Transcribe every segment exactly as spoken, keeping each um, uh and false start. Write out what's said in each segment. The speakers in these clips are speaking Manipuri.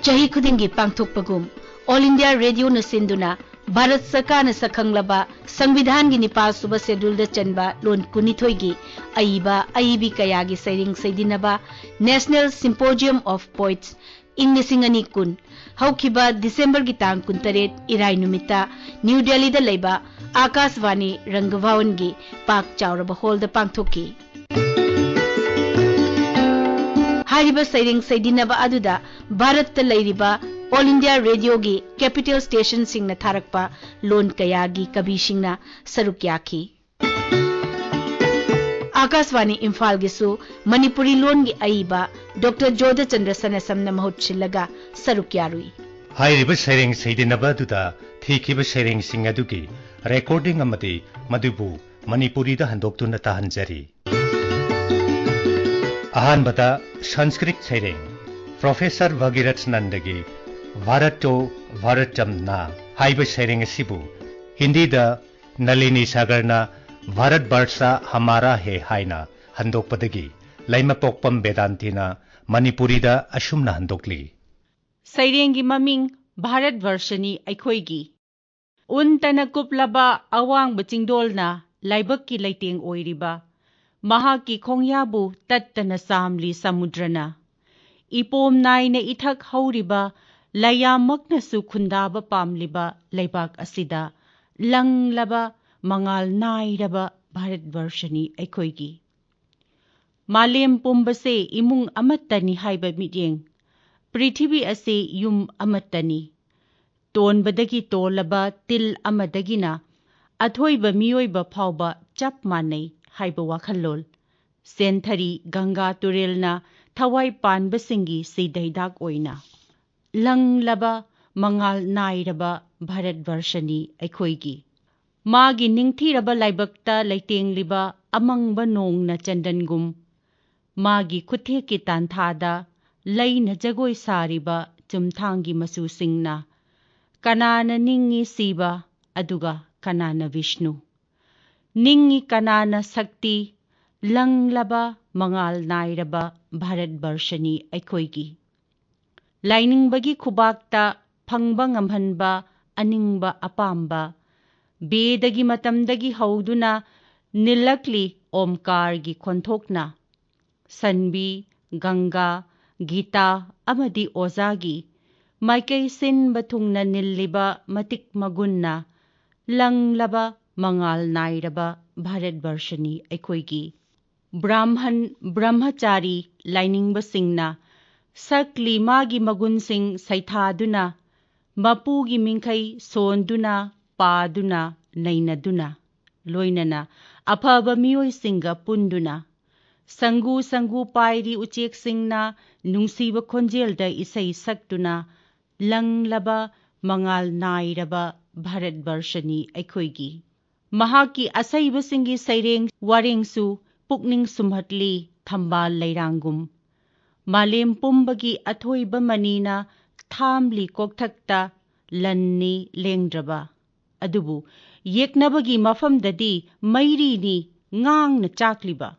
ꯆꯍꯤ ꯈꯨꯗꯤꯡꯒꯤ ꯄꯥꯡꯊꯣꯛꯄꯒꯨꯝ, ꯑꯣꯜ ꯏꯟꯗꯤꯌꯥ ꯔꯦꯗꯤꯑꯣꯅ ꯁꯤꯟꯗꯨꯅ ꯚꯥꯔꯠ ꯁꯔꯀꯥꯔꯅ ꯁꯛꯈꯪꯂꯕ ꯁꯪꯕꯤꯙꯥꯟꯒꯤ ꯅꯤꯄꯥꯜ ꯁꯨꯕ ꯁꯦꯗꯨꯜꯗ ꯆꯟꯕ ꯂꯣꯟ ꯀꯨꯟꯅꯤꯊꯣꯏꯒꯤ ꯑꯏꯕ ꯑꯏꯕꯤ ꯀꯌꯥꯒꯤ ꯁꯩꯔꯦꯡ ꯁꯩꯗꯤꯟꯅꯕ National Symposium of Poets ꯏꯪ ꯂꯤꯁꯤꯡ ꯑꯅꯤ ꯀꯨꯟ, ꯍꯧꯈꯤꯕ ꯗꯤꯁꯦꯝꯕꯔꯒꯤ ꯇꯥꯡ ꯀꯨꯟꯇꯔꯦꯠ, ꯏꯔꯥꯏ ꯅꯨꯃꯤꯠꯇ ꯅ꯭ꯌꯨ ꯗꯦꯜꯂꯤꯗ ꯂꯩꯕ ꯑꯥꯀꯥꯁꯕꯥꯅꯤ ꯔꯪꯒꯚꯋꯟꯒꯤ ꯄꯥꯛ ꯆꯥꯎꯔꯕ ꯍꯣꯜꯗ ꯄꯥꯡꯊꯣꯛꯈꯤ꯫ ꯍꯥꯏꯔꯤꯕ ꯁꯩꯔꯦꯡ ꯁꯩꯗꯤꯟꯅꯕ ꯑꯗꯨꯗ ꯚꯥꯔꯠꯇ ꯂꯩꯔꯤꯕ ꯑꯣꯜ ꯏꯟꯗꯤꯌꯥ ꯔꯦꯗꯤꯑꯣꯒꯤ ꯀꯦꯄꯤꯇꯦꯜ ꯁ꯭ꯇꯦꯁꯟꯁꯤꯡꯅ ꯊꯥꯔꯛꯄ ꯂꯣꯟ ꯀꯌꯥꯒꯤ ꯀꯕꯤꯁꯤꯡꯅ ꯁꯔꯨꯛ ꯌꯥꯈꯤ꯫ ꯑꯥꯀꯥꯁꯕꯥꯅꯤ ꯏꯝꯐꯥꯜꯒꯤꯁꯨ ꯃꯅꯤꯄꯨꯔꯤ ꯂꯣꯟꯒꯤ ꯑꯏꯕ ꯗꯣꯛꯇꯔ ꯖꯣꯙꯆꯟꯗ꯭ꯔ ꯁꯅꯥꯁꯝꯅ ꯃꯍꯨꯠ ꯁꯤꯜꯂꯒ ꯁꯔꯨꯛ ꯌꯥꯔꯨꯏ꯫ ꯍꯥꯏꯔꯤꯕ ꯁꯩꯔꯦꯡ ꯁꯩꯗꯤꯟꯅꯕ ꯑꯗꯨꯗ ꯊꯤꯈꯤꯕ ꯁꯩꯔꯦꯡꯁꯤꯡ ꯑꯗꯨꯒꯤ ꯔꯦꯀꯣꯔꯗꯤꯡ ꯑꯃꯗꯤ ꯃꯗꯨꯕꯨ ꯃꯅꯤꯄꯨꯔꯤꯗ ꯍꯟꯗꯣꯛꯇꯨꯅ ꯇꯥꯍꯟꯖꯔꯤ꯫ ꯑꯍꯥꯟꯕꯗ ꯁꯪꯁꯀ꯭ꯔꯤꯠ ꯁꯩꯔꯦꯡ, ꯄ꯭ꯔꯣꯐꯦꯁꯔ ꯚꯒꯤꯔꯊ ꯅꯟꯗꯒꯤ ꯚꯥꯔꯠꯇꯣ ꯚꯥꯔꯠꯇꯝ ꯅꯥ ꯍꯥꯏꯕ ꯁꯩꯔꯦꯡ ꯑꯁꯤꯕꯨ ꯍꯤꯟꯗꯤꯗ ꯅꯂꯤꯅꯤ ꯁꯥꯒꯔꯅ ꯚꯥꯔꯠ ꯕꯔꯁꯥ ꯍꯃꯥꯔꯥ ꯍꯦ ꯍꯥꯏꯅ ꯍꯟꯗꯣꯛꯄꯗꯒꯤ ꯂꯩꯃꯄꯣꯛꯄꯝ ꯕꯦꯗꯥꯟꯇꯤꯅ ꯃꯅꯤꯄꯨꯔꯤꯗ ꯑꯁꯨꯝꯅ ꯍꯟꯗꯣꯛꯂꯤ꯫ ꯁꯩꯔꯦꯡꯒꯤ ꯃꯃꯤꯡ ꯚꯥꯔꯠ ꯕꯔꯁꯅꯤ ꯑꯩꯈꯣꯏꯒꯤ꯫ ꯎꯟꯇꯅ ꯀꯨꯞꯂꯕ ꯑꯋꯥꯡꯕ ꯆꯤꯡꯗꯣꯜꯅ ꯂꯥꯏꯕꯛꯀꯤ ꯂꯩꯇꯦꯡ ꯑꯣꯏꯔꯤꯕ, ꯃꯍꯥꯛꯀꯤ ꯈꯣꯡꯌꯥꯕꯨ ꯇꯠꯇꯅ ꯆꯥꯝꯂꯤ ꯁꯃꯨꯗ꯭ꯔꯅ꯫ ꯏꯄꯣꯝ ꯅꯥꯏꯅ ꯏꯊꯛ ꯍꯧꯔꯤꯕ, ꯂꯩꯌꯥꯝꯃꯛꯅꯁꯨ ꯈꯨꯟꯗꯥꯕ ꯄꯥꯝꯂꯤꯕ ꯂꯩꯕꯥꯛ ꯑꯁꯤꯗ ꯂꯪꯂꯕ, ꯃꯉꯥꯜ ꯅꯥꯏꯔꯕ ꯚꯥꯔꯠ ꯕꯔꯁꯅꯤ ꯑꯩꯈꯣꯏꯒꯤ꯫ ꯃꯥꯂꯦꯝ ꯄꯨꯝꯕꯁꯦ ꯏꯃꯨꯡ ꯑꯃꯠꯇꯅꯤ ꯍꯥꯏꯕ ꯃꯤꯠꯌꯦꯡ, ꯄ꯭ꯔꯤꯊꯤꯕꯤ ꯑꯁꯤ ꯌꯨꯝ ꯑꯃꯠꯇꯅꯤ, ꯇꯣꯟꯕꯗꯒꯤ ꯇꯣꯜꯂꯕ ꯇꯤꯜ ꯑꯃꯗꯒꯤꯅ ꯑꯊꯣꯏꯕ ꯃꯤꯑꯣꯏꯕ ꯐꯥꯎꯕ ꯆꯞ ꯃꯥꯟꯅꯩ ꯍꯥꯏꯕ ꯋꯥꯈꯜꯂꯣꯟ, ꯁꯦꯟꯊꯔꯤ ꯒꯪꯒꯥ ꯇꯨꯔꯦꯜꯅ ꯊꯋꯥꯏ ꯄꯥꯟꯕꯁꯤꯡꯒꯤ ꯁꯤꯗꯩꯗꯥꯛ ꯑꯣꯏꯅ ꯂꯪꯂꯕ, ꯃꯉꯥꯜ ꯅꯥꯏꯔꯕ ꯚꯥꯔꯠ ꯕꯔꯁꯅꯤ ꯑꯩꯈꯣꯏꯒꯤ꯫ ꯃꯥꯒꯤ ꯅꯤꯡꯊꯤꯔꯕ ꯂꯥꯏꯕꯛꯇ ꯂꯩꯇꯦꯡꯂꯤꯕ ꯑꯃꯪꯕ ꯅꯣꯡꯅ ꯆꯟꯗꯟꯒꯨꯝ, ꯃꯥꯒꯤ ꯈꯨꯠꯊꯦꯛꯀꯤ ꯇꯥꯟꯊꯥꯗ ꯂꯩꯅ ꯖꯒꯣꯏ ꯁꯥꯔꯤꯕ ꯆꯨꯝꯊꯥꯡꯒꯤ ꯃꯆꯨꯁꯤꯡꯅ, ꯀꯅꯥꯅ ꯅꯤꯡꯏ ꯁꯤꯕ, ꯑꯗꯨꯒ ꯀꯅꯥꯅ ꯕꯤꯁꯅꯨ? ꯅꯤꯡꯏ ꯀꯅꯥꯅ ꯁꯛꯇꯤ? ꯂꯪꯂꯕ, ꯃꯉꯥꯜ ꯅꯥꯏꯔꯕ ꯚꯥꯔꯠ ꯕꯔꯁꯅꯤ ꯑꯩꯈꯣꯏꯒꯤ꯫ ꯂꯥꯏꯅꯤꯡꯕꯒꯤ ꯈꯨꯕꯥꯛꯇ ꯐꯪꯕ ꯉꯝꯍꯟꯕ ꯑꯅꯤꯡꯕ ꯑꯄꯥꯝꯕ꯫ ꯕꯦꯗꯒꯤ ꯃꯇꯝꯗꯒꯤ ꯍꯧꯗꯨꯅ ꯅꯤꯜꯂꯛꯂꯤ ꯑꯣꯝꯀꯥꯔꯒꯤ ꯈꯣꯟꯊꯣꯛꯅ꯫ ꯁꯟꯕꯤ, ꯒꯪꯒꯥ, ꯒꯤꯇꯥ ꯑꯃꯗꯤ ꯑꯣꯖꯥꯒꯤ ꯃꯥꯏꯀꯩ ꯁꯤꯟꯕ ꯊꯨꯡꯅ ꯅꯤꯜꯂꯤꯕ ꯃꯇꯤꯛ ꯃꯒꯨꯟꯅ ꯂꯪꯂꯕ ꯃꯉꯥꯜ ꯅꯥꯏꯔꯕ ꯚꯥꯔꯠꯕꯔꯁꯅꯤ ꯑꯩꯈꯣꯏꯒꯤ꯫ ꯕ꯭ꯔꯥꯍꯟ ꯕ꯭ꯔꯍ꯭ꯃꯆꯥꯔꯤ ꯂꯥꯏꯅꯤꯡꯕꯁꯤꯡꯅ ꯁꯛꯂꯤ ꯃꯥꯒꯤ ꯃꯒꯨꯟꯁꯤꯡ ꯁꯩꯊꯥꯗꯨꯅ, ꯃꯄꯨꯒꯤ ꯃꯤꯡꯈꯩ ꯁꯣꯟꯗꯨꯅ, ꯄꯥꯗꯨꯅ, ꯅꯩꯅꯗꯨꯅ, ꯂꯣꯏꯅꯅ ꯑꯐꯕ ꯃꯤꯑꯣꯏꯁꯤꯡꯒ ꯄꯨꯟꯗꯨꯅ, ꯁꯪꯒꯨ ꯁꯪꯒꯨ ꯄꯥꯏꯔꯤ ꯎꯆꯦꯛꯁꯤꯡꯅ ꯅꯨꯡꯁꯤꯕ ꯈꯣꯟꯖꯦꯜꯗ ꯏꯁꯩ ꯁꯛꯇꯨꯅ, ꯂꯪꯂꯕ ꯃꯉꯥꯜ ꯅꯥꯏꯔꯕ ꯚꯥꯔꯠꯕꯔꯁꯅꯤ ꯑꯩꯈꯣꯏꯒꯤ꯫ ꯃꯍꯥꯛꯀꯤ ꯑꯁꯩꯕꯁꯤꯡꯒꯤ ꯁꯩꯔꯦꯡ ꯋꯥꯔꯦꯡꯁꯨ ꯄꯨꯛꯅꯤꯡ ꯁꯨꯝꯍꯠꯂꯤ ꯊꯝꯕꯥꯜ ꯂꯩꯔꯥꯡꯒꯨꯝ꯫ ꯃꯥꯂꯦꯝ ꯄꯨꯝꯕꯒꯤ ꯑꯊꯣꯏꯕ ꯃꯅꯤꯅ ꯊꯥꯝꯂꯤ ꯀꯣꯛꯊꯛꯇ ꯂꯟꯅꯤ ꯂꯦꯡꯗ꯭ꯔꯕ꯫ ꯑꯗꯨꯕꯨ ꯌꯦꯛꯅꯕꯒꯤ ꯃꯐꯝꯗꯗꯤ ꯃꯩꯔꯤꯅꯤ ꯉꯥꯡꯅ ꯆꯥꯛꯂꯤꯕ꯫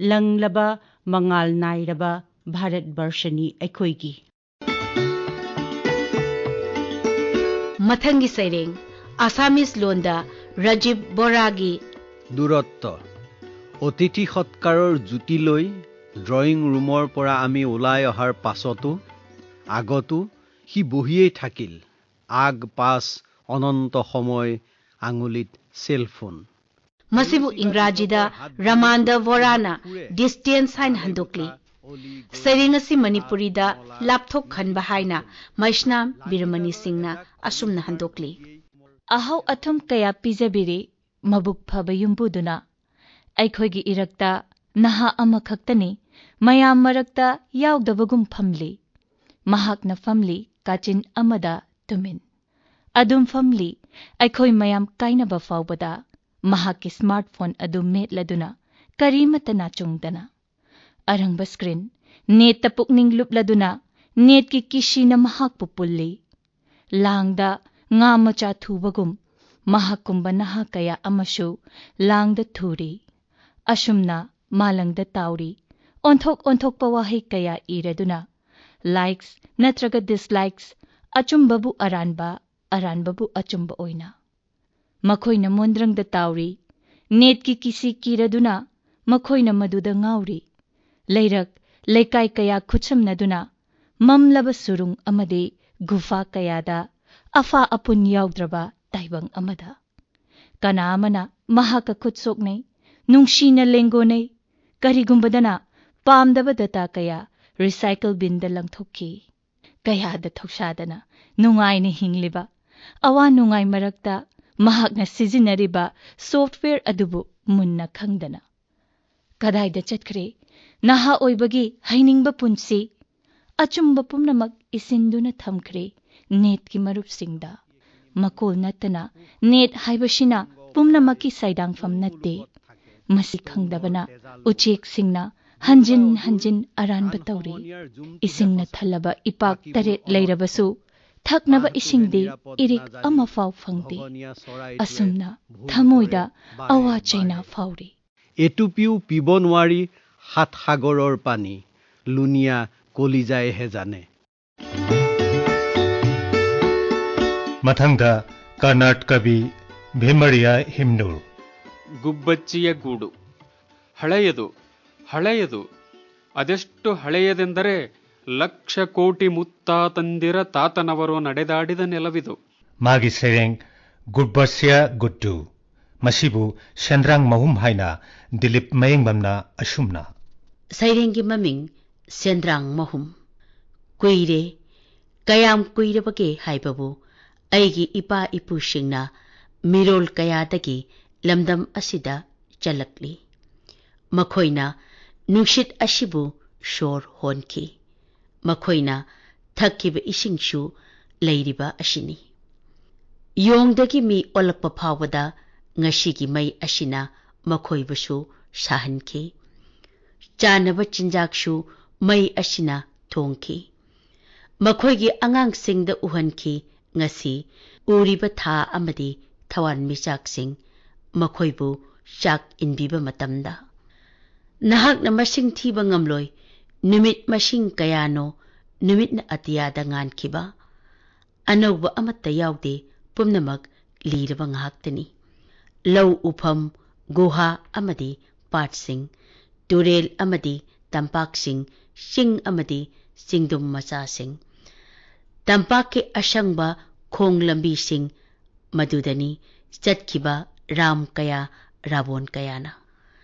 ꯂꯪꯂꯕ ꯃꯉꯥꯜ ꯅꯥꯏꯔꯕ ꯚꯥꯔꯠꯕꯔꯁꯅꯤ ꯑꯩꯈꯣꯏꯒꯤ꯫ ꯃꯊꯪꯒꯤ ꯁꯩꯔꯦꯡ ꯑꯁꯥꯃꯤꯁ ꯂꯣꯟꯗ ꯔꯥꯖꯤꯕ ꯕꯣꯔꯥꯒꯤ꯫ দূৰত্ব। অতিথি সৎকাৰৰ জুতি লৈ ড্ৰয়িং ৰুমৰ পৰা আমি ওলাই অহাৰ পাছতো, আগতো সি বহিয়েই থাকিল। আগ পাছ অনন্ত সময় আঙুলিত চেলফোন। ꯃꯁꯤꯕꯨ ꯏꯪꯒ꯭ꯔꯥꯖꯤꯗ ꯔꯃꯥꯟꯗ ꯕꯣꯔꯥꯅ ꯗꯤꯁꯇꯦꯟꯁ ꯍꯥꯏꯅ ꯍꯟꯗꯣꯛꯂꯤ꯫ ꯁꯩꯔꯦꯡ ꯑꯁꯤ ꯃꯅꯤꯄꯨꯔꯤꯗ ꯂꯥꯞꯊꯣꯛꯍꯟꯕ ꯍꯥꯏꯅ ꯃꯩꯁꯅꯥꯝ ꯕꯤꯔꯃꯅꯤ ꯁꯤꯡꯅ ꯑꯁꯨꯝꯅ ꯍꯟꯗꯣꯛꯂꯤ꯫ ꯑꯍꯧ ꯑꯊꯨꯝ ꯀꯌꯥ ꯄꯤꯖꯕꯤꯔꯤ ꯃꯕꯨꯛ ꯐꯕ ꯌꯨꯝꯕꯨꯗꯨꯅ꯫ ꯑꯩꯈꯣꯏꯒꯤ ꯏꯔꯛꯇ ꯅꯍꯥ ꯑꯃꯈꯛꯇꯅꯤ, ꯃꯌꯥꯝ ꯃꯔꯛꯇ ꯌꯥꯎꯗꯕꯒꯨꯝ ꯐꯝꯂꯤ꯫ ꯃꯍꯥꯛꯅ ꯐꯝꯂꯤ ꯀꯥꯆꯤꯟ ꯑꯃꯗ ꯇꯨꯃꯤꯟ꯫ ꯑꯗꯨꯝ ꯐꯝꯂꯤ, ꯑꯩꯈꯣꯏ ꯃꯌꯥꯝ ꯀꯥꯏꯅꯕ ꯐꯥꯎꯕꯗ꯫ ꯃꯍꯥꯛꯀꯤ ꯁ꯭ꯃꯥꯔꯠ ꯐꯣꯟ ꯑꯗꯨ ꯃꯦꯠꯂꯗꯨꯅ ꯀꯔꯤꯃꯠꯇ ꯅꯥꯆꯨꯡꯗꯅ꯫ ꯑꯔꯪꯕ ꯁ꯭ꯀ꯭ꯔꯤꯟ, ꯅꯦꯠꯇ ꯄꯨꯛꯅꯤꯡ ꯂꯨꯞꯂꯗꯨꯅ ꯅꯦꯠꯀꯤ ꯀꯤꯁꯤꯅ ꯃꯍꯥꯛꯄꯨ ꯄꯨꯜꯂꯤ꯫ ꯂꯥꯡꯗ ꯉꯥ ꯃꯆꯥ ꯊꯨꯕꯒꯨꯝ ꯃꯍꯥꯛꯀꯨꯝꯕ ꯅꯍꯥ ꯀꯌꯥ ꯑꯃꯁꯨ ꯂꯥꯡꯗ ꯊꯨꯔꯤ꯫ ꯑꯁꯨꯝꯅ ꯃꯥꯂꯪꯗ ꯇꯥꯎꯔꯤ꯫ ꯑꯣꯟꯊꯣꯛ ꯑꯣꯟꯊꯣꯛꯄ ꯋꯥꯍꯩ ꯀꯌꯥ ꯏꯔꯗꯨꯅ likes ꯅꯠꯇ꯭ꯔꯒ dislikes, ꯑꯆꯨꯝꯕꯕꯨ ꯑꯔꯥꯟꯕ, ꯑꯔꯥꯟꯕꯕꯨ ꯑꯆꯨꯝꯕ ꯑꯣꯏꯅ꯫ ꯃꯈꯣꯏꯅ ꯃꯣꯟꯗ꯭ꯔꯪꯗ ꯇꯥꯎꯔꯤ, ꯅꯦꯠꯀꯤ ꯀꯤꯁꯤ ꯀꯤꯔꯗꯨꯅ ꯃꯈꯣꯏꯅ ꯃꯗꯨꯗ ꯉꯥꯎꯔꯤ꯫ ꯂꯩꯔꯛ, ꯂꯩꯀꯥꯏ ꯀꯌꯥ ꯈꯨꯠꯁꯝꯅꯗꯨꯅ ꯃꯝꯂꯕ ꯁꯨꯔꯨꯡ ꯑꯃꯗꯤ ꯒꯨꯐꯥ ꯀꯌꯥꯗ ꯑꯐꯥ ꯑꯄꯨꯟ ꯌꯥꯎꯗ꯭ꯔꯕ ꯇꯥꯏꯕꯪ ꯑꯃꯗ꯫ ꯀꯅꯥ ꯑꯃꯅ ꯃꯍꯥꯛꯀ ꯈꯨꯠ ꯁꯣꯛꯅꯩ, ꯅꯨꯡꯁꯤꯅ ꯂꯦꯡꯒꯣꯅꯩ, ꯀꯔꯤꯒꯨꯝꯕꯗꯅ ꯄꯥꯝꯗꯕ data ꯀꯌꯥ recycle binꯗ ꯂꯪꯊꯣꯛꯈꯤ꯫ ꯀꯌꯥꯗ ꯊꯧꯁꯥꯗꯅ ꯅꯨꯡꯉꯥꯏꯅ ꯍꯤꯡꯂꯤꯕ, ꯑꯋꯥ ꯅꯨꯡꯉꯥꯏ ꯃꯔꯛꯇ ꯃꯍꯥꯛꯅ ꯁꯤꯖꯤꯟꯅꯔꯤꯕ software ꯑꯗꯨꯕꯨ ꯃꯨꯟꯅ ꯈꯪꯗꯅ꯫ ꯀꯗꯥꯏꯗ ꯆꯠꯈ꯭ꯔꯦ ꯅꯍꯥ ꯑꯣꯏꯕꯒꯤ ꯍꯩꯅꯤꯡꯕ ꯄꯨꯟꯁꯤ? ꯑꯆꯨꯝꯕ ꯄꯨꯝꯅꯃꯛ ꯏꯁꯤꯟꯗꯨꯅ ꯊꯝꯈ꯭ꯔꯦ ꯅꯦꯠꯀꯤ ꯃꯔꯨꯞꯁꯤꯡꯗ꯫ ꯃꯀꯣꯜ ꯅꯠꯇꯅ ꯅꯦꯠ ꯍꯥꯏꯕꯁꯤꯅ ꯄꯨꯝꯅꯃꯛꯀꯤ ꯁꯩꯗꯥꯡꯐꯝ ꯅꯠꯇꯦ꯫ ꯃꯁꯤ ꯈꯪꯗꯕꯅ ꯎꯆꯦꯛꯁꯤꯡꯅ ꯍꯟꯖꯤꯟ ꯍꯟꯖꯤꯟ ꯑꯔꯥꯟꯕ ꯇꯧꯔꯤ꯫ ꯏꯁꯤꯡꯅ ꯊꯜꯂꯕ ꯏꯄꯥꯛ ꯇꯔꯦꯠ ꯂꯩꯔꯕꯁꯨ ꯊꯛꯅꯕ ꯏꯁꯤꯡꯗꯤ ꯏꯔꯤꯛ ꯑꯃꯐꯥꯎ ꯐꯪꯗꯦ꯫ ꯑꯁꯨꯝꯅ ꯊꯃꯣꯏꯗ ꯑꯋꯥ ꯆꯩꯅꯥ ꯐꯥꯎꯔꯤ꯫ এটুপিও পিব নোৱাৰি সাত সাগৰৰ পানী, লুণীয়া কলিজাইহে জানে। ꯃꯊꯪꯗ ಕರ್ನಾಟ್ ಕವಿ ಭೀಮರಿಯ ಹಿಮ್ನೂರ್. ಗುಬ್ಬಚ್ಚಿಯ ಗೂಡು. ಹಳೆಯದು, ಹಳೆಯದು. ಅದೆಷ್ಟು ಹಳೆಯದೆಂದರೆ ಲಕ್ಷ ಕೋಟಿ ಮುತ್ತಾತಂದಿರ ತಾತನವರು ನಡೆದಾಡಿದ ನೆಲವಿದು. ꯃꯥꯒꯤ ꯁꯩꯔꯦꯡ ꯒꯨꯕꯠꯁꯤꯌꯥ ꯒꯨꯗꯨ, ꯃꯁꯤꯕꯨ ꯁꯦꯟꯗ꯭ꯔꯥꯡ ꯃꯍꯨꯝ ꯍꯥꯏꯅ ꯗꯤꯂꯤꯞ ꯃꯌꯦꯡꯕꯝꯅ ꯑꯁꯨꯝꯅ ꯁꯩꯔꯦꯡꯒꯤ ꯃꯃꯤꯡ ꯁꯦꯟꯗ꯭ꯔꯥꯡ ꯃꯍꯨꯝ꯫ ꯀꯨꯏꯔꯦ, ꯀꯌꯥꯝ ꯀꯨꯏꯔꯕꯒꯦ ꯍꯥꯏꯕꯕꯨ ꯑꯩꯒꯤ ꯏꯄꯥ ꯏꯄꯨꯁꯤꯡꯅ ꯃꯤꯔꯣꯜ ꯀꯌꯥꯗꯒꯤ ꯂꯝꯗꯝ ꯑꯁꯤꯗ ꯆꯠꯂꯛꯂꯤ꯫ ꯃꯈꯣꯏꯅ ꯅꯨꯡꯁꯤꯠ ꯑꯁꯤꯕꯨ ꯁꯣꯔ ꯍꯣꯟꯈꯤ꯫ ꯃꯈꯣꯏꯅ ꯊꯛꯈꯤꯕ ꯏꯁꯤꯡꯁꯨ ꯂꯩꯔꯤꯕ ꯑꯁꯤꯅꯤ꯫ ꯌꯣꯡꯗꯒꯤ ꯃꯤ ꯑꯣꯜꯂꯛꯄ ꯐꯥꯎꯕꯗ ꯉꯁꯤꯒꯤ ꯃꯩ ꯑꯁꯤꯅ ꯃꯈꯣꯏꯕꯨꯁꯨ ꯁꯥꯍꯟꯈꯤ꯫ ꯆꯥꯅꯕ ꯆꯤꯟꯖꯥꯛꯁꯨ ꯃꯩ ꯑꯁꯤꯅ ꯊꯣꯡꯈꯤ꯫ ꯃꯈꯣꯏꯒꯤ ꯑꯉꯥꯡꯁꯤꯡꯗ ꯎꯍꯟꯈꯤ꯫ ꯉꯁꯤ ꯎꯔꯤꯕ ꯊꯥ ꯑꯃꯗꯤ ꯊꯋꯥꯟꯃꯤꯆꯥꯛꯁꯤꯡ ꯃꯈꯣꯏꯕꯨ ꯆꯥꯛ ꯏꯟꯕꯤꯕ ꯃꯇꯝꯗ꯫ ꯅꯍꯥꯛꯅ ꯃꯁꯤꯡ ꯊꯤꯕ ꯉꯝꯂꯣꯏ꯫ ꯅꯨꯃꯤꯠ ꯃꯁꯤꯡ ꯀꯌꯥꯅꯣ ꯅꯨꯃꯤꯠꯅ ꯑꯇꯤꯌꯥꯗ ꯉꯥꯟꯈꯤꯕ꯫ ꯑꯅꯧꯕ ꯑꯃꯠꯇ ꯌꯥꯎꯗꯦ, ꯄꯨꯝꯅꯃꯛ ꯂꯤꯔꯕ ꯉꯥꯏꯍꯥꯛꯇꯅꯤ꯫ ꯂꯧ ꯎꯐꯝ, ꯒꯨꯍꯥ ꯑꯃꯗꯤ ꯄꯥꯠꯁꯤꯡ, ꯇꯨꯔꯦꯜ ꯑꯃꯗꯤ ꯇꯝꯄꯥꯛꯁꯤꯡ, ꯆꯤꯡ ꯑꯃꯗꯤ ꯆꯤꯡꯗꯨꯝ ꯃꯆꯥꯁꯤꯡ, ꯇꯝꯄꯥꯛꯀꯤ ꯑꯁꯪꯕ ꯈꯣꯡ ꯂꯝꯕꯤꯁꯤꯡ, ꯃꯗꯨꯗꯅꯤ ꯆꯠꯈꯤꯕ ꯔꯥꯝ ꯀꯌꯥ, ꯔꯥꯕꯣꯟ ꯀꯌꯥꯅ꯫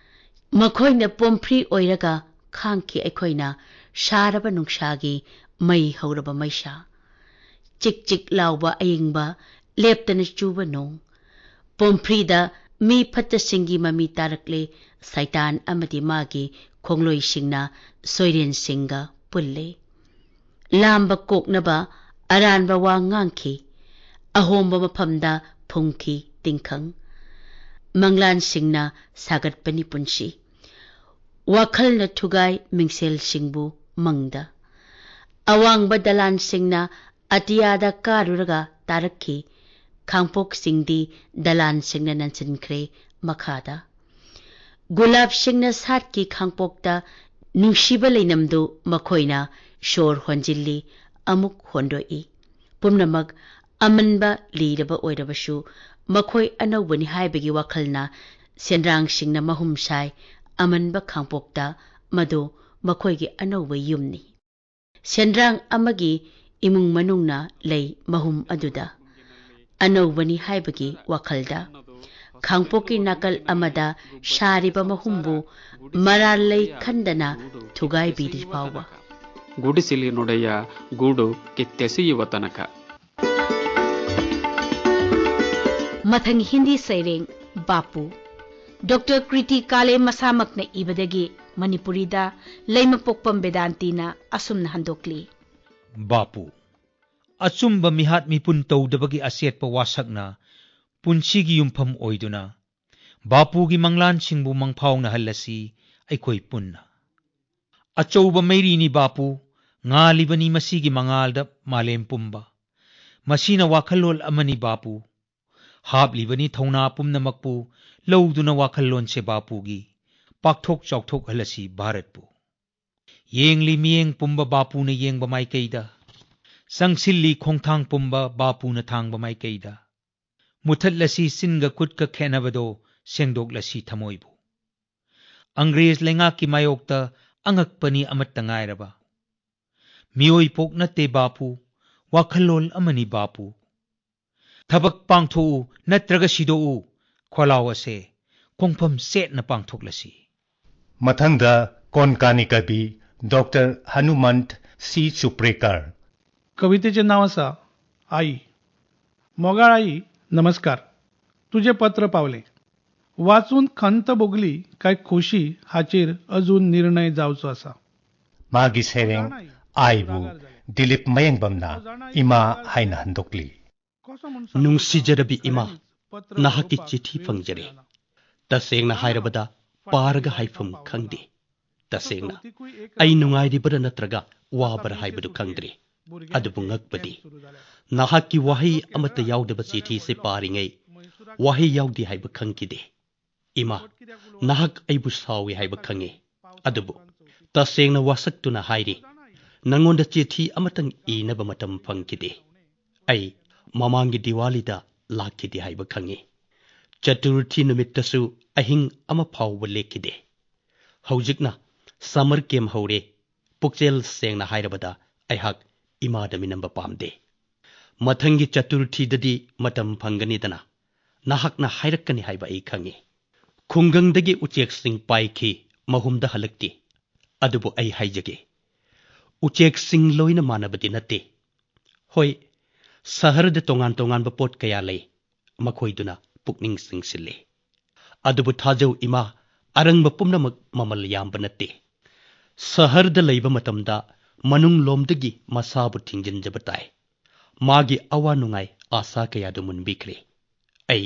ꯃꯈꯣꯏꯅ ꯄꯣꯝꯐ꯭ꯔꯤ ꯑꯣꯏꯔꯒ ꯈꯥꯡꯈꯤ ꯑꯩꯈꯣꯏꯅ ꯁꯥꯔꯕ ꯅꯨꯡꯁꯥꯒꯤ ꯃꯩ ꯍꯧꯔꯕ ꯃꯩꯁꯥ꯫ ꯆꯤꯛ ꯆꯤꯛ ꯂꯥꯎꯕ ꯑꯏꯪꯕ, ꯂꯦꯞꯇꯅ ꯆꯨꯕ ꯅꯣꯡ꯫ ꯄꯣꯝꯐ꯭ꯔꯤꯗ ꯃꯤ ꯐꯠꯇꯁꯤꯡꯒꯤ ꯃꯃꯤ ꯇꯥꯔꯛꯂꯦ, ꯁꯩꯇꯥꯟ ꯑꯃꯗꯤ ꯃꯥꯒꯤ ꯈꯣꯡꯂꯣꯏꯁꯤꯡꯅ ꯁꯣꯏꯔꯦꯟꯁꯤꯡꯒ ꯄꯨꯜꯂꯦ꯫ ꯂꯥꯝꯕ ꯀꯣꯛꯅꯕ ꯑꯔꯥꯟꯕ ꯋꯥ ꯉꯥꯡꯈꯤ꯫ ꯑꯍꯣꯡꯕ ꯃꯐꯝꯗ ꯐꯨꯝꯈꯤ ꯇꯤꯡꯈꯪ꯫ ꯃꯪꯂꯥꯟꯁꯤꯡꯅ ꯁꯥꯒꯠꯄꯅꯤ ꯄꯨꯟꯁꯤ꯫ ꯋꯥꯈꯜꯅ ꯊꯨꯒꯥꯏ ꯃꯤꯡꯁꯦꯜꯁꯤꯡꯕꯨ ꯃꯪꯗ꯫ ꯑꯋꯥꯡꯕ ꯗꯂꯥꯟꯁꯤꯡꯅ ꯑꯇꯤꯌꯥꯗ ꯀꯥꯔꯨꯔꯒ ꯇꯥꯔꯛꯈꯤ꯫ ꯈꯥꯡꯄꯣꯛꯁꯤꯡꯗꯤ ꯗꯂꯥꯟꯁꯤꯡꯅ ꯅꯟꯁꯤꯟꯈ꯭ꯔꯦ ꯃꯈꯥꯗ꯫ ꯒꯨꯂꯥꯞꯁꯤꯡꯅ ꯁꯥꯠꯈꯤ ꯈꯥꯡꯄꯣꯛꯇ, ꯅꯨꯡꯁꯤꯕ ꯂꯩꯅꯝꯗꯨ ꯃꯈꯣꯏꯅ ꯁꯣꯔ ꯍꯣꯟꯖꯤꯜꯂꯤ, ꯑꯃꯨꯛ ꯍꯣꯟꯗꯣꯛꯏ꯫ ꯄꯨꯝꯅꯃꯛ ꯑꯃꯟꯕ ꯂꯤꯔꯕ ꯑꯣꯏꯔꯕꯁꯨ, ꯃꯈꯣꯏ ꯑꯅꯧꯕꯅꯤ ꯍꯥꯏꯕꯒꯤ ꯋꯥꯈꯜꯅ ꯁꯦꯟꯗ꯭ꯔꯥꯡꯁꯤꯡꯅ ꯃꯍꯨꯝ ꯁꯥꯏ꯫ ꯑꯃꯟꯕ ꯈꯥꯡꯄꯣꯛꯇ ꯃꯗꯨ ꯃꯈꯣꯏꯒꯤ ꯑꯅꯧꯕ ꯌꯨꯝꯅꯤ꯫ ꯁꯦꯟꯗ꯭ꯔꯥꯡ ꯑꯃꯒꯤ ꯏꯃꯨꯡ ꯃꯅꯨꯡꯅ ꯂꯩ ꯃꯍꯨꯝ ꯑꯗꯨꯗ꯫ ꯑꯅꯧꯕꯅꯤ ꯍꯥꯏꯕꯒꯤ ꯋꯥꯈꯜꯗ꯫ ꯈꯥꯡꯄꯣꯛꯀꯤ ꯅꯥꯀꯜ ꯑꯃꯗ ꯁꯥꯔꯤꯕ ꯃꯍꯨꯝꯕꯨ ꯃꯔꯥꯜ ꯂꯩ ꯈꯟꯗꯅ ꯊꯨꯒꯥꯏꯕꯤꯔꯤ ꯐꯥꯎꯕ꯫ ಗುಡಿಸಿಲಿನುಡೆಯ ಗೂಡು ಕಿತ್ತೆಸೆಯುವ ತನಕ. ꯃꯊꯪ ꯍꯤꯟꯗꯤ ꯁꯩꯔꯦꯡ ꯕꯥꯄꯨ꯫ ꯗꯣꯛꯇꯔ ꯀ꯭ꯔꯤꯇꯤ ꯀꯥꯂꯦ ꯃꯁꯥꯃꯛꯅ ꯏꯕꯗꯒꯤ ꯃꯅꯤꯄꯨꯔꯤꯗ ꯂꯩꯃꯄꯣꯛꯄꯝ ꯕꯦꯗꯥꯟꯇꯤꯅ ꯑꯁꯨꯝꯅ ꯍꯟꯗꯣꯛꯂꯤ꯫ ꯕꯥꯄꯨ꯫ ꯑꯆꯨꯝꯕ ꯃꯤꯍꯥꯠ ꯃꯤꯄꯨꯟ ꯇꯧꯗꯕꯒꯤ ꯑꯆꯦꯠꯄ ꯋꯥꯁꯛꯅ ꯄꯨꯟꯁꯤꯒꯤ ꯌꯨꯝꯐꯝ ꯑꯣꯏꯗꯨꯅ ꯕꯥꯄꯨꯒꯤ ꯃꯪꯂꯥꯟꯁꯤꯡꯕꯨ ꯃꯪꯐꯥꯎꯅꯍꯜꯂꯁꯤ ꯑꯩꯈꯣꯏ ꯄꯨꯟꯅ꯫ ꯑꯆꯧꯕ ꯃꯩꯔꯤꯅꯤ ꯕꯥꯄꯨ, ꯉꯥꯜꯂꯤꯕꯅꯤ ꯃꯁꯤꯒꯤ ꯃꯉꯥꯜꯗ ꯃꯥꯂꯦꯝ ꯄꯨꯝꯕ꯫ ꯃꯁꯤꯅ ꯋꯥꯈꯜꯂꯣꯟ ꯑꯃꯅꯤ ꯕꯥꯄꯨ꯫ ꯍꯥꯞꯂꯤꯕꯅꯤ ꯊꯧꯅꯥ ꯄꯨꯝꯅꯃꯛꯄꯨ ꯂꯧꯗꯨꯅ ꯋꯥꯈꯜꯂꯣꯟꯁꯦ ꯕꯥꯄꯨꯒꯤ꯫ ꯄꯥꯛꯊꯣꯛ ꯆꯥꯎꯊꯣꯛꯍꯜꯂꯁꯤ ꯚꯥꯔꯠꯄꯨ꯫ ꯌꯦꯡꯂꯤ ꯃꯤꯠꯌꯦꯡ ꯄꯨꯝꯕ ꯕꯥꯄꯨꯅ ꯌꯦꯡꯕ ꯃꯥꯏꯀꯩꯗ, ꯆꯪꯁꯤꯜꯂꯤ ꯈꯣꯡꯊꯥꯡ ꯄꯨꯝꯕ ꯕꯥꯄꯨꯅ ꯊꯥꯡꯕ ꯃꯥꯏꯀꯩꯗ꯫ ꯃꯨꯊꯠꯂꯁꯤ ꯆꯤꯟꯒ ꯈꯨꯠꯀ ꯈꯦꯠꯅꯕꯗꯣ, ꯁꯦꯡꯗꯣꯛꯂꯁꯤ ꯊꯃꯣꯏꯕꯨ꯫ ꯑꯪꯒ꯭ꯔꯦꯖ ꯂꯩꯉꯥꯛꯀꯤ ꯃꯥꯌꯣꯛꯇ ꯑꯉꯛꯄꯅꯤ ꯑꯃꯠꯇ ꯉꯥꯏꯔꯕ꯫ ꯃꯤꯑꯣꯏ ꯄꯣꯛ ꯅꯠꯇꯦ ꯕꯥꯄꯨ, ꯋꯥꯈꯜꯂꯣꯟ ꯑꯃꯅꯤ ꯕꯥꯄꯨ꯫ ꯊꯕꯛ ꯄꯥꯡꯊꯣꯛꯎ ꯅꯠꯇ꯭ꯔꯒ ꯁꯤꯗꯣꯛꯎ, ꯈꯣꯜꯂꯥꯎ ꯑꯁꯦ ꯈꯣꯡꯐꯝ ꯆꯦꯠꯅ ꯄꯥꯡꯊꯣꯛꯂꯁꯤ꯫ ꯃꯊꯪꯗ ꯀꯣꯟꯀꯥꯅꯤ ꯀꯕꯤ ꯗꯣꯛꯇꯔ ꯍꯅꯨꯃꯟꯠ ꯁꯤ ꯆꯨꯄ꯭ꯔꯦꯀꯔ꯫ कवितेचें नांव आसा आई. मोगाळ आई, नमस्कार. तुजें पत्र पावलें. वाचून खंत भोगली काय खोशी हाचेर अजून निर्णय जावचो आसा. ꯃꯥꯒꯤ ꯁꯩꯔꯦꯡ ꯑꯥꯏꯕꯨ ꯗꯤꯂꯤꯞ ꯃꯌꯦꯡꯕꯝꯅ ꯏꯃꯥ ꯍꯥꯏꯅ ꯍꯟꯗꯣꯛꯂꯤ꯫ ꯅꯨꯡꯁꯤꯖꯔꯕꯤ ꯏꯃꯥ, ꯅꯍꯥꯛꯀꯤ ꯆꯤꯊꯤ ꯐꯪꯖꯔꯦ꯫ ꯇꯁꯦꯡꯅ ꯍꯥꯏꯔꯕꯗ ꯄꯥꯔꯒ ꯍꯥꯏꯐꯝ ꯈꯪꯗꯦ꯫ ꯇꯁꯦꯡꯅ ꯑꯩ ꯅꯨꯡꯉꯥꯏꯔꯤꯕꯔꯥ ꯅꯠꯇ꯭ꯔꯒ ꯋꯥꯕꯔꯥ ꯍꯥꯏꯕꯗꯨ ꯈꯪꯗ꯭ꯔꯦ꯫ ꯑꯗꯨꯕꯨ ꯉꯛꯄꯗꯤ, ꯅꯍꯥꯛꯀꯤ ꯋꯥꯍꯩ ꯑꯃꯠꯇ ꯌꯥꯎꯗꯕ ꯆꯤꯊꯤꯁꯦ ꯄꯥꯔꯤꯉꯩ ꯋꯥꯍꯩ ꯌꯥꯎꯗꯦ ꯍꯥꯏꯕ ꯈꯪꯈꯤꯗꯦ꯫ ꯏꯃꯥ, ꯅꯍꯥꯛ ꯑꯩꯕꯨ ꯁꯥꯎꯏ ꯍꯥꯏꯕ ꯈꯪꯉꯤ꯫ ꯑꯗꯨꯕꯨ ꯇꯁꯦꯡꯅ ꯋꯥꯁꯛꯇꯨꯅ ꯍꯥꯏꯔꯤ, ꯅꯉꯣꯟꯗ ꯆꯤꯊꯤ ꯑꯃꯇꯪ ꯏꯅꯕ ꯃꯇꯝ ꯐꯪꯈꯤꯗꯦ꯫ ꯑꯩ ꯃꯃꯥꯡꯒꯤ ꯗꯤꯋꯥꯂꯤꯗ ꯂꯥꯛꯈꯤꯗꯦ ꯍꯥꯏꯕ ꯈꯪꯉꯤ꯫ ꯆꯇꯨꯔꯊꯤ ꯅꯨꯃꯤꯠꯇꯁꯨ ꯑꯍꯤꯡ ꯑꯃ ꯐꯥꯎꯕ ꯂꯦꯛꯈꯤꯗꯦ꯫ ꯍꯧꯖꯤꯛꯅ ꯁꯝꯃꯔ ꯀꯦꯝ ꯍꯧꯔꯦ꯫ ꯄꯨꯛꯆꯦꯜ ꯁꯦꯡꯅ ꯍꯥꯏꯔꯕꯗ ꯑꯩꯍꯥꯛ ꯏꯃꯥꯗ ꯃꯤꯅꯝꯕ ꯄꯥꯝꯗꯦ꯫ ꯃꯊꯪꯒꯤ ꯆꯇꯨꯔꯊꯤꯗꯗꯤ ꯃꯇꯝ ꯐꯪꯒꯅꯤꯗꯅ꯫ ꯅꯍꯥꯛꯅ ꯍꯥꯏꯔꯛꯀꯅꯤ ꯍꯥꯏꯕ ꯑꯩ ꯈꯪꯉꯤ꯫ ꯈꯨꯡꯒꯪꯗꯒꯤ ꯎꯆꯦꯛꯁꯤꯡ ꯄꯥꯏꯈꯤ, ꯃꯍꯨꯝꯗ ꯍꯜꯂꯛꯇꯦ꯫ ꯑꯗꯨꯕꯨ ꯑꯩ ꯍꯥꯏꯖꯒꯦ, ꯎꯆꯦꯛꯁꯤꯡ ꯂꯣꯏꯅ ꯃꯥꯟꯅꯕꯗꯤ ꯅꯠꯇꯦ꯫ ꯍꯣꯏ, ꯁꯍꯔꯗ ꯇꯣꯉꯥꯟ ꯇꯣꯉꯥꯟꯕ ꯄꯣꯠ ꯀꯌꯥ ꯂꯩ, ꯃꯈꯣꯏꯗꯨꯅ ꯄꯨꯛꯅꯤꯡ ꯆꯤꯡꯁꯤꯜꯂꯤ꯫ ꯑꯗꯨꯕꯨ ꯊꯥꯖꯧ ꯏꯃꯥ, ꯑꯔꯪꯕ ꯄꯨꯝꯅꯃꯛ ꯃꯃꯜ ꯌꯥꯝꯕ ꯅꯠꯇꯦ꯫ ꯁꯍꯔꯗ ꯂꯩꯕ ꯃꯇꯝꯗ ꯃꯅꯨꯡꯂꯣꯝꯗꯒꯤ ꯃꯁꯥꯕꯨ ꯊꯤꯡꯖꯤꯟꯖꯕ ꯇꯥꯏ꯫ ꯃꯥꯒꯤ ꯑꯋꯥ ꯅꯨꯡꯉꯥꯏ ꯑꯥꯁꯥ ꯀꯌꯥꯗꯨ ꯃꯨꯟꯕꯤꯈ꯭ꯔꯦ꯫ ꯑꯩ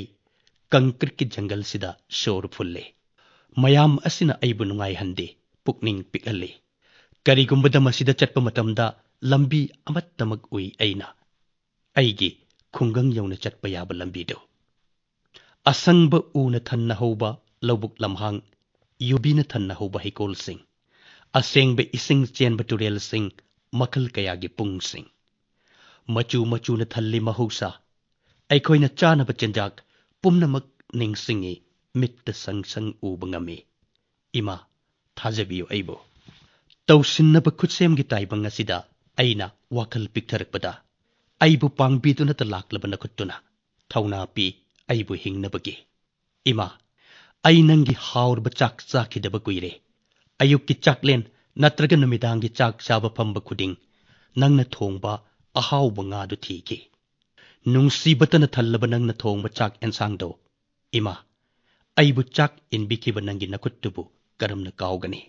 ꯀꯪꯀ꯭ꯔꯤꯠꯀꯤ ꯖꯪꯒꯜꯁꯤꯗ ꯁꯣꯔ ꯐꯨꯜꯂꯦ꯫ ꯃꯌꯥꯝ ꯑꯁꯤꯅ ꯑꯩꯕꯨ ꯅꯨꯡꯉꯥꯏꯍꯟꯗꯦ, ꯄꯨꯛꯅꯤꯡ ꯄꯤꯛꯍꯜꯂꯤ꯫ ꯀꯔꯤꯒꯨꯝꯕꯗ ꯃꯁꯤꯗ ꯆꯠꯄ ꯃꯇꯝꯗ ꯂꯝꯕꯤ ꯑꯃꯠꯇꯃꯛ ꯎꯏ ꯑꯩꯅ꯫ ꯑꯩꯒꯤ ꯈꯨꯡꯒꯪ ꯌꯧꯅ ꯆꯠꯄ ꯌꯥꯕ ꯂꯝꯕꯤꯗꯨ꯫ ꯑꯁꯪꯕ ꯎꯅ ꯊꯟꯅ ꯍꯧꯕ ꯂꯧꯕꯨꯛ ꯂꯝꯍꯥꯡ, ꯌꯨꯕꯤꯅ ꯊꯟꯅ ꯍꯧꯕ ꯍꯩꯀꯣꯜꯁꯤꯡ꯫ ꯑꯁꯦꯡꯕ ꯏꯁꯤꯡ ꯆꯦꯟꯕ ꯇꯨꯔꯦꯜꯁꯤꯡ, ꯃꯈꯜ ꯀꯌꯥꯒꯤ ꯄꯨꯡꯁꯤꯡ꯫ ꯃꯆꯨ ꯃꯆꯨꯅ ꯊꯜꯂꯤ ꯃꯍꯧꯁꯥ꯫ ꯑꯩꯈꯣꯏꯅ ꯆꯥꯅꯕ ꯆꯤꯟꯖꯥꯛ ꯄꯨꯝꯅꯃꯛ ꯅꯤꯡꯁꯤꯡꯉꯤ, ꯃꯤꯠꯇ ꯁꯪ ꯁꯪ ꯎꯕ ꯉꯝꯃꯤ꯫ ꯏꯃꯥ, ꯊꯥꯖꯕꯤꯌꯨ ꯑꯩꯕꯨ꯫ ꯇꯧꯁꯤꯟꯅꯕ ꯈꯨꯠꯁꯦꯝꯒꯤ ꯇꯥꯏꯕꯪ ꯑꯁꯤꯗ ꯑꯩꯅ ꯋꯥꯈꯜ ꯄꯤꯛꯊꯔꯛꯄꯗ, ꯑꯩꯕꯨ ꯄꯥꯡꯕꯤꯗꯨꯅꯇ ꯂꯥꯛꯂꯕ ꯅꯈꯨꯠꯇꯨꯅ ꯊꯧꯅꯥ ꯄꯤ ꯑꯩꯕꯨ ꯍꯤꯡꯅꯕꯒꯤ꯫ ꯏꯃꯥ, ꯑꯩ ꯅꯪꯒꯤ ꯍꯥꯎꯔꯕ ꯆꯥꯛ ꯆꯥꯈꯤꯗꯕ ꯀꯨꯏꯔꯦ꯫ ꯑꯌꯨꯛꯀꯤ ꯆꯥꯛꯂꯦꯟ ꯅꯠꯇ꯭ꯔꯒ ꯅꯨꯃꯤꯗꯥꯡꯒꯤ ꯆꯥꯛ ꯆꯥꯕ ꯐꯝꯕ ꯈꯨꯗꯤꯡ ꯅꯪꯅ ꯊꯣꯡꯕ ꯑꯍꯥꯎꯕ ꯉꯥꯗꯨ ꯊꯤꯈꯤ꯫ ꯅꯨꯡꯁꯤꯕꯇꯅ ꯊꯜꯂꯕ ꯅꯪꯅ ꯊꯣꯡꯕ ꯆꯥꯛ ꯑꯦꯟꯁꯥꯡꯗꯣ, ꯏꯃꯥ, ꯑꯩꯕꯨ ꯆꯥꯛ ꯏꯟꯕꯤꯈꯤꯕ ꯅꯪꯒꯤ ꯅꯈꯨꯠꯇꯨꯕꯨ ꯀꯔꯝꯅ ꯀꯥꯎꯒꯅꯤ?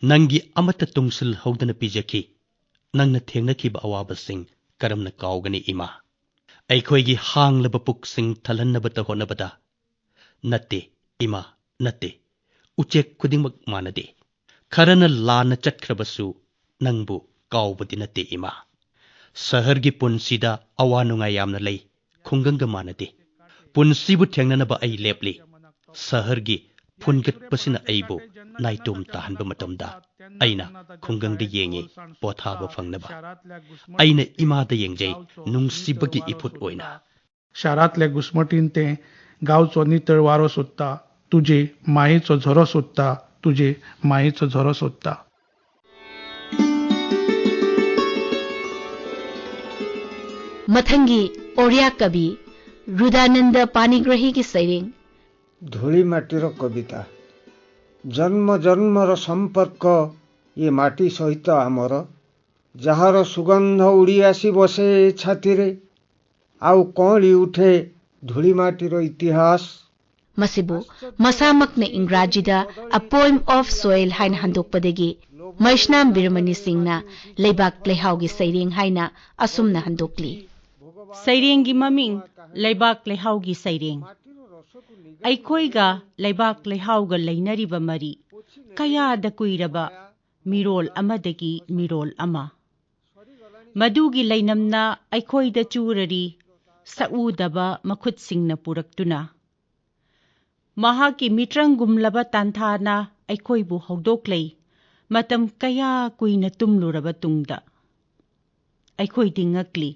ꯅꯪꯒꯤ ꯑꯃꯠꯇ ꯇꯨꯡꯁꯤꯜꯍꯧꯗꯅ ꯄꯤꯖꯈꯤ꯫ ꯅꯪꯅ ꯊꯦꯡꯅꯈꯤꯕ ꯑꯋꯥꯕꯁꯤꯡ ꯀꯔꯝꯅ ꯀꯥꯎꯒꯅꯤ, ꯏꯃꯥ? ꯑꯩꯈꯣꯏꯒꯤ ꯍꯥꯡꯂꯕ ꯄꯨꯛꯁꯤꯡ ꯊꯜꯍꯟꯅꯕꯇ ꯍꯣꯠꯅꯕꯗ, ꯅꯠꯇꯦ, ꯏꯃꯥ, ꯅꯠꯇꯦ꯫ ꯎꯆꯦꯛ ꯈꯨꯗꯤꯡꯃꯛ ꯃꯥꯟꯅꯗꯦ꯫ ꯈꯔꯅ ꯂꯥꯟꯅ ꯆꯠꯈ꯭ꯔꯕꯁꯨ ꯅꯪꯕꯨ ꯀꯥꯎꯕꯗꯤ ꯅꯠꯇꯦ, ꯏꯃꯥ꯫ ꯁꯍꯔꯒꯤ ꯄꯨꯟꯁꯤꯗ ꯑꯋꯥ ꯅꯨꯡꯉꯥꯏ ꯌꯥꯝꯅ ꯂꯩ, ꯈꯨꯡꯒꯪꯒ ꯃꯥꯟꯅꯗꯦ꯫ ꯄꯨꯟꯁꯤꯕꯨ ꯊꯦꯡꯅꯅꯕ ꯑꯩ ꯂꯦꯞꯂꯤ꯫ ꯁꯍꯔꯒꯤ ꯐꯨꯟꯒꯠꯄꯁꯤꯅ ꯑꯩꯕꯨ ꯅꯥꯏꯇꯣꯝ ꯇꯥꯍꯟꯕ ꯃꯇꯝꯗ ꯑꯩꯅ ꯈꯨꯡꯒꯪꯗ ꯌꯦꯡꯉꯤ, ꯄꯣꯊꯥꯕ ꯐꯪꯅꯕ꯫ ꯑꯩꯅ ꯏꯃꯥꯗ ꯌꯦꯡꯖꯩ, ꯅꯨꯡꯁꯤꯕꯒꯤ ꯏꯐꯨꯠ ꯑꯣꯏꯅ꯫ शारांतले घुस्मटींत तें गांवचो नितळ वारो सोदता, तुजे मायेचो झरो सोदता, तुजे मायेचो झरो सोदता. ꯃꯊꯪꯒꯤ ꯑꯣꯔꯤꯌꯥ ꯀꯕꯤ ꯔꯨꯗꯥꯅꯟꯗ ꯄꯥꯅꯤꯒ꯭ꯔꯍꯤꯒꯤ ꯁꯩꯔꯦꯡ꯫ ଧୂଳି ମାଟିର କବିତା। ଜନ୍ମ ଜନ୍ମର ସମ୍ପର୍କ ଏ ମାଟି ସହିତ ଆମର, ଯାହାର ସୁଗନ୍ଧ ଉଡ଼ି ଆସି ବସେ ଏ ଛାତିରେ, ଆଉ କଅଁଳି ଉଠେ ଧୂଳି ମାଟିର ଇତିହାସ। ꯃꯁꯤꯕꯨ ꯃꯁꯥꯃꯛꯅ ꯏꯪꯒ꯭ꯔꯥꯖꯤꯗ A Poem of Soil ꯍꯥꯏꯅ ꯍꯟꯗꯣꯛꯄꯗꯒꯤ ꯃꯩꯁꯅꯥꯝ ꯕꯤꯔꯃꯅꯤ ꯁꯤꯡꯅ ꯂꯩꯕꯥꯛ ꯂꯩꯍꯥꯎꯒꯤ ꯁꯩꯔꯦꯡ ꯍꯥꯏꯅ ꯑꯁꯨꯝꯅ ꯍꯟꯗꯣꯛꯂꯤ꯫ ꯁꯩꯔꯦꯡꯒꯤ ꯃꯃꯤꯡ ꯂꯩꯕꯥꯛ ꯂꯩꯍꯥꯎꯒꯤ ꯁꯩꯔꯦꯡ꯫ ꯑꯩꯈꯣꯏꯒ ꯂꯩꯕꯥꯛ ꯂꯩꯍꯥꯎꯒ ꯂꯩꯅꯔꯤꯕ ꯃꯔꯤ ꯀꯌꯥꯗ ꯀꯨꯏꯔꯕ ꯃꯤꯔꯣꯜ ꯑꯃꯗꯒꯤ ꯃꯤꯔꯣꯜ ꯑꯃ꯫ ꯃꯗꯨꯒꯤ ꯂꯩꯅꯝꯅ ꯑꯩꯈꯣꯏꯗ ꯆꯨꯔꯔꯤ ꯁꯛꯎꯗꯕ ꯃꯈꯨꯠꯁꯤꯡꯅ ꯄꯨꯔꯛꯇꯨꯅ꯫ ꯃꯍꯥꯛꯀꯤ ꯃꯤꯇ꯭ꯔꯪꯒꯨꯝꯂꯕ ꯇꯥꯟꯊꯥꯅ ꯑꯩꯈꯣꯏꯕꯨ ꯍꯧꯗꯣꯛꯂꯩ, ꯃꯇꯝ ꯀꯌꯥ ꯀꯨꯏꯅ ꯇꯨꯝꯂꯨꯔꯕ ꯇꯨꯡꯗ ꯑꯩꯈꯣꯏꯗꯤ ꯉꯛꯂꯤ,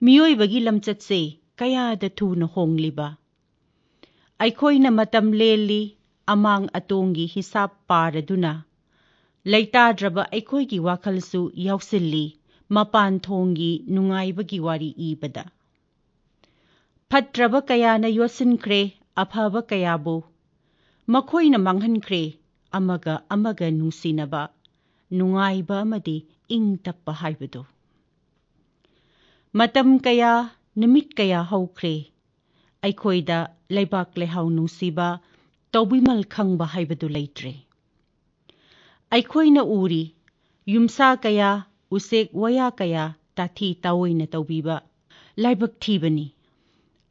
ꯃꯤꯑꯣꯏꯕꯒꯤ ꯂꯝꯆꯠꯁꯦ ꯀꯌꯥꯗ ꯊꯨꯅ ꯍꯣꯡꯂꯤꯕ꯫ ꯑꯩꯈꯣꯏꯅ ꯃꯇꯝ ꯂꯦꯜꯂꯤ, ꯑꯃꯥꯡ ꯑꯇꯣꯡꯒꯤ ꯍꯤꯁꯥꯞ ꯄꯥꯔꯗꯨꯅ꯫ ꯂꯩꯇꯥꯗ꯭ꯔꯕ ꯑꯩꯈꯣꯏꯒꯤ ꯋꯥꯈꯜꯁꯨ ꯌꯥꯎꯁꯤꯜꯂꯤ, ꯃꯄꯥꯟ ꯊꯣꯡꯒꯤ ꯅꯨꯡꯉꯥꯏꯕꯒꯤ ꯋꯥꯔꯤ ꯏꯕꯗ꯫ ꯐꯠꯇ꯭ꯔꯕ ꯀꯌꯥꯅ ꯌꯣꯠꯁꯤꯟꯈ꯭ꯔꯦ ꯑꯐꯕ ꯀꯌꯥꯕꯨ꯫ ꯃꯈꯣꯏꯅ ꯃꯥꯡꯍꯟꯈ꯭ꯔꯦ ꯑꯃꯒ ꯑꯃꯒ ꯅꯨꯡꯁꯤꯅꯕ, ꯅꯨꯡꯉꯥꯏꯕ ꯑꯃꯗꯤ ꯏꯪ ꯇꯞꯄ ꯍꯥꯏꯕꯗꯨ꯫ ꯃꯇꯝ ꯀꯌꯥ, ꯅꯨꯃꯤꯠ ꯀꯌꯥ ꯍꯧꯈ꯭ꯔꯦ, ꯑꯩꯈꯣꯏꯗ ꯂꯩꯕꯥꯛ ꯂꯩꯍꯥꯎ ꯅꯨꯡꯁꯤꯕ, ꯇꯧꯕꯤꯃꯜ ꯈꯪꯕ ꯍꯥꯏꯕꯗꯨ ꯂꯩꯇ꯭ꯔꯦ꯫ ꯑꯩꯈꯣꯏꯅ ꯎꯔꯤ, ꯌꯨꯝꯁꯥ ꯀꯌꯥ, ꯎꯆꯦꯛ ꯋꯥꯌꯥ ꯀꯌꯥ ꯇꯥꯊꯤ ꯇꯥꯑꯣꯏꯅ ꯇꯧꯕꯤꯕ ꯂꯥꯏꯕꯛ ꯊꯤꯕꯅꯤ꯫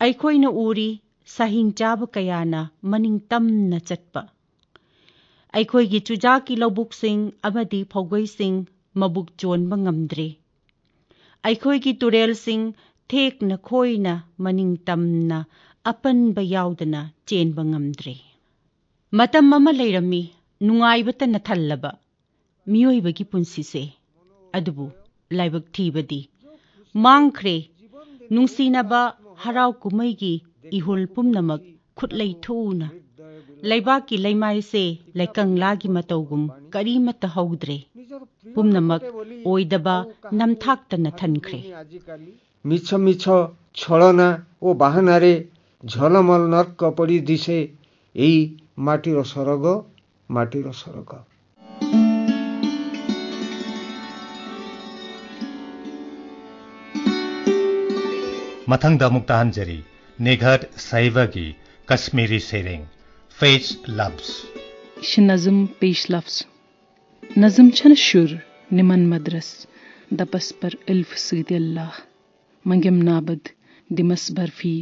ꯑꯩꯈꯣꯏꯅ ꯎꯔꯤ, ꯁꯥꯍꯤꯡ ꯆꯥꯕ ꯀꯌꯥꯅ ꯃꯅꯤꯡ ꯇꯝꯅ ꯆꯠꯄ꯫ ꯑꯩꯈꯣꯏꯒꯤ ꯆꯨꯖꯥꯛꯀꯤ ꯂꯧꯕꯨꯛꯁꯤꯡ ꯑꯃꯗꯤ ꯐꯧꯒꯩꯁꯤꯡ ꯃꯕꯨꯛ ꯆꯣꯟꯕ ꯉꯝꯗ꯭ꯔꯦ꯫ ꯑꯩꯈꯣꯏꯒꯤ ꯇꯨꯔꯦꯜꯁꯤꯡ ꯊꯦꯛꯅ ꯈꯣꯏꯅ ꯃꯅꯤꯡ ꯇꯝꯅ ꯑꯄꯟꯕ ꯌꯥꯎꯗꯅ ꯆꯦꯟꯕ ꯉꯝꯗ꯭ꯔꯦ꯫ ꯃꯇꯝ ꯑꯃ ꯂꯩꯔꯝꯃꯤ, ꯅꯨꯡꯉꯥꯏꯕꯇꯅ ꯊꯜꯂꯕ ꯃꯤꯑꯣꯏꯕꯒꯤ ꯄꯨꯟꯁꯤꯁꯦ꯫ ꯑꯗꯨꯕꯨ ꯂꯥꯏꯕꯛ ꯊꯤꯕꯗꯤ ꯃꯥꯡꯈ꯭ꯔꯦ꯫ ꯅꯨꯡꯁꯤꯅꯕ ꯍꯔꯥꯎ ꯀꯨꯝꯍꯩꯒꯤ ꯏꯍꯨꯜ ꯄꯨꯝꯅꯃꯛ ꯈꯨꯠꯂꯩ ꯊꯨꯅ꯫ ꯂꯩꯕꯥꯛꯀꯤ ꯂꯩꯃꯥꯏꯁꯦ ꯂꯩꯀꯪꯂꯥꯒꯤ ꯃꯇꯧꯒꯨꯝ ꯀꯔꯤꯃꯠꯇ ꯍꯧꯗ꯭ꯔꯦ꯫ ꯄꯨꯝꯅꯃꯛ ꯑꯣꯏꯗꯕ ꯅꯝꯊꯥꯛꯇꯅ ꯊꯟꯈ꯭ꯔꯦ꯫ ମିଛ ମିଛ ଛଳନା ଓ ବାହାନାରେ ଝଲମଲ ନର୍କ ପରି ଦିଶେ ଏଇ ମାଟିର ସରଗ, ମାଟିର ସରଗ। ꯃꯊꯪꯗ ꯑꯃꯨꯛ ꯇꯥꯍꯟꯖꯔꯤ ꯅꯤꯒꯍꯠ ꯁꯥꯍꯤꯕꯥꯒꯤ ꯀꯁꯃꯤꯔꯤ ꯁꯩꯔꯦꯡ Page Loves꯫ شنظم پیش لفظ۔ نظم چھنہ شُر نمن مدرس، دپس پر الف سۭتۍ اللہ۔ منگم نابد دِمس برفی،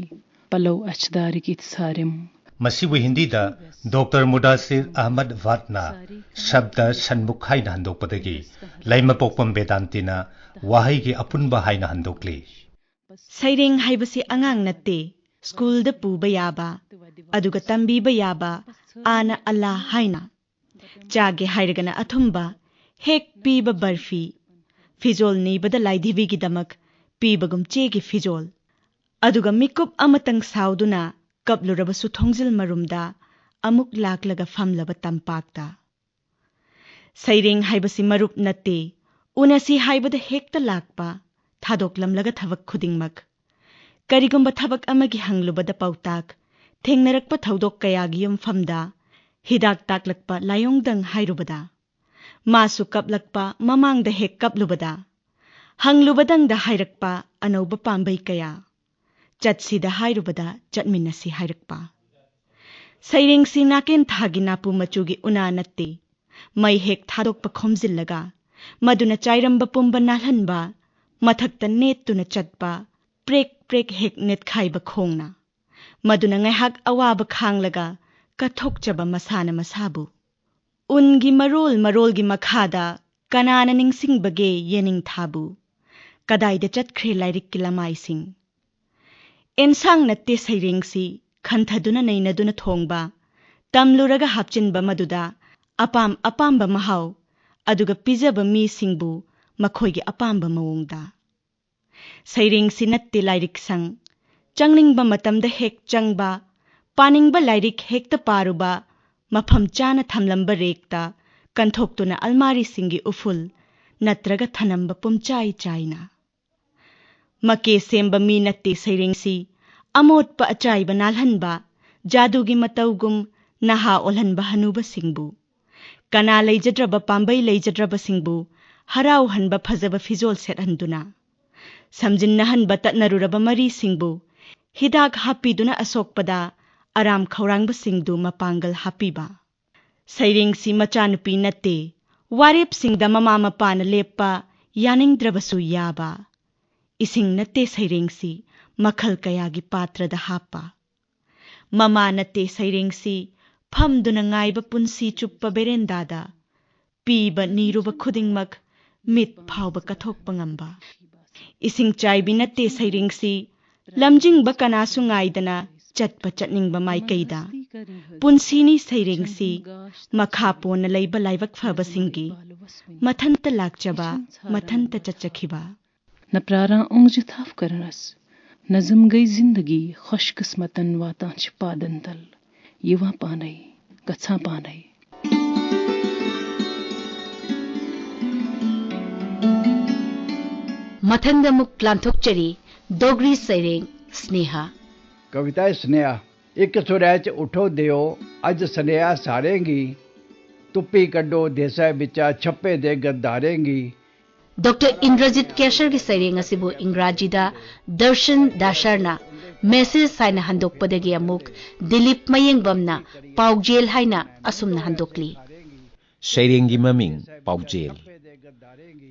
پلو اچھِ دارٕکۍ یِتھۍ سارِم۔ ꯃꯁꯤꯕꯨ ꯍꯤꯟꯗꯤꯗ ꯗꯣꯛꯇꯔ ꯃꯨꯗꯥꯁꯤꯔ ꯑꯍꯃꯗ ꯚꯠꯅ ꯁꯕꯗ ꯁꯟꯃꯨꯈ ꯍꯥꯏꯅ ꯍꯟꯗꯣꯛꯄꯗꯒꯤ ꯂꯩꯃꯄꯣꯛꯄꯝ ꯕꯦꯗꯥꯟꯇꯤꯅ ꯋꯥꯍꯩꯒꯤ ꯑꯄꯨꯟꯕ ꯍꯥꯏꯅ ꯍꯟꯗꯣꯛꯂꯤ꯫ ꯁꯩꯔꯦꯡ ꯍꯥꯏꯕꯁꯤ ꯑꯉꯥꯡ ꯅꯠꯇꯦ, ꯁ꯭ꯀꯨꯜꯗ ꯄꯨꯕ ꯌꯥꯕ, ꯑꯗꯨꯒ ꯇꯝꯕꯤꯕ ꯌꯥꯕ, ꯑꯥꯅ ꯑꯜꯂꯥ ꯍꯥꯏꯅ꯫ ꯆꯥꯒꯦ ꯍꯥꯏꯔꯒꯅ ꯑꯊꯨꯝꯕ, ꯍꯦꯛ ꯄꯤꯕ ꯕꯔꯐꯤ, ꯐꯤꯖꯣꯜ ꯅꯤꯕꯗ ꯂꯥꯏꯙꯤꯕꯤꯒꯤꯗꯃꯛ ꯄꯤꯕꯒꯨꯝ ꯆꯦꯒꯤ ꯐꯤꯖꯣꯜ, ꯑꯗꯨꯒ ꯃꯤꯀꯨꯞ ꯑꯃꯇꯪ ꯁꯥꯎꯗꯨꯅ ꯀꯞꯂꯨꯔꯕꯁꯨ ꯊꯣꯡꯖꯤꯜ ꯃꯔꯨꯝꯗ ꯑꯃꯨꯛ ꯂꯥꯛꯂꯒ ꯐꯝꯂꯕ ꯇꯝꯄꯥꯛꯇ꯫ ꯁꯩꯔꯦꯡ ꯍꯥꯏꯕꯁꯤ ꯃꯔꯨꯞ ꯅꯠꯇꯦ, ꯎꯅꯁꯤ ꯍꯥꯏꯕꯗ ꯍꯦꯛꯇ ꯂꯥꯛꯄ, ꯊꯥꯗꯣꯛꯂꯝꯂꯒ ꯊꯕꯛ ꯈꯨꯗꯤꯡꯃꯛ꯫ ꯀꯔꯤꯒꯨꯝꯕ ꯊꯕꯛ ꯑꯃꯒꯤ ꯍꯪꯂꯨꯕꯗ ꯄꯥꯎꯇꯥꯛ, ꯊꯦꯡꯅꯔꯛꯄ ꯊꯧꯗꯣꯛ ꯀꯌꯥꯒꯤ ꯌꯨꯝꯐꯝꯗ ꯍꯤꯗꯥꯛ ꯇꯥꯛꯂꯛꯄ ꯂꯥꯏꯑꯣꯡꯗꯪ ꯍꯥꯏꯔꯨꯕꯗ꯫ ꯃꯥꯁꯨ ꯀꯞꯂꯛꯄ ꯃꯃꯥꯡꯗ ꯍꯦꯛ ꯀꯞꯂꯨꯕꯗ꯫ ꯍꯪꯂꯨꯕꯗꯪꯗ ꯍꯥꯏꯔꯛꯄ ꯑꯅꯧꯕ ꯄꯥꯝꯕꯩ ꯀꯌꯥ꯫ ꯆꯠꯁꯤꯗ ꯍꯥꯏꯔꯨꯕꯗ ꯆꯠꯃꯤꯟꯅꯁꯤ ꯍꯥꯏꯔꯛꯄ꯫ ꯁꯩꯔꯦꯡꯁꯤ ꯅꯥꯀꯦꯟ ꯊꯥꯒꯤ ꯅꯥꯄꯨ ꯃꯆꯨꯒꯤ ꯎꯅꯥ ꯅꯠꯇꯦ꯫ ꯃꯩ ꯍꯦꯛ ꯊꯥꯗꯣꯛꯄ ꯈꯣꯝꯖꯤꯜꯂꯒ, ꯃꯗꯨꯅ ꯆꯥꯏꯔꯝꯕ ꯄꯨꯝꯕ ꯅꯥꯜꯍꯟꯕ, ꯃꯊꯛꯇ ꯅꯦꯠꯇꯨꯅ ꯆꯠꯄ, ꯄ꯭ꯔꯦꯛ ꯄ꯭ꯔꯦꯛ ꯍꯦꯛ ꯅꯦꯠꯈꯥꯏꯕ ꯈꯣꯡꯅ꯫ ꯃꯗꯨꯅ ꯉꯥꯏꯍꯥꯛ ꯑꯋꯥꯕ ꯈꯥꯡꯂꯒ ꯀꯠꯊꯣꯛꯆꯕ ꯃꯁꯥꯅ ꯃꯁꯥꯕꯨ꯫ ꯎꯟꯒꯤ ꯃꯔꯣꯜ ꯃꯔꯣꯜꯒꯤ ꯃꯈꯥꯗ ꯀꯅꯥꯅ ꯅꯤꯡꯁꯤꯡꯕꯒꯦ ꯌꯦꯅꯤꯡꯊꯥꯕꯨ? ꯀꯗꯥꯏꯗ ꯆꯠꯈ꯭ꯔꯦ ꯂꯥꯏꯔꯤꯛꯀꯤ ꯂꯃꯥꯏꯁꯤꯡ? ꯑꯦꯟꯁꯥꯡ ꯅꯠꯇꯦ ꯁꯩꯔꯦꯡꯁꯤ, ꯈꯟꯊꯗꯨꯅ ꯅꯩꯅꯗꯨꯅ ꯊꯣꯡꯕ, ꯇꯝꯂꯨꯔꯒ ꯍꯥꯞꯆꯤꯟꯕ ꯃꯗꯨꯗ ꯑꯄꯥꯝ ꯑꯄꯥꯝꯕ ꯃꯍꯥꯎ, ꯑꯗꯨꯒ ꯄꯤꯖꯕ ꯃꯤꯁꯤꯡꯕꯨ ꯃꯈꯣꯏꯒꯤ ꯑꯄꯥꯝꯕ ꯃꯑꯣꯡꯗ꯫ ꯁꯩꯔꯦꯡꯁꯤ ꯅꯠꯇꯦ ꯂꯥꯏꯔꯤꯛ ꯁꯪ, ꯆꯪꯅꯤꯡꯕ ꯃꯇꯝꯗ ꯍꯦꯛ ꯆꯪꯕ, ꯄꯥꯅꯤꯡꯕ ꯂꯥꯏꯔꯤꯛ ꯍꯦꯛꯇ ꯄꯥꯔꯨꯕ, ꯃꯐꯝ ꯆꯥꯅ ꯊꯝꯂꯝꯕ ꯔꯦꯛꯇ ꯀꯟꯊꯣꯛꯇꯨꯅ ꯑꯜꯃꯥꯔꯤꯁꯤꯡꯒꯤ ꯎꯐꯨꯜ ꯅꯠꯇ꯭ꯔꯒ ꯊꯅꯝꯕ ꯄꯨꯝꯆꯥꯏ ꯆꯥꯏꯅ꯫ ꯃꯀꯦ ꯁꯦꯝꯕ ꯃꯤ ꯅꯠꯇꯦ ꯁꯩꯔꯦꯡꯁꯤ, ꯑꯃꯣꯠꯄ ꯑꯆꯥꯏꯕ ꯅꯥꯜꯍꯟꯕ, ꯖꯥꯗꯨꯒꯤ ꯃꯇꯧꯒꯨꯝ ꯅꯍꯥ ꯑꯣꯜꯍꯟꯕ ꯍꯅꯨꯕꯁꯤꯡꯕꯨ꯫ ꯀꯅꯥ ꯂꯩꯖꯗ꯭ꯔꯕ ꯄꯥꯝꯕꯩ ꯂꯩꯖꯗ꯭ꯔꯕꯁꯤꯡꯕꯨ ꯍꯔꯥꯎꯍꯟꯕ ꯐꯖꯕ ꯐꯤꯖꯣꯜ ꯁꯦꯠꯍꯟꯗꯨꯅ꯫ ꯁꯝꯖꯤꯟꯅꯍꯟꯕ ꯇꯠꯅꯔꯨꯔꯕ ꯃꯔꯤꯁꯤꯡꯕꯨ ꯍꯤꯗꯥꯛ ꯍꯥꯞꯄꯤꯗꯨꯅ ꯑꯁꯣꯛꯄꯗ ꯑꯔꯥꯝ ꯈꯧꯔꯥꯡꯕꯁꯤꯡꯗꯨ ꯃꯄꯥꯡꯒꯜ ꯍꯥꯞꯄꯤꯕ꯫ ꯁꯩꯔꯦꯡꯁꯤ ꯃꯆꯥꯅꯨꯄꯤ ꯅꯠꯇꯦ, ꯋꯥꯔꯦꯞꯁꯤꯡꯗ ꯃꯃꯥ ꯃꯄꯥꯅ ꯂꯦꯞꯄ ꯌꯥꯅꯤꯡꯗ꯭ꯔꯕꯁꯨ ꯌꯥꯕ꯫ ꯏꯁꯤꯡ ꯅꯠꯇꯦ ꯁꯩꯔꯦꯡꯁꯤ, ꯃꯈꯜ ꯀꯌꯥꯒꯤ ꯄꯥꯇ꯭ꯔꯗ ꯍꯥꯞꯄ꯫ ꯃꯃꯥ ꯅꯠꯇꯦ ꯁꯩꯔꯦꯡꯁꯤ, ꯐꯝꯗꯨꯅ ꯉꯥꯏꯕ ꯄꯨꯟꯁꯤ ꯆꯨꯞꯄ ꯕꯦꯔꯦꯟꯗꯥꯗ꯫ ꯄꯤꯕ ꯅꯤꯔꯨꯕ ꯈꯨꯗꯤꯡꯃꯛ ꯃꯤꯠ ꯐꯥꯎꯕ ꯀꯠꯊꯣꯛꯄ ꯉꯝꯕ꯫ ꯏꯁꯤꯡ ꯆꯥꯏꯕꯤ ꯅꯠꯇꯦ ꯁꯩꯔꯦꯡꯁꯤ, ꯂꯝꯖꯤꯡꯕ ꯀꯅꯥꯁꯨ ꯉꯥꯏꯗꯅ ꯆꯠꯄ ꯆꯠꯅꯤꯡꯕ ꯃꯥꯏꯀꯩꯗ꯫ ꯄꯨꯟꯁꯤꯅꯤ ꯁꯩꯔꯦꯡꯁꯤ ꯃꯈꯥ ꯄꯣꯟꯅ ꯂꯩꯕ ꯂꯥꯏꯕꯛ ꯐꯕꯁꯤꯡꯒꯤ ꯃꯊꯟꯇ ꯂꯥꯛꯆꯕ, ꯃꯊꯟꯇ ꯆꯠꯆꯈꯤꯕ꯫ نہ پراران اونگجہِ تھپھ کرنس، نظم گٔے زندگی، خۄش قسمتن واتان چھِ پادن تل۔ یِوان پانے، گژھان پانے۔ ꯃꯊꯪꯗ ꯑꯃꯨꯛ ꯂꯥꯟꯊꯣꯛꯆꯔꯤ ꯗꯣꯒ꯭ꯔꯤ ꯁꯩꯔꯦꯡ ꯁ꯭ꯅꯦꯍꯥ꯫ कविता ऐ सनेहा। इक सुरै च उठो देओ, अज्ज सनेहा सारें गी। तुप्पी कड्डो देसै बिच्चा छप्पे दे गद्दारें गी। ꯗꯣꯛꯇꯔ ꯏꯟꯗ꯭ꯔꯖꯤꯠ ꯀꯦꯁꯔꯒꯤ ꯁꯩꯔꯦꯡ ꯑꯁꯤꯕꯨ ꯏꯪꯒ꯭ꯔꯥꯖꯤꯗ ꯗꯔꯁꯟ ꯗꯥꯁꯔꯅ ꯃꯦꯁꯦꯖ ꯍꯥꯏꯅ ꯍꯟꯗꯣꯛꯄꯗꯒꯤ ꯑꯃꯨꯛ ꯗꯤꯂꯤꯞ ꯃꯌꯦꯡꯕꯝꯅ ꯄꯥꯎꯖꯦꯜ ꯍꯥꯏꯅ ꯑꯁꯨꯝꯅ ꯍꯟꯗꯣꯛꯂꯤ꯫ ꯁꯩꯔꯦꯡꯒꯤ ꯃꯃꯤꯡ ꯄꯥꯎꯖꯦꯜ꯫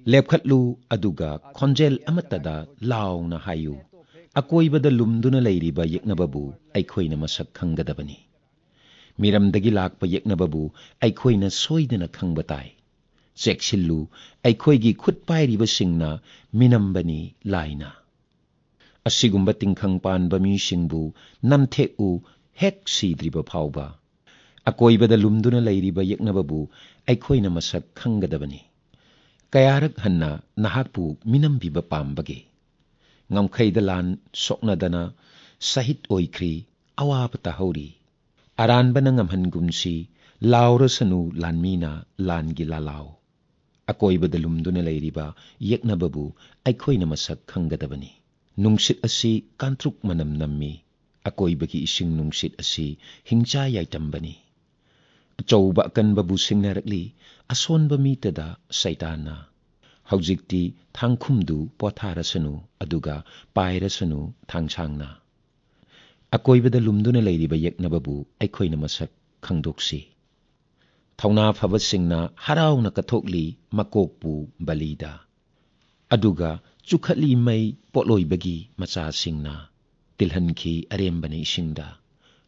ꯂꯦꯞꯈꯠꯂꯨ, ꯑꯗꯨꯒ ꯈꯣꯟꯖꯦꯜ ꯑꯃꯠꯇꯗ ꯂꯥꯎꯅ ꯍꯥꯏꯌꯨ, "ꯑꯀꯣꯏꯕꯗ ꯂꯨꯝꯗꯨꯅ ꯂꯩꯔꯤꯕ ꯌꯦꯛꯅꯕꯕꯨ ꯑꯩꯈꯣꯏꯅ ꯃꯁꯛ ꯈꯪꯒꯗꯕꯅꯤ꯫ ꯃꯤꯔꯝꯗꯒꯤ ꯂꯥꯛꯄ ꯌꯦꯛꯅꯕꯕꯨ ꯑꯩꯈꯣꯏꯅ ꯁꯣꯏꯗꯅ ꯈꯪꯕ ꯇꯥꯏ꯫ ꯆꯦꯛꯁꯤꯜꯂꯨ, ꯑꯩꯈꯣꯏꯒꯤ ꯈꯨꯠ ꯄꯥꯏꯔꯤꯕꯁꯤꯡꯅ ꯃꯤꯅꯝꯕꯅꯤ ꯂꯥꯏꯅ꯫ ꯑꯁꯤꯒꯨꯝꯕ ꯇꯤꯡꯈꯪ ꯄꯥꯟꯕ ꯃꯤꯁꯤꯡꯕꯨ ꯅꯝꯊꯦꯛꯎ ꯍꯦꯛ ꯁꯤꯗ꯭ꯔꯤꯕ ꯐꯥꯎꯕ꯫ ꯑꯀꯣꯏꯕꯗ ꯂꯨꯝꯗꯨꯅ ꯂꯩꯔꯤꯕ ꯌꯦꯛꯅꯕꯕꯨ ꯑꯩꯈꯣꯏꯅ ꯃꯁꯛ ꯈꯪꯒꯗꯕꯅꯤ꯫ ꯀꯌꯥꯔꯛ ꯍꯟꯅ ꯅꯍꯥꯛꯄꯨ ꯃꯤꯅꯝꯕꯤꯕ ꯄꯥꯝꯕꯒꯦ? ꯉꯝꯈꯩꯗ ꯂꯥꯟ ꯁꯣꯛꯅꯗꯅ ꯁꯍꯤꯗ ꯑꯣꯏꯈ꯭ꯔꯤ, ꯑꯋꯥꯕ ꯇꯥꯍꯧꯔꯤ꯫ ꯑꯔꯥꯟꯕꯅ ꯉꯝꯍꯟꯒꯨꯝꯁꯤ, ꯂꯥꯎꯔꯁꯅꯨ ꯂꯥꯟꯃꯤꯅ ꯂꯥꯟꯒꯤ ꯂꯥꯂꯥꯎ꯫ ꯑꯀꯣꯏꯕꯗ ꯂꯨꯝꯗꯨꯅ ꯂꯩꯔꯤꯕ ꯌꯦꯛꯅꯕꯕꯨ ꯑꯩꯈꯣꯏꯅ ꯃꯁꯛ ꯈꯪꯒꯗꯕꯅꯤ꯫ ꯅꯨꯡꯁꯤꯠ ꯑꯁꯤ ꯀꯥꯡꯇ꯭ꯔꯨꯛ ꯃꯅꯝ ꯅꯝꯃꯤ꯫ ꯑꯀꯣꯏꯕꯒꯤ ꯏꯁꯤꯡ ꯅꯨꯡꯁꯤꯠ ꯑꯁꯤ ꯍꯤꯡꯆꯥ ꯌꯥꯏꯇꯝꯕꯅꯤ꯫ ꯑꯆꯧꯕ ꯑꯀꯟꯕꯕꯨ ꯁꯤꯡꯅꯔꯛꯂꯤ, ꯑꯁꯣꯟꯕ ꯃꯤꯇꯗ ꯁꯩꯇꯥꯟꯅ꯫ ꯍꯧꯖꯤꯛꯇꯤ ꯊꯥꯡꯈꯨꯝꯗꯨ ꯄꯣꯊꯥꯔꯁꯅꯨ, ꯑꯗꯨꯒ ꯄꯥꯏꯔꯁꯅꯨ ꯊꯥꯡꯁꯥꯡꯅ꯫ ꯑꯀꯣꯏꯕꯗ ꯂꯨꯝꯗꯨꯅ ꯂꯩꯔꯤꯕ ꯌꯦꯛꯅꯕꯕꯨ ꯑꯩꯈꯣꯏꯅ ꯃꯁꯛ ꯈꯪꯗꯣꯛꯁꯤ꯫ ꯊꯧꯅꯥ ꯐꯕꯁꯤꯡꯅ ꯍꯔꯥꯎꯅ ꯀꯠꯊꯣꯛꯂꯤ ꯃꯀꯣꯛꯄꯨ ꯕꯂꯤꯗ꯫ ꯑꯗꯨꯒ ꯆꯨꯈꯠꯂꯤ ꯃꯩ ꯄꯣꯠꯂꯣꯏꯕꯒꯤ ꯃꯆꯥꯁꯤꯡꯅ, ꯇꯤꯜꯍꯟꯈꯤ ꯑꯔꯦꯝꯕꯅ ꯏꯁꯤꯡꯗ꯫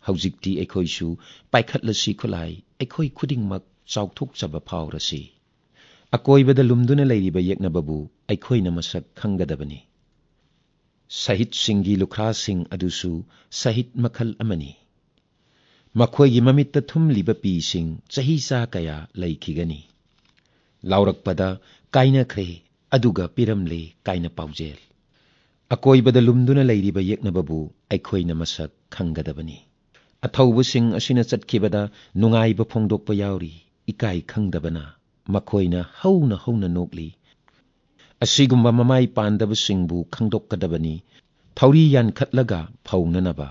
ꯍꯧꯖꯤꯛꯇꯤ ꯑꯩꯈꯣꯏꯁꯨ ꯄꯥꯏꯈꯠꯂꯁꯤ ꯈꯨꯠꯂꯥꯏ, ꯑꯩꯈꯣꯏ ꯈꯨꯗꯤꯡꯃꯛ ꯆꯥꯎꯊꯣꯛꯆꯕ ꯐꯥꯎꯔꯁꯤ꯫ ꯑꯀꯣꯏꯕꯗ ꯂꯨꯝꯗꯨꯅ ꯂꯩꯔꯤꯕ ꯌꯦꯛꯅꯕꯕꯨ ꯑꯩꯈꯣꯏꯅ ꯃꯁꯛ ꯈꯪꯒꯗꯕꯅꯤ꯫ ꯁꯍꯤꯗꯁꯤꯡꯒꯤ ꯂꯨꯈ꯭ꯔꯥꯁꯤꯡ ꯑꯗꯨꯁꯨ ꯁꯍꯤꯗ ꯃꯈꯜ ꯑꯃꯅꯤ꯫ ꯃꯈꯣꯏꯒꯤ ꯃꯃꯤꯠꯇ ꯊꯨꯝꯂꯤꯕ ꯄꯤꯁꯤꯡ ꯆꯍꯤ ꯆꯥ ꯀꯌꯥ ꯂꯩꯈꯤꯒꯅꯤ꯫ ꯂꯥꯎꯔꯛꯄꯗ ꯀꯥꯏꯅꯈ꯭ꯔꯦ, ꯑꯗꯨꯒ ꯄꯤꯔꯝꯂꯦ ꯀꯥꯏꯅ ꯄꯥꯎꯖꯦꯜ꯫ ꯑꯀꯣꯏꯕꯗ ꯂꯨꯝꯗꯨꯅ ꯂꯩꯔꯤꯕ ꯌꯦꯛꯅꯕꯕꯨ ꯑꯩꯈꯣꯏꯅ ꯃꯁꯛ ꯈꯪꯒꯗꯕꯅꯤ꯫ ꯑꯊꯧꯕꯁꯤꯡ ꯑꯁꯤꯅ ꯆꯠꯈꯤꯕꯗ ꯅꯨꯡꯉꯥꯏꯕ ꯐꯣꯡꯗꯣꯛꯄ ꯌꯥꯎꯔꯤ, ꯏꯀꯥꯏ ꯈꯪꯗꯕꯅ꯫ ꯃꯈꯣꯏꯅ ꯍꯧꯅ ꯍꯧꯅ ꯅꯣꯛꯂꯤ꯫ ꯑꯁꯤꯒꯨꯝꯕ ꯃꯃꯥꯏ ꯄꯥꯟꯗꯕꯁꯤꯡꯕꯨ ꯈꯪꯗꯣꯛꯀꯗꯕꯅꯤ, ꯊꯧꯔꯤ ꯌꯥꯟꯈꯠꯂꯒ ꯐꯧꯅꯅꯕ꯫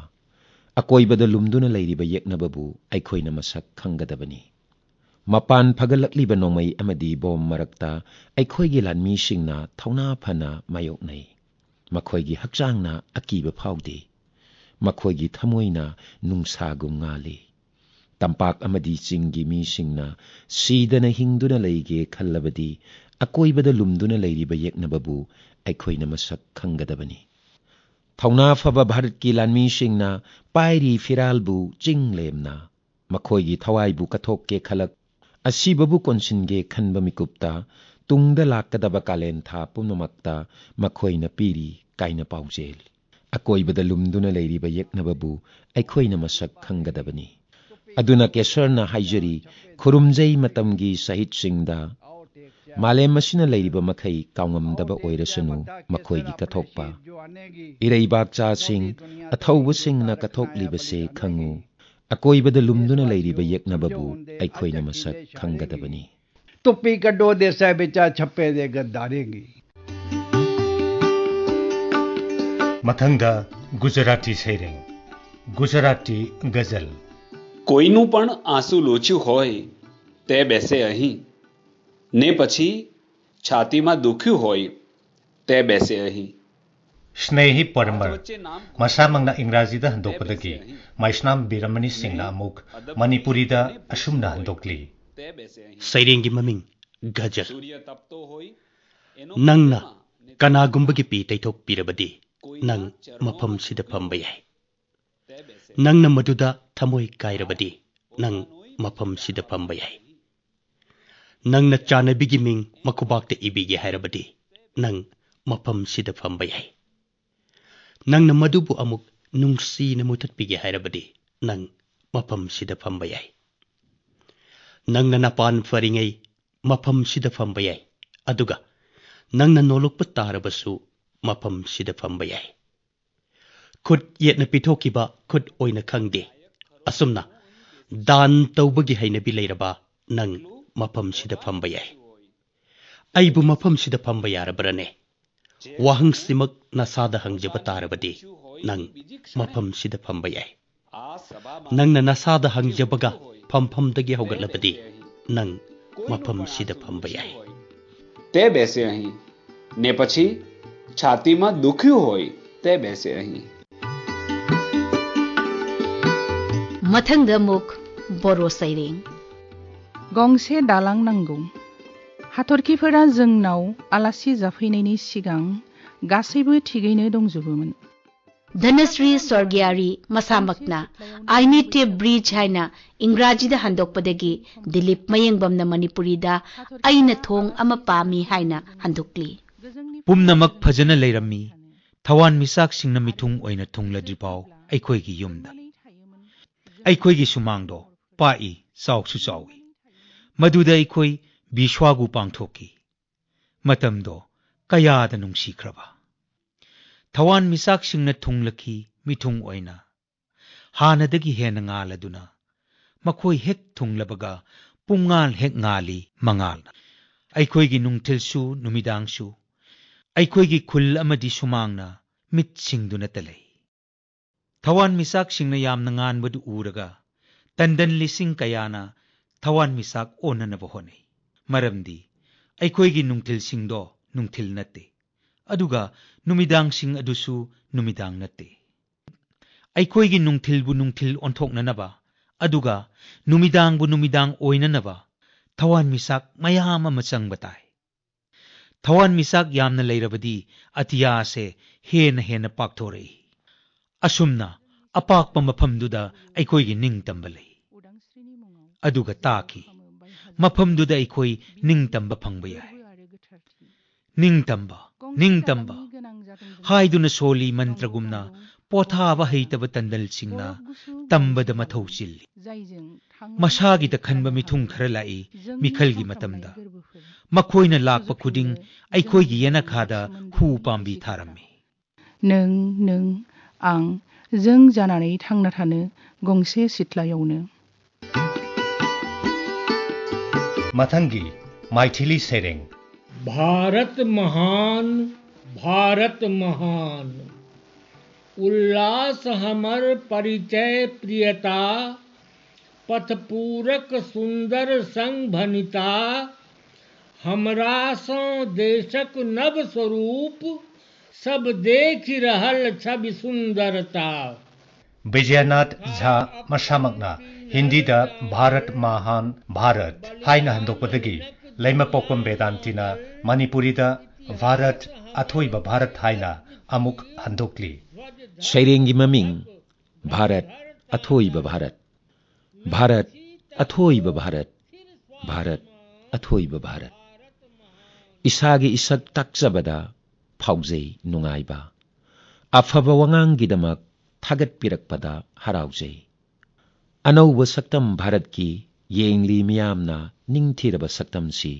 ꯑꯀꯣꯏꯕꯗ ꯂꯨꯝꯗꯨꯅ ꯂꯩꯔꯤꯕ ꯌꯦꯛꯅꯕꯕꯨ ꯑꯩꯈꯣꯏꯅ ꯃꯁꯛ ꯈꯪꯒꯗꯕꯅꯤ꯫ ꯃꯄꯥꯟ ꯐꯒꯠꯂꯛꯂꯤꯕ ꯅꯣꯡꯃꯩ ꯑꯃꯗꯤ ꯕꯣꯝ ꯃꯔꯛꯇ ꯑꯩꯈꯣꯏꯒꯤ ꯂꯥꯟꯃꯤꯁꯤꯡꯅ ꯊꯧꯅꯥ ꯐꯅ ꯃꯥꯌꯣꯛꯅꯩ꯫ ꯃꯈꯣꯏꯒꯤ ꯍꯛꯆꯥꯡꯅ ꯑꯀꯤꯕ ꯐꯥꯎꯗꯦ꯫ ꯃꯈꯣꯏꯒꯤ ꯊꯃꯣꯏꯅ ꯅꯨꯡꯁꯥꯒꯨꯝ ꯉꯥꯜꯂꯤ꯫ ꯇꯝꯄꯥꯛ ꯑꯃꯗꯤ ꯆꯤꯡꯒꯤ ꯃꯤꯁꯤꯡꯅ ꯁꯤꯗꯅ ꯍꯤꯡꯗꯨꯅ ꯂꯩꯒꯦ ꯈꯜꯂꯕꯗꯤ, ꯑꯀꯣꯏꯕꯗ ꯂꯨꯝꯗꯨꯅ ꯂꯩꯔꯤꯕ ꯌꯦꯛꯅꯕꯕꯨ ꯑꯩꯈꯣꯏꯅ ꯃꯁꯛ ꯈꯪꯒꯗꯕꯅꯤ꯫ ꯊꯧꯅꯥ ꯐꯕ ꯚꯥꯔꯠꯀꯤ ꯂꯥꯟꯃꯤꯁꯤꯡꯅ ꯄꯥꯏꯔꯤ ꯐꯤꯔꯥꯜꯕꯨ ꯆꯤꯡ ꯂꯦꯝꯅ, ꯃꯈꯣꯏꯒꯤ ꯊꯋꯥꯏꯕꯨ ꯀꯠꯊꯣꯛꯀꯦ ꯈꯜꯂꯛ, ꯑꯁꯤꯕꯕꯨ ꯀꯣꯟꯁꯤꯟꯒꯦ ꯈꯟꯕ ꯃꯤꯀꯨꯞꯇ, ꯇꯨꯡꯗ ꯂꯥꯛꯀꯗꯕ ꯀꯥꯂꯦꯟ ꯊꯥ ꯄꯨꯝꯅꯃꯛꯇ ꯃꯈꯣꯏꯅ ꯄꯤꯔꯤ ꯀꯥꯏꯅ ꯄꯥꯎꯖꯦꯜ꯫ ꯑꯀꯣꯏꯕꯗ ꯂꯨꯝꯗꯨꯅ ꯂꯩꯔꯤꯕ ꯌꯦꯛꯅꯕꯕꯨ ꯑꯩꯈꯣꯏꯅ ꯃꯁꯛ ꯈꯪꯒꯗꯕꯅꯤ꯫ ꯑꯗꯨꯅ ꯀꯦꯁꯔꯅ ꯍꯥꯏꯖꯔꯤ, ꯈꯨꯔꯨꯝꯖꯩ ꯃꯇꯝꯒꯤ ꯁꯍꯤꯗꯁꯤꯡꯗ꯫ ꯃꯥꯂꯦꯝ ꯑꯁꯤꯅ ꯂꯩꯔꯤꯕ ꯃꯈꯩ ꯀꯥꯎꯉꯝꯗꯕ ꯑꯣꯏꯔꯁꯅꯨ ꯃꯈꯣꯏꯒꯤ ꯀꯠꯊꯣꯛꯄ꯫ ꯏꯔꯩꯕꯥꯛꯆꯥꯁꯤꯡ, ꯑꯊꯧꯕꯁꯤꯡꯅ ꯀꯠꯊꯣꯛꯂꯤꯕꯁꯦ ꯈꯪꯉꯨ꯫ ꯑꯀꯣꯏꯕꯗ ꯂꯨꯝꯗꯨꯅ ꯂꯩꯔꯤꯕ ꯌꯦꯛꯅꯕꯕꯨ ꯑꯩꯈꯣꯏꯅ ꯃꯁꯛ ꯈꯪꯒꯗꯕꯅꯤ꯫ तुप्पी कड्डो देसै बिचा छप्पे दे गद्दारें गी। ꯃꯊꯪꯗ ꯒꯨꯖꯔꯥꯇꯤ ꯁꯩꯔꯦꯡ, ꯒꯨꯖꯔꯥꯇꯤ ꯒꯖꯜ꯫ કોઈનું પણ આંસુ લૂછ્યું હોય તે બેસે અહીં, ને પછી છાતીમાં દુખ્યું હોય તે બેસે અહીં. ꯁ꯭ꯅꯦꯍꯤ ꯄꯔꯃꯔ꯫ ꯃꯁꯥꯃꯛꯅ ꯏꯪꯒ꯭ꯔꯥꯖꯤꯗ ꯍꯟꯗꯣꯛꯄꯗꯒꯤ ꯃꯩꯁꯅꯥꯝ ꯕꯤꯔꯃꯅꯤ ꯁꯤꯡꯅ ꯑꯃꯨꯛ ꯃꯅꯤꯄꯨꯔꯤꯗ ꯑꯁꯨꯝꯅ ꯍꯟꯗꯣꯛꯂꯤ꯫ ꯁꯩꯔꯦꯡꯒꯤ ꯃꯃꯤꯡ ꯒꯖꯜ꯫ ꯅꯪꯅ ꯀꯅꯥꯒꯨꯝꯕꯒꯤ ꯄꯤ ꯇꯩꯊꯣꯛꯄꯤꯔꯕꯗꯤ ꯅꯪ ꯃꯐꯝꯁꯤꯗ ꯐꯝꯕ ꯌꯥꯏ꯫ ꯅꯪꯅ ꯃꯗꯨꯗ ꯊꯃꯣꯏ ꯀꯥꯏꯔꯕꯗꯤ ꯅꯪ ꯃꯐꯝꯁꯤꯗ ꯐꯝꯕ ꯌꯥꯏ꯫ ꯅꯪꯅ ꯆꯥꯟꯅꯕꯤꯒꯤ ꯃꯤꯡ ꯃꯈꯨꯕꯥꯛꯇ ꯏꯕꯤꯒꯦ ꯍꯥꯏꯔꯕꯗꯤ ꯅꯪ ꯃꯐꯝꯁꯤꯗ ꯐꯝꯕ ꯌꯥꯏ꯫ ꯅꯪꯅ ꯃꯗꯨꯕꯨ ꯑꯃꯨꯛ ꯅꯨꯡꯁꯤꯅ ꯃꯨꯊꯠꯄꯤꯒꯦ ꯍꯥꯏꯔꯕꯗꯤ, ꯅꯪ ꯃꯐꯝꯁꯤꯗ ꯐꯝꯕ ꯌꯥꯏ꯫ ꯅꯪꯅ ꯅꯄꯥꯟ ꯐꯔꯤꯉꯩ ꯃꯐꯝꯁꯤꯗ ꯐꯝꯕ ꯌꯥꯏ, ꯑꯗꯨꯒ ꯅꯪꯅ ꯅꯣꯂꯨꯛꯄ ꯇꯥꯔꯕꯁꯨ ꯃꯐꯝꯁꯤꯗ ꯐꯝꯕ ꯌꯥꯏ꯫ ꯈꯨꯠ ꯌꯦꯠꯅ ꯄꯤꯊꯣꯛꯈꯤꯕ ꯈꯨꯠ ꯑꯣꯏꯅ ꯈꯪꯗꯦ꯫ ꯑꯁꯨꯝꯅ ꯗꯥꯟ ꯇꯧꯕꯒꯤ ꯍꯩꯅꯕꯤ ꯂꯩꯔꯕ ꯅꯪ ꯃꯐꯝꯁꯤꯗ ꯐꯝꯕ ꯌꯥꯏ꯫ "ꯑꯩꯕꯨ ꯃꯐꯝꯁꯤꯗ ꯐꯝꯕ ꯌꯥꯔꯕ꯭ꯔꯅꯦ?" ꯋꯥꯍꯪꯁꯤꯃꯛ ꯅꯁꯥꯗ ꯍꯪꯖꯕ ꯇꯥꯔꯕꯗꯤ, ꯅꯪ ꯃꯐꯝꯁꯤꯗ ꯐꯝꯕ ꯌꯥꯏ꯫ ꯅꯪꯅ ꯅꯁꯥꯗ ꯍꯪꯖꯕꯒ ꯐꯝꯐꯝꯗꯒꯤ ꯍꯧꯒꯠꯂꯕꯗꯤ, ꯅꯪ ꯃꯐꯝꯁꯤꯗ ꯐꯝꯕ ꯌꯥꯏ꯫ તે બેસે અહીં, ને પછી છાતીમાં દુખ્યું હોય તે બેસે અહીં. ꯃꯊꯪꯗ ꯑꯃꯨꯛ ꯕꯣꯔꯣ ꯁꯩꯔꯦꯡ꯫ गंसे दालां नांगौ। हाथरखिफोरा जोंनाव आलासि जाफैनायनि सिगां गासैबो थिगैनो दंजोबोमोन। ꯙꯅꯁ꯭ꯔꯤ ꯁ꯭ꯋꯔꯒꯤꯌꯥꯔꯤ ꯃꯁꯥꯃꯛꯅ "I need a bridge" ꯍꯥꯏꯅ ꯏꯪꯒ꯭ꯔꯥꯖꯤꯗ ꯍꯟꯗꯣꯛꯄꯗꯒꯤ ꯗꯤꯂꯤꯞ ꯃꯌꯦꯡꯕꯝꯅ ꯃꯅꯤꯄꯨꯔꯤꯗ "ꯑꯩꯅ ꯊꯣꯡ ꯑꯃ ꯄꯥꯝꯃꯤ" ꯍꯥꯏꯅ ꯍꯟꯗꯣꯛꯂꯤ꯫ ꯄꯨꯝꯅꯃꯛ ꯐꯖꯅ ꯂꯩꯔꯝꯃꯤ꯫ ꯊꯋꯥꯟꯃꯤꯆꯥꯛꯁꯤꯡꯅ ꯃꯤꯊꯨꯡ ꯑꯣꯏꯅ ꯊꯨꯡꯂꯗ꯭ꯔꯤꯐꯥꯎ ꯑꯩꯈꯣꯏꯒꯤ ꯌꯨꯝꯗ꯫ ꯑꯩꯈꯣꯏꯒꯤ ꯁꯨꯃꯥꯡꯗꯣ ꯄꯥꯛꯏ, ꯆꯥꯎꯁꯨ ꯆꯥꯎꯏ꯫ ꯃꯗꯨꯗ ꯑꯩꯈꯣꯏ ꯕꯤꯁ꯭ꯋꯥꯒꯨ ꯄꯥꯡꯊꯣꯛꯈꯤ꯫ ꯃꯇꯝꯗꯣ ꯀꯌꯥꯗ ꯅꯨꯡꯁꯤꯈ꯭ꯔꯕ! ꯊꯋꯥꯟꯃꯤꯆꯥꯛꯁꯤꯡꯅ ꯊꯨꯡꯂꯈꯤ ꯃꯤꯊꯨꯡ ꯑꯣꯏꯅ꯫ ꯍꯥꯟꯅꯗꯒꯤ ꯍꯦꯟꯅ ꯉꯥꯜꯂꯗꯨꯅ, ꯃꯈꯣꯏ ꯍꯦꯛ ꯊꯨꯡꯂꯕꯒ ꯄꯨꯡꯉꯥꯜ ꯍꯦꯛ ꯉꯥꯜꯂꯤ ꯃꯉꯥꯜꯅ꯫ ꯑꯩꯈꯣꯏꯒꯤ ꯅꯨꯡꯊꯤꯜꯁꯨ ꯅꯨꯃꯤꯗꯥꯡꯁꯨ ꯑꯩꯈꯣꯏꯒꯤ ꯈꯨꯜ ꯑꯃꯗꯤ ꯁꯨꯃꯥꯡꯅ ꯃꯤꯠ ꯁꯤꯡꯗꯨꯅꯇ ꯂꯩ꯫ ꯊꯋꯥꯟꯃꯤꯆꯥꯛꯁꯤꯡꯅ ꯌꯥꯝꯅ ꯉꯥꯟꯕꯗꯨ ꯎꯔꯒ ꯇꯟꯗꯟ ꯂꯤꯁꯤꯡ ꯀꯌꯥꯅ ꯊꯋꯥꯟꯃꯤꯆꯥꯛ ꯑꯣꯟꯅꯅꯕ ꯍꯣꯠꯅꯩ꯫ ꯃꯔꯝꯗꯤ ꯑꯩꯈꯣꯏꯒꯤ ꯅꯨꯡꯊꯤꯜꯁꯤꯡꯗꯣ ꯅꯨꯡꯊꯤꯜ ꯅꯠꯇꯦ, ꯑꯗꯨꯒ ꯅꯨꯃꯤꯗꯥꯡꯁꯤꯡ ꯑꯗꯨꯁꯨ ꯅꯨꯃꯤꯗꯥꯡ ꯅꯠꯇꯦ꯫ ꯑꯩꯈꯣꯏꯒꯤ ꯅꯨꯡꯊꯤꯜꯕꯨ ꯅꯨꯡꯊꯤꯜ ꯑꯣꯟꯊꯣꯛꯅꯅꯕ, ꯑꯗꯨꯒ ꯅꯨꯃꯤꯗꯥꯡꯕꯨ ꯅꯨꯃꯤꯗꯥꯡ ꯑꯣꯏꯅꯅꯕ ꯊꯋꯥꯟꯃꯤꯆꯥꯛ ꯃꯌꯥꯝ ꯑꯃ ꯆꯪꯕ ꯇꯥꯏ꯫ ꯊꯋꯥꯟꯃꯤꯆꯥꯛ ꯌꯥꯝꯅ ꯂꯩꯔꯕꯗꯤ ꯑꯇꯤꯌꯥ ꯑꯁꯦ ꯍꯦꯟꯅ ꯍꯦꯟꯅ ꯄꯥꯛꯊꯣꯔꯛꯏ꯫ ꯑꯁꯨꯝꯅ ꯑꯄꯥꯛꯄ ꯃꯐꯝꯗꯨꯗ ꯑꯩꯈꯣꯏꯒꯤ ꯅꯤꯡꯇꯝꯕ ꯂꯩ꯫ ꯑꯗꯨꯒ ꯇꯥꯈꯤ, ꯃꯐꯝꯗꯨꯗ ꯑꯩꯈꯣꯏ ꯅꯤꯡꯇꯝꯕ ꯐꯪꯕ ꯌꯥꯏ꯫ ꯅꯤꯡꯇꯝꯕ, ꯅꯤꯡꯇꯝꯕ꯫ ꯍꯥꯏꯗꯨꯅ ꯁꯣꯜꯂꯤ ꯃꯟꯇ꯭ꯔꯒꯨꯝꯅ, ꯄꯣꯊꯥꯕ ꯍꯩꯇꯕ ꯇꯟꯗꯜꯁꯤꯡꯅ ꯇꯝꯕꯗ ꯃꯊꯧ ꯆꯤꯜꯂꯤ꯫ ꯃꯁꯥꯒꯤꯗ ꯈꯟꯕ ꯃꯤꯊꯨꯡ ꯈꯔ ꯂꯥꯛꯏ ꯃꯤꯈꯜꯒꯤ ꯃꯇꯝꯗ꯫ ꯃꯈꯣꯏꯅ ꯂꯥꯛꯄ ꯈꯨꯗꯤꯡ ꯑꯩꯈꯣꯏꯒꯤ ꯌꯦꯅꯈꯥꯗ ꯍꯨ ꯄꯥꯝꯕꯤ ꯊꯥꯔꯝꯃꯤ꯫ नों, नों, आं, जों जानानै थांना थानो गंसे सिथ्लायावनो। ꯃꯊꯪꯒꯤ ꯃꯥꯏꯊꯤꯂꯤ ꯁꯩꯔꯦꯡ꯫ भारत महान, भारत महान। उल्लास हमर परिचय प्रियता, पथपूरक सुंदर संग भनिता। हमरा सँ देशक नव स्वरूप, सब देखि रहल छवि सुंदरता। ꯕꯤꯖꯌꯅꯥꯊ ꯖꯥ ꯃꯁꯥꯃꯛꯅ ꯍꯤꯟꯗꯤꯗ ꯚꯥꯔꯠ ꯃꯍꯥꯟ ꯚꯥꯔꯠ ꯍꯥꯏꯅ ꯍꯟꯗꯣꯛꯄꯗꯒꯤ ꯂꯩꯃꯄꯣꯛꯄꯝ ꯕꯦꯗꯥꯟꯇꯤꯅ ꯃꯅꯤꯄꯨꯔꯤꯗ ꯚꯥꯔꯠ ꯑꯊꯣꯏꯕ ꯚꯥꯔꯠ ꯍꯥꯏꯅ ꯑꯃꯨꯛ ꯍꯟꯗꯣꯛꯂꯤ꯫ ꯁꯩꯔꯦꯡꯒꯤ ꯃꯃꯤꯡ ꯚꯥꯔꯠ ꯑꯊꯣꯏꯕ ꯚꯥꯔꯠ꯫ ꯚꯥꯔꯠ ꯑꯊꯣꯏꯕ ꯚꯥꯔꯠ꯫ ꯚꯥꯔꯠ ꯑꯊꯣꯏꯕ ꯚꯥꯔꯠ꯫ ꯏꯁꯥꯒꯤ ꯏꯁꯛ ꯇꯥꯛꯆꯕꯗ ꯐꯥꯎꯖꯩ ꯅꯨꯡꯉꯥꯏꯕ꯫ ꯑꯐꯕ ꯋꯥꯉꯥꯡꯒꯤꯗꯃꯛ ꯊꯥꯒꯠꯄꯤꯔꯛꯄꯗ ꯍꯔꯥꯎꯖꯩ꯫ ꯑꯅꯧꯕ ꯁꯛꯇꯝ ꯚꯥꯔꯠꯀꯤ ꯌꯦꯡꯂꯤ ꯃꯤꯌꯥꯝꯅ ꯅꯤꯡꯊꯤꯔꯕ ꯁꯛꯇꯝꯁꯤ꯫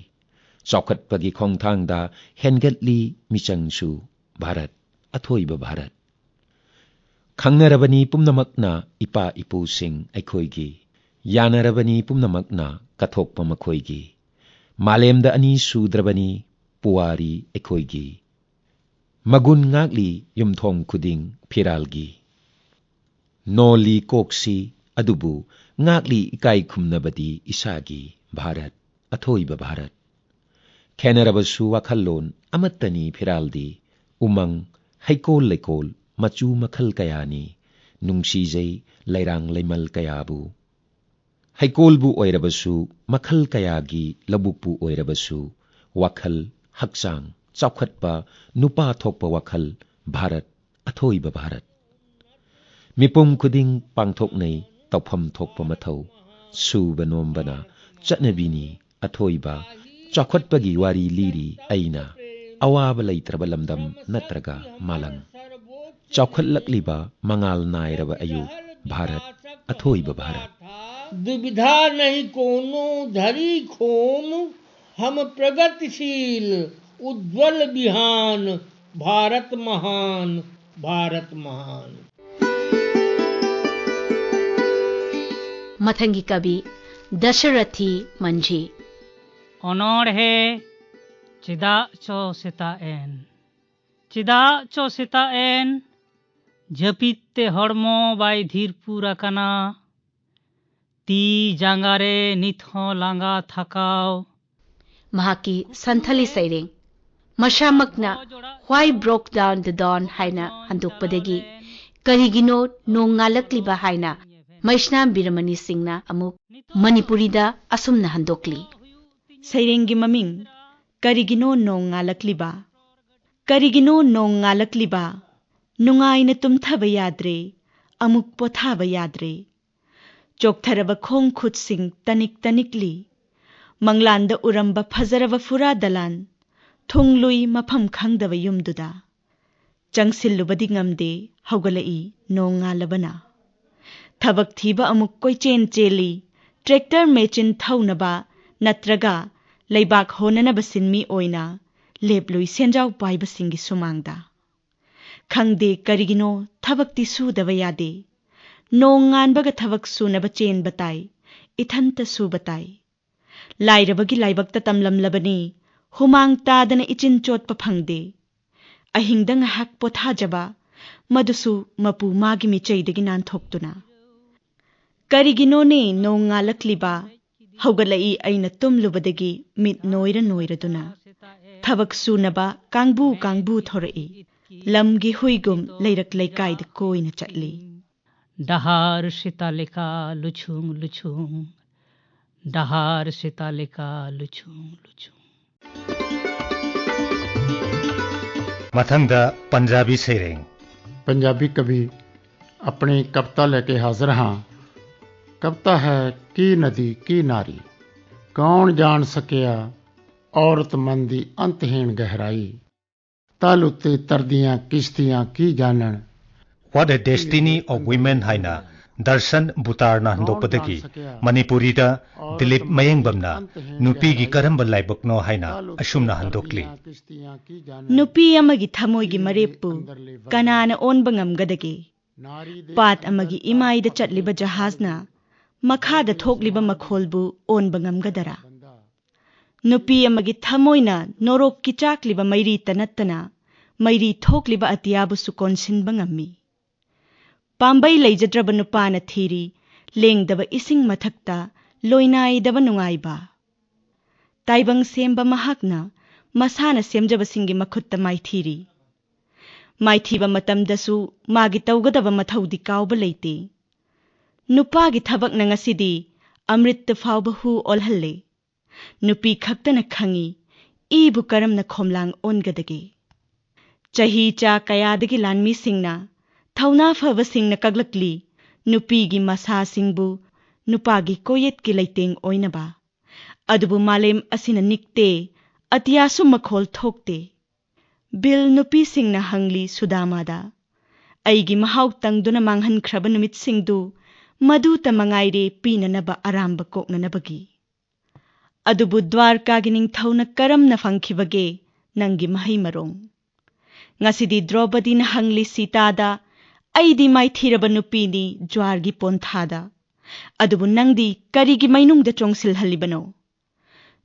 ꯆꯥꯎꯈꯠꯄꯒꯤ ꯈꯣꯡꯊꯥꯡꯗ ꯍꯦꯟꯒꯠꯂꯤ ꯃꯤꯆꯪꯁꯨ꯫ ꯚꯥꯔꯠ ꯑꯊꯣꯏꯕ ꯚꯥꯔꯠ꯫ ꯈꯪꯅꯔꯕꯅꯤ ꯄꯨꯝꯅꯃꯛꯅ ꯏꯄꯥ ꯏꯄꯨꯁꯤꯡ ꯑꯩꯈꯣꯏꯒꯤ꯫ ꯌꯥꯅꯔꯕꯅꯤ ꯄꯨꯝꯅꯃꯛꯅ ꯀꯠꯊꯣꯛꯄ ꯃꯈꯣꯏꯒꯤ꯫ ꯃꯥꯂꯦꯝꯗ ꯑꯅꯤ ꯁꯨꯗ꯭ꯔꯕꯅꯤ ꯄꯨꯋꯥꯔꯤ ꯑꯩꯈꯣꯏꯒꯤ꯫ ꯃꯒꯨꯟ ꯉꯥꯛꯂꯤ ꯌꯨꯝꯊꯣꯡ ꯈꯨꯗꯤꯡ ꯐꯤꯔꯥꯜꯒꯤ꯫ ꯅꯣꯜꯂꯤ ꯀꯣꯛꯁꯤ ꯑꯗꯨꯕꯨ ꯉꯥꯛꯂꯤ ꯏꯀꯥꯏ ꯈꯨꯝꯅꯕꯗꯤ ꯏꯁꯥꯒꯤ꯫ ꯚꯥꯔꯠ ꯑꯊꯣꯏꯕ ꯚꯥꯔꯠ꯫ ꯈꯦꯟꯅꯔꯕꯁꯨ ꯋꯥꯈꯜꯂꯣꯟ ꯑꯃꯠꯇꯅꯤ ꯐꯤꯔꯥꯜꯗꯤ꯫ ꯎꯃꯪ, ꯍꯩꯀꯣꯜ ꯂꯩꯀꯣꯜ, ꯃꯆꯨ ꯃꯈꯜ ꯀꯌꯥꯅꯤ꯫ ꯅꯨꯡꯁꯤꯖꯩ ꯂꯩꯔꯥꯡ ꯂꯩꯃꯜ ꯀꯌꯥꯕꯨ꯫ ꯍꯩꯀꯣꯜꯕꯨ ꯑꯣꯏꯔꯕꯁꯨ ꯃꯈꯜ ꯀꯌꯥꯒꯤ, ꯂꯧꯕꯨꯛꯄꯨ ꯑꯣꯏꯔꯕꯁꯨ ꯋꯥꯈꯜ, ꯍꯛꯆꯥꯡ, ꯆꯥꯎꯈꯠꯄ, ꯅꯨꯄꯥ ꯊꯣꯛꯄ ꯋꯥꯈꯜ, ꯚꯥꯔꯠ ꯑꯊꯣꯏꯕ ꯚꯥꯔꯠ꯫ ꯃꯤꯄꯨꯝ ꯈꯨꯗꯤꯡ ꯄꯥꯡꯊꯣꯛꯅꯩ ꯇꯧꯐꯝ ꯊꯣꯛꯄ ꯃꯊꯧ꯫ ꯁꯨꯕ ꯅꯣꯝꯕꯅ ꯆꯠꯅꯕꯤꯅꯤ ꯑꯊꯣꯏꯕ꯫ ꯆꯥꯎꯈꯠꯄꯒꯤ ꯋꯥꯔꯤ ꯂꯤꯔꯤ ꯑꯩꯅ꯫ ꯑꯋꯥꯕ ꯂꯩꯇ꯭ꯔꯕ ꯂꯝꯗꯝ ꯅꯠꯇ꯭ꯔꯒ ꯃꯥꯂꯪ, ꯆꯥꯎꯈꯠꯂꯛꯂꯤꯕ ꯃꯉꯥꯜ ꯅꯥꯏꯔꯕ ꯑꯌꯨꯛ ꯚꯥꯔꯠ, ꯑꯊꯣꯏꯕ ꯚꯥꯔꯠ꯫ दुविधा नहीं कोनो धरी खोम, हम प्रगतिशील उज्ज्वल बिहान, भारत महान, भारत महान। ꯃꯊꯪꯒꯤ ꯀꯕꯤ ꯗꯁꯔꯊꯤ ꯃꯟꯖꯤ꯫ ᱚᱱᱚᱬᱦᱮ ᱪᱮᱫᱟᱜ ᱪᱚ ᱥᱮᱛᱟᱜ ᱮᱱ, ᱪᱮᱫᱟᱜ ᱪᱚ ᱥᱮᱛᱟᱜ ᱮᱱ, ᱡᱟᱹᱯᱤᱫ ᱛᱮ ᱦᱚᱲᱢᱚ ᱵᱟᱭ ᱫᱷᱤᱨ ᱯᱩᱨ ᱟᱠᱟᱱᱟ, ᱛᱤ ᱡᱟᱸᱜᱟ ᱨᱮ ᱱᱤᱛ ᱦᱚᱸ ᱞᱟᱸᱜᱟ ᱛᱷᱟᱠᱟᱣ, ꯃꯍꯥꯛꯀꯤ ꯁꯟꯊꯂꯤ ꯁꯩꯔꯦꯡ ꯃꯁꯥꯃꯛꯅ Why Broke Down the Dawn ꯍꯥꯏꯅ ꯍꯟꯗꯣꯛꯄꯗꯒꯤ ꯀꯔꯤꯒꯤꯅꯣ ꯅꯣꯡ ꯉꯥꯜꯂꯛꯂꯤꯕ ꯍꯥꯏꯅ ꯃꯩꯁꯅꯥꯝ ꯕꯤꯔꯃꯅꯤ ꯁꯤꯡꯅ ꯑꯃꯨꯛ ꯃꯅꯤꯄꯨꯔꯤꯗ ꯑꯁꯨꯝꯅ ꯍꯟꯗꯣꯛꯂꯤ꯫ ꯁꯩꯔꯦꯡꯒꯤ ꯃꯃꯤꯡ ꯀꯔꯤꯒꯤꯅꯣ ꯅꯣꯡ ꯉꯥꯜꯂꯛꯂꯤꯕ? ꯀꯔꯤꯒꯤꯅꯣ ꯅꯣꯡ ꯉꯥꯜꯂꯛꯂꯤꯕ? ꯅꯨꯡꯉꯥꯏꯅ ꯇꯨꯝꯊꯕ ꯌꯥꯗ꯭ꯔꯦ, ꯑꯃꯨꯛ ꯄꯣꯊꯥꯕ ꯌꯥꯗ꯭ꯔꯦ꯫ ꯆꯣꯛꯊꯔꯕ ꯈꯣꯡ ꯈꯨꯠꯁꯤꯡ ꯇꯅꯤꯛ ꯇꯅꯤꯛꯂꯤ꯫ ꯃꯪꯂꯥꯟꯗ ꯎꯔꯝꯕ ꯐꯖꯔꯕ ꯐꯨꯔꯥ ꯗꯂꯥꯟ, ꯊꯨꯡꯂꯨꯏ ꯃꯐꯝ ꯈꯪꯗꯕ ꯌꯨꯝꯗꯨꯗ꯫ ꯆꯪꯁꯤꯜꯂꯨꯕꯗꯤ ꯉꯝꯗꯦ, ꯍꯧꯒꯠꯂꯛꯏ ꯅꯣꯡ ꯉꯥꯜꯂꯕꯅ꯫ ꯊꯕꯛ ꯊꯤꯕ ꯑꯃꯨꯛ ꯀꯣꯏꯆꯦꯟ ꯆꯦꯜꯂꯤ, ꯇ꯭ꯔꯦꯛꯇꯔ ꯃꯦꯆꯤꯟ ꯊꯧꯅꯕ ꯅꯠꯇ꯭ꯔꯒ ꯂꯩꯕꯥꯛ ꯍꯣꯟꯅꯅꯕ ꯁꯤꯟꯃꯤ ꯑꯣꯏꯅ ꯂꯦꯞꯂꯨꯏ ꯁꯦꯟꯖꯥꯎ ꯄꯥꯏꯕꯁꯤꯡꯒꯤ ꯁꯨꯃꯥꯡꯗ꯫ ꯈꯪꯗꯦ ꯀꯔꯤꯒꯤꯅꯣ ꯊꯕꯛꯇꯤ ꯁꯨꯗꯕ ꯌꯥꯗꯦ꯫ ꯅꯣꯡ ꯉꯥꯟꯕꯒ ꯊꯕꯛ ꯁꯨꯅꯕ ꯆꯦꯟꯕ ꯇꯥꯏ, ꯏꯊꯟꯇ ꯁꯨꯕ ꯇꯥꯏ꯫ ꯂꯥꯏꯔꯕꯒꯤ ꯂꯥꯏꯕꯛꯇ ꯇꯝꯂꯝꯂꯕꯅꯤ, ꯍꯨꯃꯥꯡ ꯇꯥꯗꯅ ꯏꯆꯤꯟ ꯆꯣꯠꯄ ꯐꯪꯗꯦ꯫ ꯑꯍꯤꯡꯗ ꯉꯥꯏꯍꯥꯛ ꯄꯣꯊꯥꯖꯕ, ꯃꯗꯨꯁꯨ ꯃꯄꯨ ꯃꯥꯒꯤ ꯃꯤꯆꯩꯗꯒꯤ ꯅꯥꯟꯊꯣꯛꯇꯨꯅ꯫ ꯀꯔꯤꯒꯤꯅꯣꯅꯦ ꯅꯣꯡ ꯉꯥꯜꯂꯛꯂꯤꯕ? ꯍꯧꯒꯠꯂꯛꯏ ꯑꯩꯅ ꯇꯨꯝꯂꯨꯕꯗꯒꯤ ꯃꯤꯠ ꯅꯣꯏꯔ ꯅꯣꯏꯔꯗꯨꯅ꯫ ꯊꯕꯛ ꯁꯨꯅꯕ ꯀꯥꯡꯕꯨ ꯀꯥꯡꯕꯨ ꯊꯣꯔꯛꯏ꯫ ꯂꯝꯒꯤ ꯍꯨꯏꯒꯨꯝ ꯂꯩꯔꯛ ꯂꯩꯀꯥꯏꯗ ꯀꯣꯏꯅ ꯆꯠꯂꯤ꯫ ᱰᱟᱦᱟᱨ ᱥᱮᱛᱟ ᱞᱮᱠᱟ ᱞᱩᱪᱷᱩᱝ ᱞᱩᱪᱷᱩᱝ, ᱰᱟᱦᱟᱨ ᱥᱮᱛᱟ ᱞᱮᱠᱟ ᱞᱩᱪᱷᱩᱝ ᱞᱩᱪᱷᱩᱝ꯫ ꯃꯊꯪꯗ ꯄꯟꯖꯥꯕꯤ ꯁꯩꯔꯦꯡ꯫ पंजाबी कवि अपनी कविता लेके हाजिर हाँ। कविता है की नदी की नारी। कौन जान सकेआ ਔਰਤ ਮਨ ਦੀ ਅੰਤਹੀਣ ਗਹਿਰਾਈ। ਤਲ ਉੱਤੇ ਤਰਦੀਆਂ ਕਿਸ਼ਤੀਆਂ ਕੀ ਜਾਣਨ। What a Destiny of Women ꯍꯥꯏꯅ ꯗꯔꯁꯟ ꯕꯨꯇꯥꯔꯅ ꯍꯟꯗꯣꯛꯄꯗꯒꯤ ꯃꯅꯤꯄꯨꯔꯤꯗ ꯗꯤꯂꯤꯞ ꯃꯌꯦꯡꯕꯝꯅ ꯅꯨꯄꯤꯒꯤ ꯀꯔꯝꯕ ꯂꯥꯏꯕꯛꯅꯣ ꯍꯥꯏꯅ ꯑꯁꯨꯝꯅ ꯍꯟꯗꯣꯛꯂꯤ꯫ ꯅꯨꯄꯤ ꯑꯃꯒꯤ ꯊꯃꯣꯏꯒꯤ ꯃꯔꯦꯞꯄꯨ ꯀꯅꯥꯅ ꯑꯣꯟꯕ ꯉꯝꯒꯗꯒꯦ? ꯄꯥꯠ ꯑꯃꯒꯤ ꯏꯃꯥꯏꯗ ꯆꯠꯂꯤꯕ ꯖꯍꯥꯖꯅ ꯃꯈꯥꯗ ꯊꯣꯛꯂꯤꯕ ꯃꯈꯣꯜꯕꯨ ꯑꯣꯟꯕ ꯉꯝꯒꯗꯔꯥ? ꯅꯨꯄꯤ ꯑꯃꯒꯤ ꯊꯃꯣꯏꯅ ꯅꯣꯔꯣꯛꯀꯤ ꯆꯥꯛꯂꯤꯕ ꯃꯩꯔꯤꯇ ꯅꯠꯇꯅ ꯃꯩꯔꯤ ꯊꯣꯛꯂꯤꯕ ꯑꯇꯤꯌꯥꯕꯨꯁꯨ ꯀꯣꯟꯁꯤꯟꯕ ꯉꯝꯃꯤ꯫ ꯄꯥꯝꯕꯩ ꯂꯩꯖꯗ꯭ꯔꯕ ꯅꯨꯄꯥꯅ ꯊꯤꯔꯤ ꯂꯦꯡꯗꯕ ꯏꯁꯤꯡ ꯃꯊꯛꯇ ꯂꯣꯏꯅꯥꯏꯗꯕ ꯅꯨꯡꯉꯥꯏꯕ꯫ ꯇꯥꯏꯕꯪ ꯁꯦꯝꯕ ꯃꯍꯥꯛꯅ ꯃꯁꯥꯅ ꯁꯦꯝꯖꯕꯁꯤꯡꯒꯤ ꯃꯈꯨꯠꯇ ꯃꯥꯏꯊꯤꯔꯤ꯫ ꯃꯥꯏꯊꯤꯕ ꯃꯇꯝꯗꯁꯨ ꯃꯥꯒꯤ ꯇꯧꯒꯗꯕ ꯃꯊꯧꯗꯤ ꯀꯥꯎꯕ ꯂꯩꯇꯦ꯫ ꯅꯨꯄꯥꯒꯤ ꯊꯕꯛꯅ ꯉꯁꯤꯗꯤ ꯑꯃ꯭ꯔꯤꯠꯇ ꯐꯥꯎꯕ ꯍꯨ ꯑꯣꯜꯍꯜꯂꯦ꯫ ꯅꯨꯄꯤ ꯈꯛꯇꯅ ꯈꯪꯏ, ꯏꯕꯨ ꯀꯔꯝꯅ ꯈꯣꯝꯂꯥꯡ ꯑꯣꯟꯒꯗꯒꯦ꯫ ꯆꯍꯤ ꯆꯥ ꯀꯌꯥꯗꯒꯤ ꯂꯥꯟꯃꯤꯁꯤꯡꯅ, ꯊꯧꯅꯥ ꯐꯕꯁꯤꯡꯅ ꯀꯛꯂꯛꯂꯤ, ꯅꯨꯄꯤꯒꯤ ꯃꯁꯥꯁꯤꯡꯕꯨ ꯅꯨꯄꯥꯒꯤ ꯀꯣꯌꯦꯠꯀꯤ ꯂꯩꯇꯦꯡ ꯑꯣꯏꯅꯕ꯫ ꯑꯗꯨꯕꯨ ꯃꯥꯂꯦꯝ ꯑꯁꯤꯅ ꯅꯤꯛꯇꯦ, ꯑꯇꯤꯌꯥꯁꯨ ꯃꯈꯣꯜ ꯊꯣꯛꯇꯦ꯫ ꯕꯤꯜ ꯅꯨꯄꯤꯁꯤꯡꯅ ꯍꯪꯂꯤ ꯁꯨꯗꯥꯃꯥꯗ, "ꯑꯩꯒꯤ ꯃꯍꯥꯎ ꯇꯪꯗꯨꯅ ꯃꯥꯡꯍꯟꯈ꯭ꯔꯕ ꯅꯨꯃꯤꯠꯁꯤꯡꯗꯨ ꯃꯗꯨꯇ ꯃꯉꯥꯏꯔꯦ ꯄꯤꯅꯅꯕ ꯑꯔꯥꯝꯕ ꯀꯣꯛꯅꯅꯕꯒꯤ"꯫ ꯑꯗꯨꯕꯨ ꯗ꯭ꯋꯥꯔꯀꯥꯒꯤ ꯅꯤꯡꯊꯧꯅ ꯀꯔꯝꯅ ꯐꯪꯈꯤꯕꯒꯦ ꯅꯪꯒꯤ ꯃꯍꯩ ꯃꯔꯣꯡ? ꯉꯁꯤꯗꯤ ꯗ꯭ꯔꯧꯄꯗꯤꯅ ꯍꯪꯂꯤ ꯁꯤꯇꯥꯗ, "ꯑꯩꯗꯤ ꯃꯥꯏꯊꯤꯔꯕ ꯅꯨꯄꯤꯅꯤ ꯖ꯭ꯋꯥꯔꯒꯤ ꯄꯣꯟꯊꯥꯗ꯫ ꯑꯗꯨꯕꯨ ꯅꯪꯗꯤ ꯀꯔꯤꯒꯤ ꯃꯩꯅꯨꯡꯗ ꯆꯣꯡꯁꯤꯜꯍꯜꯂꯤꯕꯅꯣ?"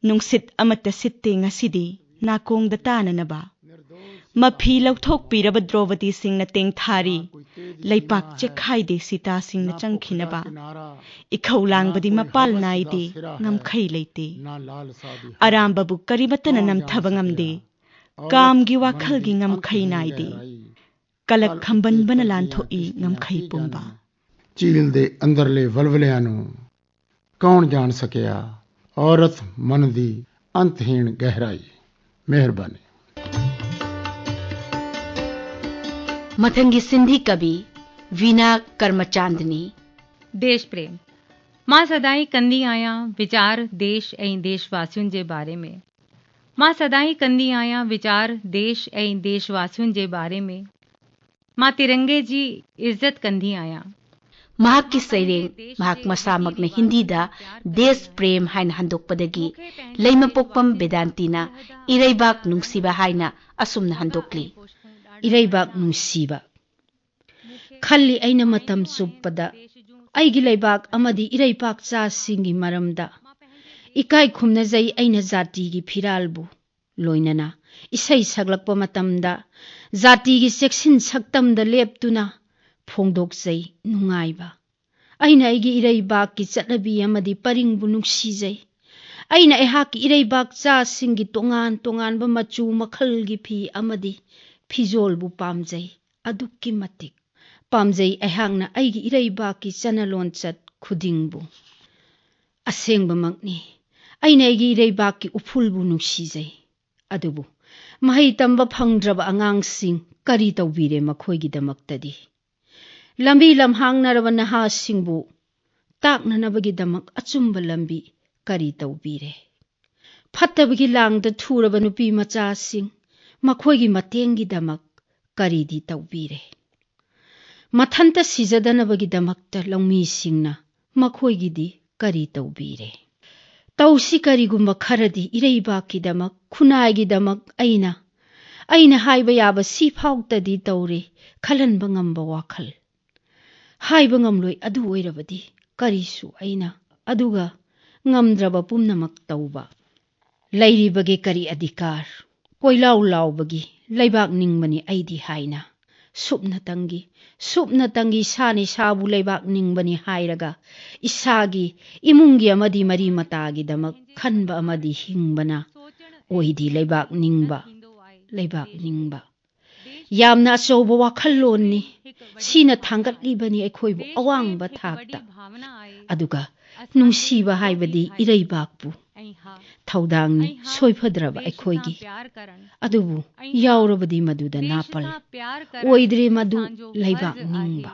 ꯅꯨꯡꯁꯤꯠ ꯑꯃꯠꯇ ꯁꯤꯠꯇꯦ ꯉꯁꯤꯗꯤ ꯅꯥꯀꯣꯡꯗ ꯇꯥꯅꯅꯕ꯫ ꯃꯐꯤ ꯂꯧꯊꯣꯛꯄꯤꯔꯕ ꯗ꯭ꯔꯧꯄꯗꯤꯁꯤꯡꯅ ꯇꯦꯡꯊꯥꯔꯤ, ꯂꯩꯄꯥꯛ ꯆꯦꯛꯈꯥꯏꯗꯦ ꯁꯤꯇꯥꯁꯤꯡꯅ ꯆꯪꯈꯤꯅꯕ꯫ ꯏꯈꯧ ꯂꯥꯡꯕꯗꯤ ꯃꯄꯥꯜ ꯅꯥꯏꯗꯦ, ꯉꯝꯈꯩ ꯂꯩꯇꯦ꯫ ꯑꯔꯥꯝꯕꯕꯨ ꯀꯔꯤꯃꯠꯇꯅ ꯅꯝꯊꯕ ꯉꯝꯗꯦ, ꯀꯥꯝꯒꯤ ꯋꯥꯈꯜꯒꯤ ꯉꯝꯈꯩ ꯅꯥꯏꯗꯦ꯫ ꯀꯂꯛ ꯈꯝꯕꯟꯕꯅ ꯂꯥꯟꯊꯣꯛꯏ ꯉꯝꯈꯩ ꯄꯨꯝꯕ꯫ ਝੀਲ ਦੇ ਅੰਦਰਲੇ ਵਲਵਲਿਆਂ ਨੂੰ ਕੌਣ ਜਾਣ ਸਕਿਆ? ਔਰਤ ਮਨ ਦੀ ਅੰਤਹੀਣ ਗਹਿਰਾਈ। ਮਿਹਰਬਾਨੀ। مٿنگي سنڌي ڪوي وينا ڪرمچاندني. ديش پريم. مان سدائين ڪندي آهيان ويچار ديش ۽ ديشواسين جي باري ۾. मां सदाई कंदी आहियां वीचार देश ऐं देशवासियुनि जे बारे ۾. मां तिरंगे जी इज़त कंदी आहियां. ꯃꯍꯥꯛꯀꯤ ꯁꯩꯔꯦꯡ, ꯃꯍꯥꯛ ꯃꯁꯥꯃꯛꯅ ꯍꯤꯟꯗꯤꯗ ꯗꯦꯁ ꯄ꯭ꯔꯦꯝ ꯍꯥꯏꯅ ꯍꯟꯗꯣꯛꯄꯗꯒꯤ ꯂꯩꯃꯄꯣꯛꯄꯝ ꯕꯦꯗꯥꯟꯇꯤꯅ ꯏꯔꯩꯕꯥꯛ ꯅꯨꯡꯁꯤꯕ ꯍꯥꯏꯅ ꯑꯁꯨꯝꯅ ꯍꯟꯗꯣꯛꯂꯤ꯫ ꯏꯔꯩꯕꯥꯛ ꯅꯨꯡꯁꯤꯕ꯫ ꯈꯜꯂꯤ ꯑꯩꯅ ꯃꯇꯝ ꯆꯨꯞꯄꯗ ꯑꯩꯒꯤ ꯂꯩꯕꯥꯛ ꯑꯃꯗꯤ ꯏꯔꯩꯄꯥꯛꯆꯥꯁꯤꯡꯒꯤ ꯃꯔꯝꯗ꯫ ꯏꯀꯥꯏ ꯈꯨꯝꯅꯖꯩ ꯑꯩꯅ ꯖꯥꯇꯤꯒꯤ ꯐꯤꯔꯥꯜꯕꯨ꯫ ꯂꯣꯏꯅꯅ ꯏꯁꯩ ꯁꯛꯂꯛꯄ ꯃꯇꯝꯗ ꯖꯥꯇꯤꯒꯤ ꯆꯦꯛꯁꯤꯟ ꯁꯛꯇꯝꯗ ꯂꯦꯞꯇꯨꯅ ꯐꯣꯡꯗꯣꯛꯆꯩ ꯅꯨꯡꯉꯥꯏꯕ꯫ ꯑꯩꯅ ꯑꯩꯒꯤ ꯏꯔꯩꯕꯥꯛꯀꯤ ꯆꯠꯅꯕꯤ ꯑꯃꯗꯤ ꯄꯔꯤꯡꯕꯨ ꯅꯨꯡꯁꯤꯖꯩ꯫ ꯑꯩꯅ ꯑꯩꯍꯥꯛꯀꯤ ꯏꯔꯩꯕꯥꯛꯆꯥꯁꯤꯡꯒꯤ ꯇꯣꯉꯥꯟ ꯇꯣꯉꯥꯟꯕ ꯃꯆꯨ ꯃꯈꯜꯒꯤ ꯐꯤ ꯑꯃꯗꯤ ꯐꯤꯖꯣꯜꯕꯨ ꯄꯥꯝꯖꯩ, ꯑꯗꯨꯛꯀꯤ ꯃꯇꯤꯛ ꯄꯥꯝꯖꯩ ꯑꯩꯍꯥꯛꯅ ꯑꯩꯒꯤ ꯏꯔꯩꯕꯥꯛꯀꯤ ꯆꯠꯅ ꯂꯣꯟꯆꯠ ꯈꯨꯗꯤꯡꯕꯨ꯫ ꯑꯁꯦꯡꯕꯃꯛꯅꯤ, ꯑꯩꯅ ꯑꯩꯒꯤ ꯏꯔꯩꯕꯥꯛꯀꯤ ꯎꯐꯨꯜꯕꯨ ꯅꯨꯡꯁꯤꯖꯩ꯫ ꯑꯗꯨꯕꯨ ꯃꯍꯩ ꯇꯝꯕ ꯐꯪꯗ꯭ꯔꯕ ꯑꯉꯥꯡꯁꯤꯡ ꯀꯔꯤ ꯇꯧꯕꯤꯔꯦ ꯃꯈꯣꯏꯒꯤꯗꯃꯛꯇꯗꯤ? ꯂꯝꯕꯤ ꯂꯝꯍꯥꯡꯅꯔꯕ ꯅꯍꯥꯁꯤꯡꯕꯨ ꯇꯥꯛꯅꯅꯕꯒꯤꯗꯃꯛ ꯑꯆꯨꯝꯕ ꯂꯝꯕꯤ ꯀꯔꯤ ꯇꯧꯕꯤꯔꯦ? ꯐꯠꯇꯕꯒꯤ ꯂꯥꯡꯗ ꯊꯨꯔꯕ ꯅꯨꯄꯤ ꯃꯆꯥꯁꯤꯡ, ꯃꯈꯣꯏꯒꯤ ꯃꯇꯦꯡꯒꯤꯗꯃꯛ ꯀꯔꯤꯗꯤ ꯇꯧꯕꯤꯔꯦ? ꯃꯊꯟꯇ ꯁꯤꯖꯗꯅꯕꯒꯤꯗꯃꯛꯇ ꯂꯧꯃꯤꯁꯤꯡꯅ ꯃꯈꯣꯏꯒꯤꯗꯤ ꯀꯔꯤ ꯇꯧꯕꯤꯔꯦ? ꯇꯧꯁꯤ ꯀꯔꯤꯒꯨꯝꯕ ꯈꯔꯗꯤ ꯏꯔꯩꯕꯥꯛꯀꯤꯗꯃꯛ, ꯈꯨꯟꯅꯥꯏꯒꯤꯗꯃꯛ ꯑꯩꯅ, ꯑꯩꯅ ꯍꯥꯏꯕ ꯌꯥꯕ ꯁꯤ ꯐꯥꯎꯇꯗꯤ ꯇꯧꯔꯦ, ꯈꯜꯍꯟꯕ ꯉꯝꯕ ꯋꯥꯈꯜ꯫ ꯍꯥꯏꯕ ꯉꯝꯂꯣꯏ, ꯑꯗꯨ ꯑꯣꯏꯔꯕꯗꯤ ꯀꯔꯤꯁꯨ ꯑꯩꯅ, ꯑꯗꯨꯒ ꯉꯝꯗ꯭ꯔꯕ ꯄꯨꯝꯅꯃꯛ ꯇꯧꯕ꯫ ꯂꯩꯔꯤꯕꯒꯤ ꯀꯔꯤ ꯑꯙꯤꯀꯥꯔ? ꯀꯣꯏꯂꯥꯎ ꯂꯥꯎꯕꯒꯤ ꯂꯩꯕꯥꯛ ꯅꯤꯡꯕꯅꯤ ꯑꯩꯗꯤ ꯍꯥꯏꯅ꯫ ꯁꯨꯞꯅꯇꯪꯒꯤ, ꯁꯨꯞꯅꯇꯪꯒꯤ ꯏꯁꯥꯅ ꯏꯁꯥꯕꯨ ꯂꯩꯕꯥꯛ ꯅꯤꯡꯕꯅꯤ ꯍꯥꯏꯔꯒ ꯏꯁꯥꯒꯤ, ꯏꯃꯨꯡꯒꯤ ꯑꯃꯗꯤ ꯃꯔꯤ ꯃꯇꯥꯒꯤꯗꯃꯛ ꯈꯟꯕ ꯑꯃꯗꯤ ꯍꯤꯡꯕꯅ ꯑꯣꯏꯗꯤ ꯂꯩꯕꯥꯛ ꯅꯤꯡꯕ, ꯂꯩꯕꯥꯛ ꯅꯤꯡꯕ꯫ ꯌꯥꯝꯅ ꯑꯆꯧꯕ ꯋꯥꯈꯜꯂꯣꯟꯅꯤ꯫ ꯁꯤꯅ ꯊꯥꯡꯒꯠꯂꯤꯕꯅꯤ ꯑꯩꯈꯣꯏꯕꯨ ꯑꯋꯥꯡꯕ ꯊꯥꯛꯇ꯫ ꯑꯗꯨꯒ ꯅꯨꯡꯁꯤꯕ ꯍꯥꯏꯕꯗꯤ ꯏꯔꯩꯕꯥꯛꯄꯨ ꯊꯧꯗꯥꯡꯅꯤ, ꯁꯣꯏꯐꯗ꯭ꯔꯕ ꯑꯩꯈꯣꯏꯒꯤ꯫ ꯑꯗꯨꯕꯨ ꯌꯥꯎꯔꯕꯗꯤ ꯃꯗꯨꯗ ꯅꯥꯄꯜ ꯑꯣꯏꯗ꯭ꯔꯦ, ꯃꯗꯨ ꯂꯩꯕꯥꯛ ꯅꯤꯡꯕ꯫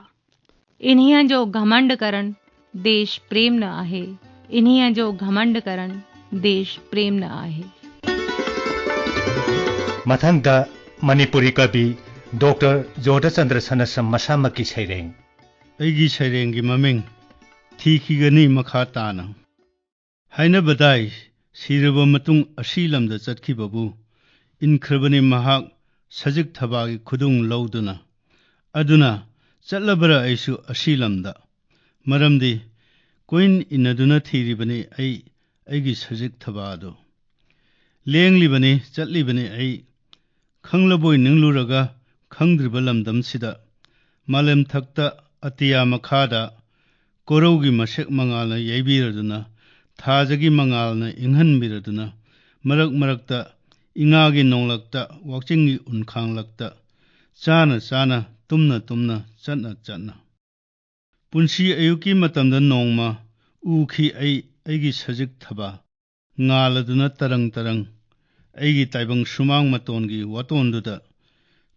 इन्हीअ जो घमंड करण देश प्रेम न आहे. इन्हीअ जो घमंड करण देश प्रेम न आहे. ꯃꯊꯪꯗ ꯃꯅꯤꯄꯨꯔꯤ ꯀꯕꯤ ꯗꯣꯛꯇꯔ ꯖꯣꯙꯆꯟꯗ꯭ꯔ ꯁꯅꯥꯁꯝ ꯃꯁꯥꯃꯛꯀꯤ ꯁꯩꯔꯦꯡ꯫ ꯑꯩꯒꯤ ꯁꯩꯔꯦꯡꯒꯤ ꯃꯃꯤꯡ ꯊꯤꯈꯤꯒꯅꯤ ꯃꯈꯥ ꯇꯥꯅ꯫ ꯍꯥꯏꯅꯕꯗꯥꯏ, ꯁꯤꯔꯕ ꯃꯇꯨꯡ ꯑꯁꯤ ꯂꯝꯗ ꯆꯠꯈꯤꯕꯕꯨ ꯏꯟꯈ꯭ꯔꯕꯅꯤ ꯃꯍꯥꯛ ꯁꯖꯤꯛ ꯊꯕꯥꯒꯤ ꯈꯨꯗꯨꯡ ꯂꯧꯗꯨꯅ꯫ ꯑꯗꯨꯅ ꯆꯠꯂꯕ꯭ꯔꯥ ꯑꯩꯁꯨ ꯑꯁꯤ ꯂꯝꯗ? ꯃꯔꯝꯗꯤ ꯀꯣꯏꯟ ꯏꯟꯅꯗꯨꯅ ꯊꯤꯔꯤꯕꯅꯤ ꯑꯩ ꯑꯩꯒꯤ ꯁꯖꯤꯛ ꯊꯕꯥꯗꯨ꯫ ꯂꯦꯡꯂꯤꯕꯅꯤ, ꯆꯠꯂꯤꯕꯅꯤ ꯑꯩ, ꯈꯪꯂꯕꯣꯏ ꯅꯤꯡꯂꯨꯔꯒ ꯈꯪꯗ꯭ꯔꯤꯕ ꯂꯝꯗꯝꯁꯤꯗ꯫ ꯃꯥꯂꯦꯝ ꯊꯛꯇ ꯑꯇꯤꯌꯥ ꯃꯈꯥꯗ ꯀꯣꯔꯧꯒꯤ ꯃꯁꯦꯛ ꯃꯉꯥꯜꯅ ꯌꯩꯕꯤꯔꯗꯨꯅ, ꯊꯥꯖꯒꯤ ꯃꯉꯥꯜꯅ ꯏꯪꯍꯟꯕꯤꯔꯗꯨꯅ, ꯃꯔꯛ ꯃꯔꯛꯇ ꯏꯉꯥꯒꯤ ꯅꯣꯡꯂꯛꯇ, ꯋꯥꯛꯆꯤꯡꯒꯤ ꯎꯟꯈꯥꯡꯂꯛꯇ, ꯆꯥꯅ ꯆꯥꯅ, ꯇꯨꯝꯅ ꯇꯨꯝꯅ, ꯆꯠꯅ ꯆꯠꯅ꯫ ꯄꯨꯟꯁꯤ ꯑꯌꯨꯛꯀꯤ ꯃꯇꯝꯗ ꯅꯣꯡꯃ ꯎꯈꯤ ꯑꯩ ꯑꯩꯒꯤ ꯁꯖꯤꯛ ꯊꯕꯥ, ꯉꯥꯜꯂꯗꯨꯅ ꯇꯔꯪ ꯇꯔꯪ꯫ ꯑꯩꯒꯤ ꯇꯥꯏꯕꯪ ꯁꯨꯃꯥꯡ ꯃꯇꯣꯟꯒꯤ ꯋꯥꯇꯣꯟꯗꯨꯗ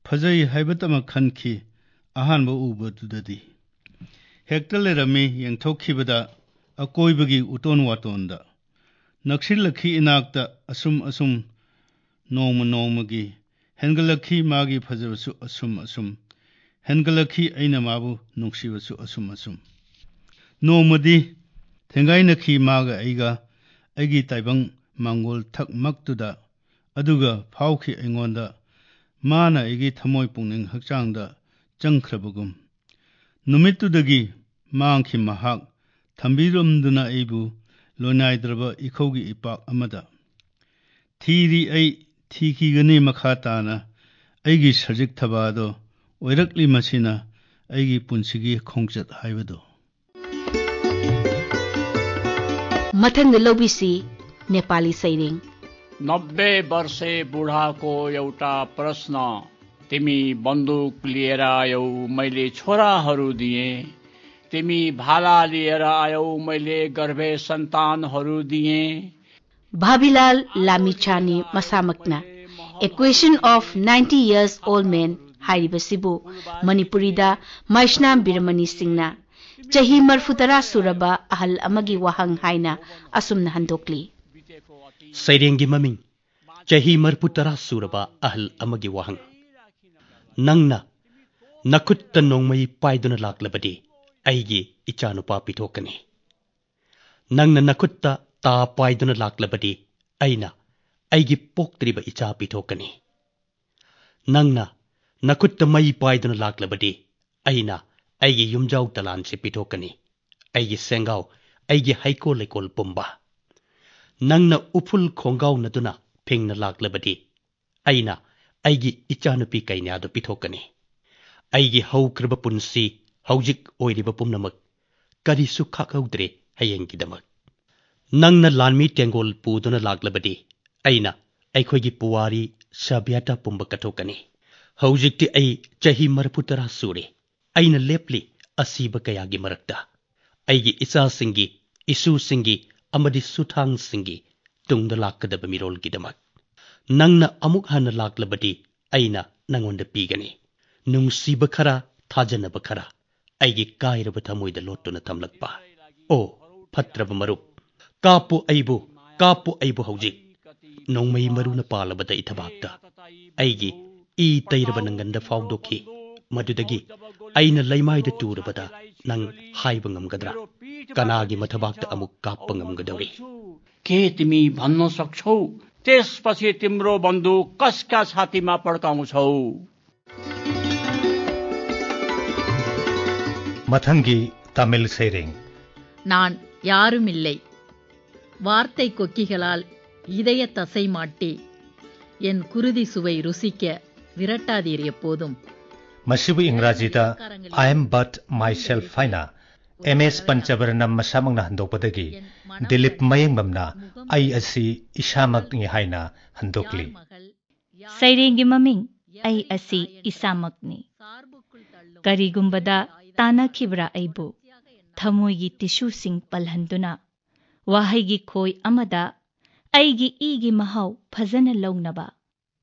ꯐꯖꯩ ꯍꯥꯏꯕꯇꯃꯛ ꯈꯟꯈꯤ ꯑꯍꯥꯟꯕ ꯎꯕꯗꯨꯗꯗꯤ꯫ ꯍꯦꯛꯇ ꯂꯩꯔꯝꯃꯤ ꯌꯦꯡꯊꯣꯛꯈꯤꯕꯗ ꯑꯀꯣꯏꯕꯒꯤ ꯎꯇꯣꯟ ꯋꯥꯇꯣꯟꯗ꯫ ꯅꯛꯁꯤꯜꯂꯛꯈꯤ ꯏꯅꯥꯛꯇ ꯑꯁꯨꯝ ꯑꯁꯨꯝ ꯅꯣꯡꯃ ꯅꯣꯡꯃꯒꯤ꯫ ꯍꯦꯟꯒꯠꯂꯛꯈꯤ ꯃꯥꯒꯤ ꯐꯖꯕꯁꯨ ꯑꯁꯨꯝ ꯑꯁꯨꯝ꯫ ꯍꯦꯟꯒꯠꯂꯛꯈꯤ ꯑꯩꯅ ꯃꯥꯕꯨ ꯅꯨꯡꯁꯤꯕꯁꯨ ꯑꯁꯨꯝ ꯑꯁꯨꯝ꯫ ꯅꯣꯡꯃꯗꯤ ꯊꯦꯡꯒꯥꯏꯅꯈꯤ ꯃꯥꯒ ꯑꯩꯒ ꯑꯩꯒꯤ ꯇꯥꯏꯕꯪ ꯃꯥꯡꯒꯣꯜ ꯊꯛꯃꯛꯇꯨꯗ꯫ ꯑꯗꯨꯒ ꯐꯥꯎꯈꯤ ꯑꯩꯉꯣꯟꯗ ꯃꯥꯅ ꯑꯩꯒꯤ ꯊꯃꯣꯏ ꯄꯨꯛꯅꯤꯡ ꯍꯛꯆꯥꯡꯗ ꯆꯪꯈ꯭ꯔꯕꯒꯨꯝ꯫ ꯅꯨꯃꯤꯠꯇꯨꯗꯒꯤ ꯃꯥꯡꯈꯤ ꯃꯍꯥꯛ, ꯊꯝꯕꯤꯔꯝꯗꯨꯅ ꯑꯩꯕꯨ ꯂꯣꯏꯅꯥꯏꯗ꯭ꯔꯕ ꯏꯈꯧꯒꯤ ꯏꯄꯥꯛ ꯑꯃꯗ꯫ ꯊꯤꯔꯤ ꯑꯩ, ꯊꯤꯈꯤꯒꯅꯤ ꯃꯈꯥ ꯇꯥꯅ꯫ ꯑꯩꯒꯤ ꯁꯖꯤꯛ ꯊꯕꯥꯗꯣ ꯑꯣꯏꯔꯛꯂꯤ ꯃꯁꯤꯅ ꯑꯩꯒꯤ ꯄꯨꯟꯁꯤꯒꯤ ꯈꯣꯡꯆꯠ ꯍꯥꯏꯕꯗꯣ꯫ ꯃꯊꯪꯗ ꯂꯧꯕꯤꯁꯤ ꯅꯦꯄꯥꯂꯤ ꯁꯩꯔꯦꯡ꯫ नब्बे वर्षे बुढाको एउटा प्रश्न। तिमी बन्दुक लिएर आयौ, मैले छोराहरू दिएँ। तिमी भाला लिएर आयौ, मैले गर्भे सन्तानहरू दिएँ। ꯚꯥꯕꯤꯂꯥꯜ ꯂꯥꯃꯤꯆꯥꯅꯤ ꯃꯁꯥꯃꯛꯅ꯫ A Question of Ninety Years Old Man ꯍꯥꯏꯔꯤꯕꯁꯤꯕꯨ ꯃꯅꯤꯄꯨꯔꯤꯗ ꯃꯩꯁꯅꯥꯝ ꯕꯤꯔꯃꯅꯤ ꯁꯤꯡꯅ ꯆꯍꯤ ꯃꯔꯐꯨ ꯇꯔꯥ ꯁꯨꯔꯕ ꯑꯍꯜ ꯑꯃꯒꯤ ꯋꯥꯍꯪ ꯍꯥꯏꯅ ꯑꯁꯨꯝꯅ ꯍꯟꯗꯣꯛꯂꯤ꯫ ꯁꯩꯔꯦꯡꯒꯤ ꯃꯃꯤꯡ ꯆꯍꯤ ꯃꯔꯤꯐꯨ ꯇꯔꯥ ꯁꯨꯔꯕ ꯑꯍꯜ ꯑꯃꯒꯤ ꯋꯥꯍꯪ꯫ ꯅꯪꯅ ꯅꯈꯨꯠꯇ ꯅꯣꯡꯃꯩ ꯄꯥꯏꯗꯨꯅ ꯂꯥꯛꯂꯕꯗꯤ, ꯑꯩꯒꯤ ꯏꯆꯥꯅꯨꯄꯥ ꯄꯤꯊꯣꯛꯀꯅꯤ꯫ ꯅꯪꯅ ꯅꯈꯨꯠꯇ ꯇꯥ ꯄꯥꯏꯗꯨꯅ ꯂꯥꯛꯂꯕꯗꯤ, ꯑꯩꯅ ꯑꯩꯒꯤ ꯄꯣꯛꯇ꯭ꯔꯤꯕ ꯏꯆꯥ ꯄꯤꯊꯣꯛꯀꯅꯤ꯫ ꯅꯪꯅ ꯅꯈꯨꯠꯇ ꯃꯩ ꯄꯥꯏꯗꯨꯅ ꯂꯥꯛꯂꯕꯗꯤ, ꯑꯩꯅ ꯑꯩꯒꯤ ꯌꯨꯝꯖꯥꯎ ꯇꯂꯥꯟꯁꯦ ꯄꯤꯊꯣꯛꯀꯅꯤ, ꯑꯩꯒꯤ ꯁꯦꯡꯒꯥꯎ, ꯑꯩꯒꯤ ꯍꯩꯀꯣꯜ ꯂꯩꯀꯣꯜ ꯄꯨꯝꯕ꯫ ꯅꯪꯅ ꯎꯐꯨꯜ ꯈꯣꯡꯒꯥꯎꯅꯗꯨꯅ ꯐꯤꯡꯅ ꯂꯥꯛꯂꯕꯗꯤ, ꯑꯩꯅ ꯑꯩꯒꯤ ꯏꯆꯥꯅꯨꯄꯤ ꯀꯩꯅ꯭ꯌꯥꯗꯨ ꯄꯤꯊꯣꯛꯀꯅꯤ꯫ ꯑꯩꯒꯤ ꯍꯧꯈ꯭ꯔꯕ ꯄꯨꯟꯁꯤ, ꯍꯧꯖꯤꯛ ꯑꯣꯏꯔꯤꯕ ꯄꯨꯝꯅꯃꯛ, ꯀꯔꯤꯁꯨ ꯈꯥꯛꯍꯧꯗ꯭ꯔꯦ ꯍꯌꯦꯡꯒꯤꯗꯃꯛ꯫ ꯅꯪꯅ ꯂꯥꯟꯃꯤ ꯇꯦꯡꯒꯣꯜ ꯄꯨꯗꯨꯅ ꯂꯥꯛꯂꯕꯗꯤ, ꯑꯩꯅ ꯑꯩꯈꯣꯏꯒꯤ ꯄꯨꯋꯥꯔꯤ ꯁꯚ꯭ꯌꯇꯥ ꯄꯨꯝꯕ ꯀꯠꯊꯣꯛꯀꯅꯤ꯫ ꯍꯧꯖꯤꯛꯇꯤ ꯑꯩ ꯆꯍꯤ ꯃꯔꯤꯐꯨ ꯇꯔꯥ ꯁꯨꯔꯦ꯫ ꯑꯩꯅ ꯂꯦꯞꯂꯤ ꯑꯁꯤꯕ ꯀꯌꯥꯒꯤ ꯃꯔꯛꯇ, ꯑꯩꯒꯤ ꯏꯆꯥꯁꯤꯡꯒꯤ, ꯏꯁꯨꯁꯤꯡꯒꯤ ꯑꯃꯗꯤ ꯁꯨꯊꯥꯡꯁꯤꯡꯒꯤ ꯇꯨꯡꯗ ꯂꯥꯛꯀꯗꯕ ꯃꯤꯔꯣꯜꯒꯤꯗꯃꯛ꯫ ꯅꯪꯅ ꯑꯃꯨꯛ ꯍꯟꯅ ꯂꯥꯛꯂꯕꯗꯤ, ꯑꯩꯅ ꯅꯪꯉꯣꯟꯗ ꯄꯤꯒꯅꯤ꯫ ꯅꯨꯡꯁꯤꯕ ꯈꯔ, ꯊꯥꯖꯅꯕ ꯈꯔ, ꯑꯩꯒꯤ ꯀꯥꯏꯔꯕ ꯊꯃꯣꯏꯗ ꯂꯣꯠꯇꯨꯅ ꯊꯝꯂꯛꯄ꯫ ꯑꯣ, ꯐꯠꯇ꯭ꯔꯕ ꯃꯔꯨꯞ, ꯀꯥꯞꯄꯨ ꯑꯩꯕꯨ, ꯀꯥꯞꯄꯨ ꯑꯩꯕꯨ ꯍꯧꯖꯤꯛ꯫ ꯅꯣꯡꯃꯩ ꯃꯔꯨꯅ ꯄꯥꯜꯂꯕꯗ ꯏꯊꯕꯥꯛꯇ ꯑꯩꯒꯤ ꯏ ꯇꯩꯔꯕ ꯅꯪꯒꯟꯗ ꯐꯥꯎꯗꯣꯛꯈꯤ꯫ ꯃꯗꯨꯗꯒꯤ ꯑꯩꯅ ꯂꯩꯃꯥꯏꯗ ꯇꯨꯔꯕꯗ ꯅꯪ ꯍꯥꯏꯕ ꯉꯝꯒꯗ꯭ꯔꯥ? ꯀꯅꯥꯒꯤ ꯃꯊꯕꯥꯛꯇ ꯑꯃꯨꯛ ꯀꯥꯞꯄ ꯉꯝꯒꯗꯧꯔꯤ? के तिमी भन्न सक्छौ, त्यसपछि तिम्रो बन्दुक कसका छातीमा पड्काउँछौ? ꯃꯊꯪꯒꯤ ꯇꯥꯃꯤꯜ ꯁꯩꯔꯦꯡ꯫ நான் யாருமில்லை. வார்த்தை கொக்கிகளால் இதய தசை மாட்டி, என் குருதி சுவை ருசிக்க விரட்டாதீர் எப்போதும். ꯃꯁꯤꯕꯨ ꯏꯪꯒ꯭ꯔꯥꯖꯤꯗ "I am but myself" ꯍꯥꯏꯅ ꯑꯦꯝ ꯑꯦꯁ ꯄꯟꯆꯕꯔꯅꯝ ꯃꯁꯥꯃꯛꯅ ꯍꯟꯗꯣꯛꯄꯗꯒꯤ ꯗꯤꯂꯤꯞ ꯃꯌꯦꯡꯕꯝꯅ "ꯑꯩ ꯑꯁꯤ ꯏꯁꯥꯃꯛꯅꯤ" ꯍꯥꯏꯅ ꯍꯟꯗꯣꯛꯂꯤ꯫ ꯁꯩꯔꯦꯡꯒꯤ ꯃꯃꯤꯡ "ꯑꯩ ꯑꯁꯤ ꯏꯁꯥꯃꯛꯅꯤ"꯫ ꯀꯔꯤꯒꯨꯝꯕꯗ ꯇꯥꯅꯈꯤꯕ꯭ꯔꯥ ꯑꯩꯕꯨ? ꯊꯃꯣꯏꯒꯤ ꯇꯤꯁꯨꯁꯤꯡ ꯄꯜꯍꯟꯗꯨꯅ, ꯋꯥꯍꯩꯒꯤ ꯈꯣꯏ ꯑꯃꯗ ꯑꯩꯒꯤ ꯏꯒꯤ ꯃꯍꯥꯎ ꯐꯖꯅ ꯂꯧꯅꯕ꯫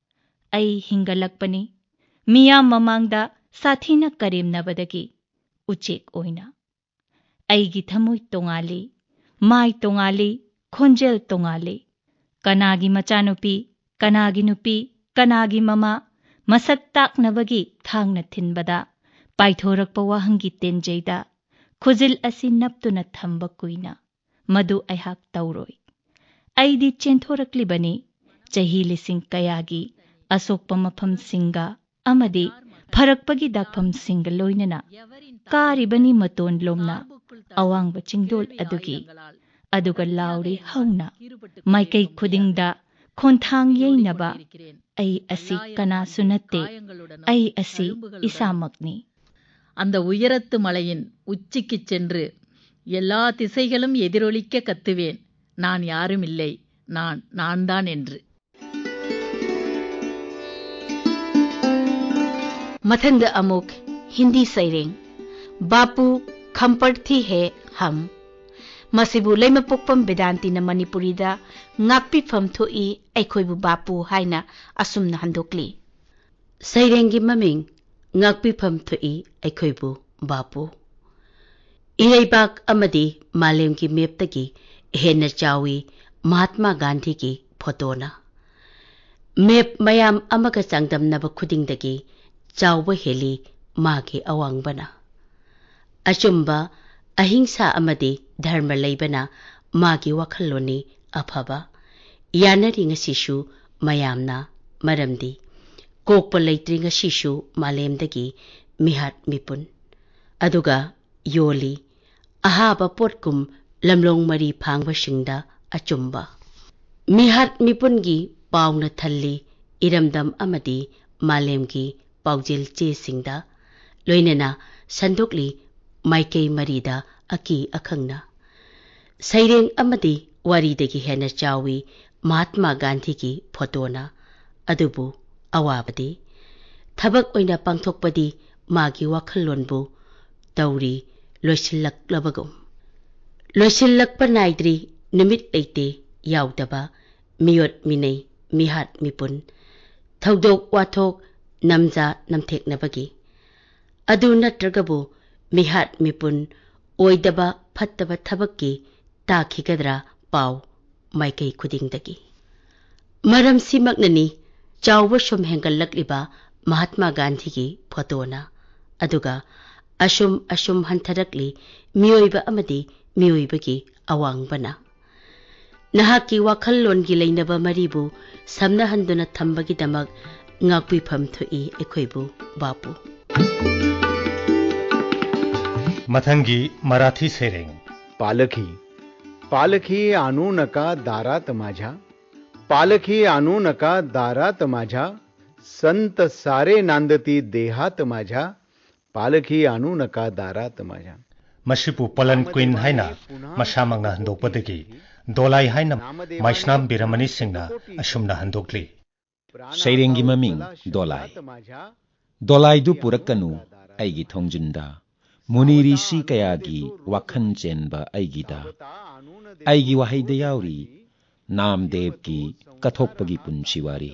ꯑꯩ ꯍꯤꯡꯒꯠꯂꯛꯄꯅꯤ, ꯃꯤꯌꯥꯝ ꯃꯃꯥꯡꯗ ꯁꯥꯊꯤꯅ ꯀꯔꯦꯝꯅꯕꯗꯒꯤ ꯎꯆꯦꯛ ꯑꯣꯏꯅ꯫ ꯑꯩꯒꯤ ꯊꯃꯣꯏ ꯇꯣꯉꯥꯜꯂꯤ, ꯃꯥꯏ ꯇꯣꯉꯥꯜꯂꯤ, ꯈꯣꯟꯖꯦꯜ ꯇꯣꯉꯥꯜꯂꯤ꯫ ꯀꯅꯥꯒꯤ ꯃꯆꯥꯅꯨꯄꯤ, ꯀꯅꯥꯒꯤ ꯅꯨꯄꯤ, ꯀꯅꯥꯒꯤ ꯃꯃꯥ, ꯃꯁꯛ ꯇꯥꯛꯅꯕꯒꯤ ꯊꯥꯡꯅ ꯊꯤꯟꯕꯗ ꯄꯥꯏꯊꯣꯔꯛꯄ ꯋꯥꯍꯪꯒꯤ ꯇꯦꯟꯖꯩꯗ ꯈꯨꯖꯤꯜ ꯑꯁꯤ ꯅꯞꯇꯨꯅ ꯊꯝꯕ ꯀꯨꯏꯅ꯫ ꯃꯗꯨ ꯑꯩꯍꯥꯛ ꯇꯧꯔꯣꯏ꯫ ꯑꯩꯗꯤ ꯆꯦꯟꯊꯣꯔꯛꯂꯤꯕꯅꯤ, ꯆꯍꯤ ꯂꯤꯁꯤꯡ ꯀꯌꯥꯒꯤ ꯑꯁꯣꯛꯄ ꯃꯐꯝꯁꯤꯡꯒ ꯑꯃꯗꯤ ꯐꯔꯛꯄꯒꯤ ꯗꯥꯛꯐꯝꯁꯤꯡꯒ ꯂꯣꯏꯅꯅ ꯀꯥꯔꯤꯕꯅꯤ ꯃꯇꯣꯟ ꯂꯣꯝꯅ ꯑꯋꯥꯡꯕ ꯆꯤꯡꯗꯣꯜ ꯑꯗꯨꯒꯤ꯫ ꯑꯗꯨꯒ ꯂꯥꯎꯔꯤ ꯍꯧꯅ ꯃꯥꯏꯀꯩ ꯈꯨꯗꯤꯡꯗ ꯈꯣꯟꯊꯥꯡ ꯌꯩꯅꯕ, "ꯑꯩ ꯑꯁꯤ ꯀꯅꯥꯁꯨ ꯅꯠꯇꯦ, ꯑꯩ ꯑꯁꯤ ꯏꯁꯥꯃꯛꯅꯤ"꯫ அந்த உயரத்து மலையின் உச்சிக்கு சென்று எல்லா திசைகளும் எதிரொலிக்க கத்துவேன், "நான் யாரும் இல்லை, நான், நான் தான்" என்று. ꯃꯊꯪꯗ ꯑꯃꯨꯛ ꯍꯤꯟꯗꯤ ꯁꯩꯔꯦꯡ, ꯕꯥꯄꯨ ꯈꯝꯄꯔꯊꯤ ꯍꯦ ꯍꯝ꯫ ꯃꯁꯤꯕꯨ ꯂꯩꯃꯄꯣꯛꯄꯝ ꯕꯦꯗꯥꯟꯇꯤꯅ ꯃꯅꯤꯄꯨꯔꯤꯗ ꯉꯥꯛꯄꯤꯐꯝ ꯊꯣꯛꯏ ꯑꯩꯈꯣꯏꯕꯨ ꯕꯥꯄꯨ ꯍꯥꯏꯅ ꯑꯁꯨꯝꯅ ꯍꯟꯗꯣꯛꯂꯤ꯫ ꯁꯩꯔꯦꯡꯒꯤ ꯃꯃꯤꯡ, ꯉꯥꯛꯄꯤꯐꯝ ꯊꯣꯛꯏ ꯑꯩꯈꯣꯏꯕꯨ ꯕꯥꯄꯨ꯫ ꯏꯔꯩꯕꯥꯛ ꯑꯃꯗꯤ ꯃꯥꯂꯦꯝꯒꯤ ꯃꯦꯞꯇꯒꯤ ꯍꯦꯟꯅ ꯆꯥꯎꯏ ꯃꯍꯥꯠꯃꯥ ꯒꯥꯟꯙꯤꯒꯤ ꯐꯣꯇꯣꯅ꯫ ꯃꯦꯞ ꯃꯌꯥꯝ ꯑꯃꯒ ꯆꯥꯡꯗꯝꯅꯕ ꯈꯨꯗꯤꯡꯗꯒꯤ ꯆꯥꯎꯕ ꯍꯦꯜꯂꯤ ꯃꯥꯒꯤ ꯑꯋꯥꯡꯕꯅ꯫ ꯑꯆꯨꯝꯕ, ꯑꯍꯤꯡꯁꯥ ꯑꯃꯗꯤ ꯙꯔꯃ ꯂꯩꯕꯅ ꯃꯥꯒꯤ ꯋꯥꯈꯜꯂꯣꯟꯅꯤ ꯑꯐꯕ꯫ ꯌꯥꯅꯔꯤ ꯉꯁꯤꯁꯨ ꯃꯌꯥꯝꯅ, ꯃꯔꯝꯗꯤ ꯀꯣꯛꯄ ꯂꯩꯇ꯭ꯔꯤ ꯉꯁꯤꯁꯨ ꯃꯥꯂꯦꯝꯗꯒꯤ ꯃꯤꯍꯥꯠ ꯃꯤꯄꯨꯟ꯫ ꯑꯗꯨꯒ ꯌꯣꯜꯂꯤ ꯑꯍꯥꯕ ꯄꯣꯠꯀꯨꯝ ꯂꯝꯂꯣꯡ ꯃꯔꯤ ꯐꯥꯡꯕꯁꯤꯡꯗ ꯑꯆꯨꯝꯕ꯫ ꯃꯤꯍꯥꯠ ꯃꯤꯄꯨꯟꯒꯤ ꯄꯥꯎꯅ ꯊꯜꯂꯤ ꯏꯔꯝꯗꯝ ꯑꯃꯗꯤ ꯃꯥꯂꯦꯝꯒꯤ ꯄꯥꯎꯖꯦꯜ ꯆꯦꯁꯤꯡꯗ, ꯂꯣꯏꯅꯅ ꯁꯟꯗꯣꯛꯂꯤ ꯃꯥꯏꯀꯩ ꯃꯔꯤꯗ ꯑꯀꯤ ꯑꯈꯪꯅ꯫ ꯁꯩꯔꯦꯡ ꯑꯃꯗꯤ ꯋꯥꯔꯤꯗꯒꯤ ꯍꯦꯟꯅ ꯆꯥꯎꯏ ꯃꯍꯥꯠꯃꯥ ꯒꯥꯟꯙꯤꯒꯤ ꯐꯣꯇꯣꯅ꯫ ꯑꯗꯨꯕꯨ ꯑꯋꯥꯕꯗꯤ ꯊꯕꯛ ꯑꯣꯏꯅ ꯄꯥꯡꯊꯣꯛꯄꯗꯤ ꯃꯥꯒꯤ ꯋꯥꯈꯜꯂꯣꯟꯕꯨ ꯇꯧꯔꯤ ꯂꯣꯏꯁꯤꯜꯂꯛꯂꯕꯒꯨꯝ꯫ ꯂꯣꯏꯁꯤꯜꯂꯛꯄ ꯅꯥꯏꯗ꯭ꯔꯤ ꯅꯨꯃꯤꯠ ꯂꯩꯇꯦ ꯌꯥꯎꯗꯕ ꯃꯤꯑꯣꯠ ꯃꯤꯅꯩ ꯃꯤꯍꯥꯠ ꯃꯤꯄꯨꯟ꯫ ꯊꯧꯗꯣꯛ ꯋꯥꯊꯣꯛ ꯅꯝꯖꯥ ꯅꯝꯊꯦꯛꯅꯕꯒꯤ꯫ ꯑꯗꯨ ꯅꯠꯇ꯭ꯔꯒꯕꯨ ꯃꯤꯍꯥꯠ ꯃꯤꯄꯨꯟ ꯑꯣꯏꯗꯕ ꯐꯠꯇꯕ ꯊꯕꯛꯀꯤ ꯇꯥꯈꯤꯒꯗ꯭ꯔꯥ ꯄꯥꯎ ꯃꯥꯏꯀꯩ ꯈꯨꯗꯤꯡꯗꯒꯤ꯫ ꯃꯔꯝꯁꯤꯃꯛꯅꯅꯤ ꯆꯥꯎꯕ ꯁꯨꯝ ꯍꯦꯟꯒꯠꯂꯛꯂꯤꯕ ꯃꯍꯥꯠꯃꯥ ꯒꯥꯟꯙꯤꯒꯤ ꯐꯣꯇꯣꯅ, ꯑꯗꯨꯒ ꯑꯁꯨꯝ ꯑꯁꯨꯝ ꯍꯟꯊꯔꯛꯂꯤ ꯃꯤꯑꯣꯏꯕ ꯑꯃꯗꯤ ꯃꯤꯑꯣꯏꯕꯒꯤ ꯑꯋꯥꯡꯕꯅ꯫ ꯅꯍꯥꯛꯀꯤ ꯋꯥꯈꯜꯂꯣꯟꯒꯤ ꯂꯩꯅꯕ ꯃꯔꯤꯕꯨ ꯁꯝꯅꯍꯟꯗꯨꯅ ꯊꯝꯕꯒꯤꯗꯃꯛ ꯉꯥꯛꯄꯤꯐꯝ ꯊꯣꯛꯏ ꯑꯩꯈꯣꯏꯕꯨ, ꯕꯥꯄꯨ꯫ ꯃꯊꯪꯒꯤ ꯃꯔꯥꯊꯤ ꯁꯩꯔꯦꯡ꯫ पालखी, पालखी आणू नका दारात माझ्या. पालखी आणू नका दारात माझ्या. संत सारे नांदती देहात माझ्या. पालखी आणू नका दारात माझ्या. ꯃꯁꯤꯕꯨ ꯄꯂꯟ ꯀ꯭ꯋꯤꯟ ꯍꯥꯏꯅ ꯃꯁꯥꯃꯛꯅ ꯍꯟꯗꯣꯛꯄꯗꯒꯤ ꯗꯣꯂꯥꯏ ꯍꯥꯏꯅ ꯃꯥꯏꯁꯅꯥꯝ ꯕꯤꯔꯃꯅꯤ ꯁꯤꯡꯅ ꯑꯁꯨꯝꯅ ꯍꯟꯗꯣꯛꯂꯤ꯫ ꯁꯩꯔꯦꯡꯒꯤ ꯃꯃꯤꯡ ꯗꯣꯂꯥꯏ꯫ ꯗꯣꯂꯥꯏꯗꯨ ꯄꯨꯔꯛꯀꯅꯨ ꯑꯩꯒꯤ ꯊꯣꯡꯖꯤꯟꯗ, ꯃꯨꯅꯤ ꯔꯤꯁꯤ ꯀꯌꯥꯒꯤ ꯋꯥꯈꯜ ꯆꯦꯟꯕ ꯑꯩꯒꯤꯗ꯫ ꯑꯩꯒꯤ ꯋꯥꯍꯩꯗ ꯌꯥꯎꯔꯤ ꯅꯥꯝꯗꯦꯕꯀꯤ ꯀꯠꯊꯣꯛꯄꯒꯤ ꯄꯨꯟꯁꯤ ꯋꯥꯔꯤ꯫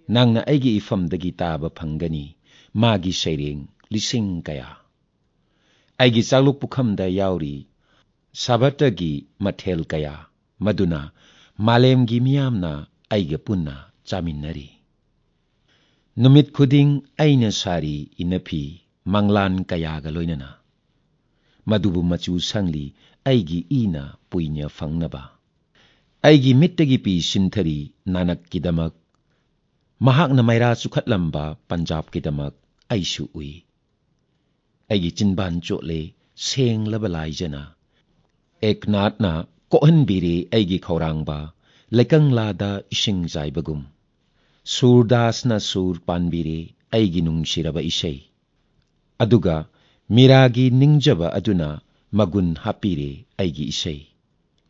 ꯅꯪꯅ ꯑꯩꯒꯤ ꯏꯐꯝꯗꯒꯤ ꯇꯥꯕ ꯐꯪꯒꯅꯤ ꯃꯥꯒꯤ ꯁꯩꯔꯦꯡ ꯂꯤꯁꯤꯡ ꯀꯌꯥ꯫ ꯑꯩꯒꯤ ꯆꯥꯛꯂꯨꯛ ꯄꯨꯈꯝꯗ ꯌꯥꯎꯔꯤ ꯁꯥꯕꯇꯒꯤ ꯃꯊꯦꯜ ꯀꯌꯥ, ꯃꯗꯨꯅ ꯃꯥꯂꯦꯝꯒꯤ ꯃꯤꯌꯥꯝꯅ ꯑꯩꯒ ꯄꯨꯟꯅ ꯆꯥꯃꯤꯟꯅꯔꯤ꯫ ꯅꯨꯃꯤꯠ ꯈꯨꯗꯤꯡ ꯑꯩꯅ ꯁꯥꯔꯤ ꯏꯅꯐꯤ ꯃꯪꯂꯥꯟ ꯀꯌꯥꯒ ꯂꯣꯏꯅꯅ, ꯃꯗꯨꯕꯨ ꯃꯆꯨ ꯁꯪꯂꯤ ꯑꯩꯒꯤ ꯏꯅ ꯄꯨꯏꯅ ꯐꯪꯅꯕ꯫ ꯑꯩꯒꯤ ꯃꯤꯠꯇꯒꯤ ꯄꯤ ꯁꯤꯟꯊꯔꯤ ꯅꯥꯅꯛꯀꯤꯗꯃꯛ, ꯃꯍꯥꯛꯅ ꯃꯩꯔꯥ ꯆꯨꯈꯠꯂꯝꯕ ꯄꯟꯖꯥꯕꯀꯤꯗꯃꯛ ꯑꯩꯁꯨ ꯎꯏ꯫ ꯑꯩꯒꯤ ꯆꯤꯟꯕꯥꯟ ꯆꯣꯠꯂꯦ ꯁꯦꯡꯂꯕ ꯂꯥꯏꯖꯅ꯫ ꯑꯦꯛꯅꯥꯠꯅ ꯀꯣꯛꯍꯟꯕꯤꯔꯦ ꯑꯩꯒꯤ ꯈꯧꯔꯥꯡꯕ ꯂꯩꯀꯪꯂꯥꯗ ꯏꯁꯤꯡ ꯆꯥꯏꯕꯒꯨꯝ꯫ ꯁꯨꯔꯗꯥꯁꯅ ꯁꯨꯔ ꯄꯥꯟꯕꯤꯔꯦ ꯑꯩꯒꯤ ꯅꯨꯡꯁꯤꯔꯕ ꯏꯁꯩ꯫ ꯑꯗꯨꯒ ꯃꯤꯔꯥꯒꯤ ꯅꯤꯡꯖꯕ ꯑꯗꯨꯅ ꯃꯒꯨꯟ ꯍꯥꯞꯄꯤꯔꯦ ꯑꯩꯒꯤ ꯏꯁꯩ꯫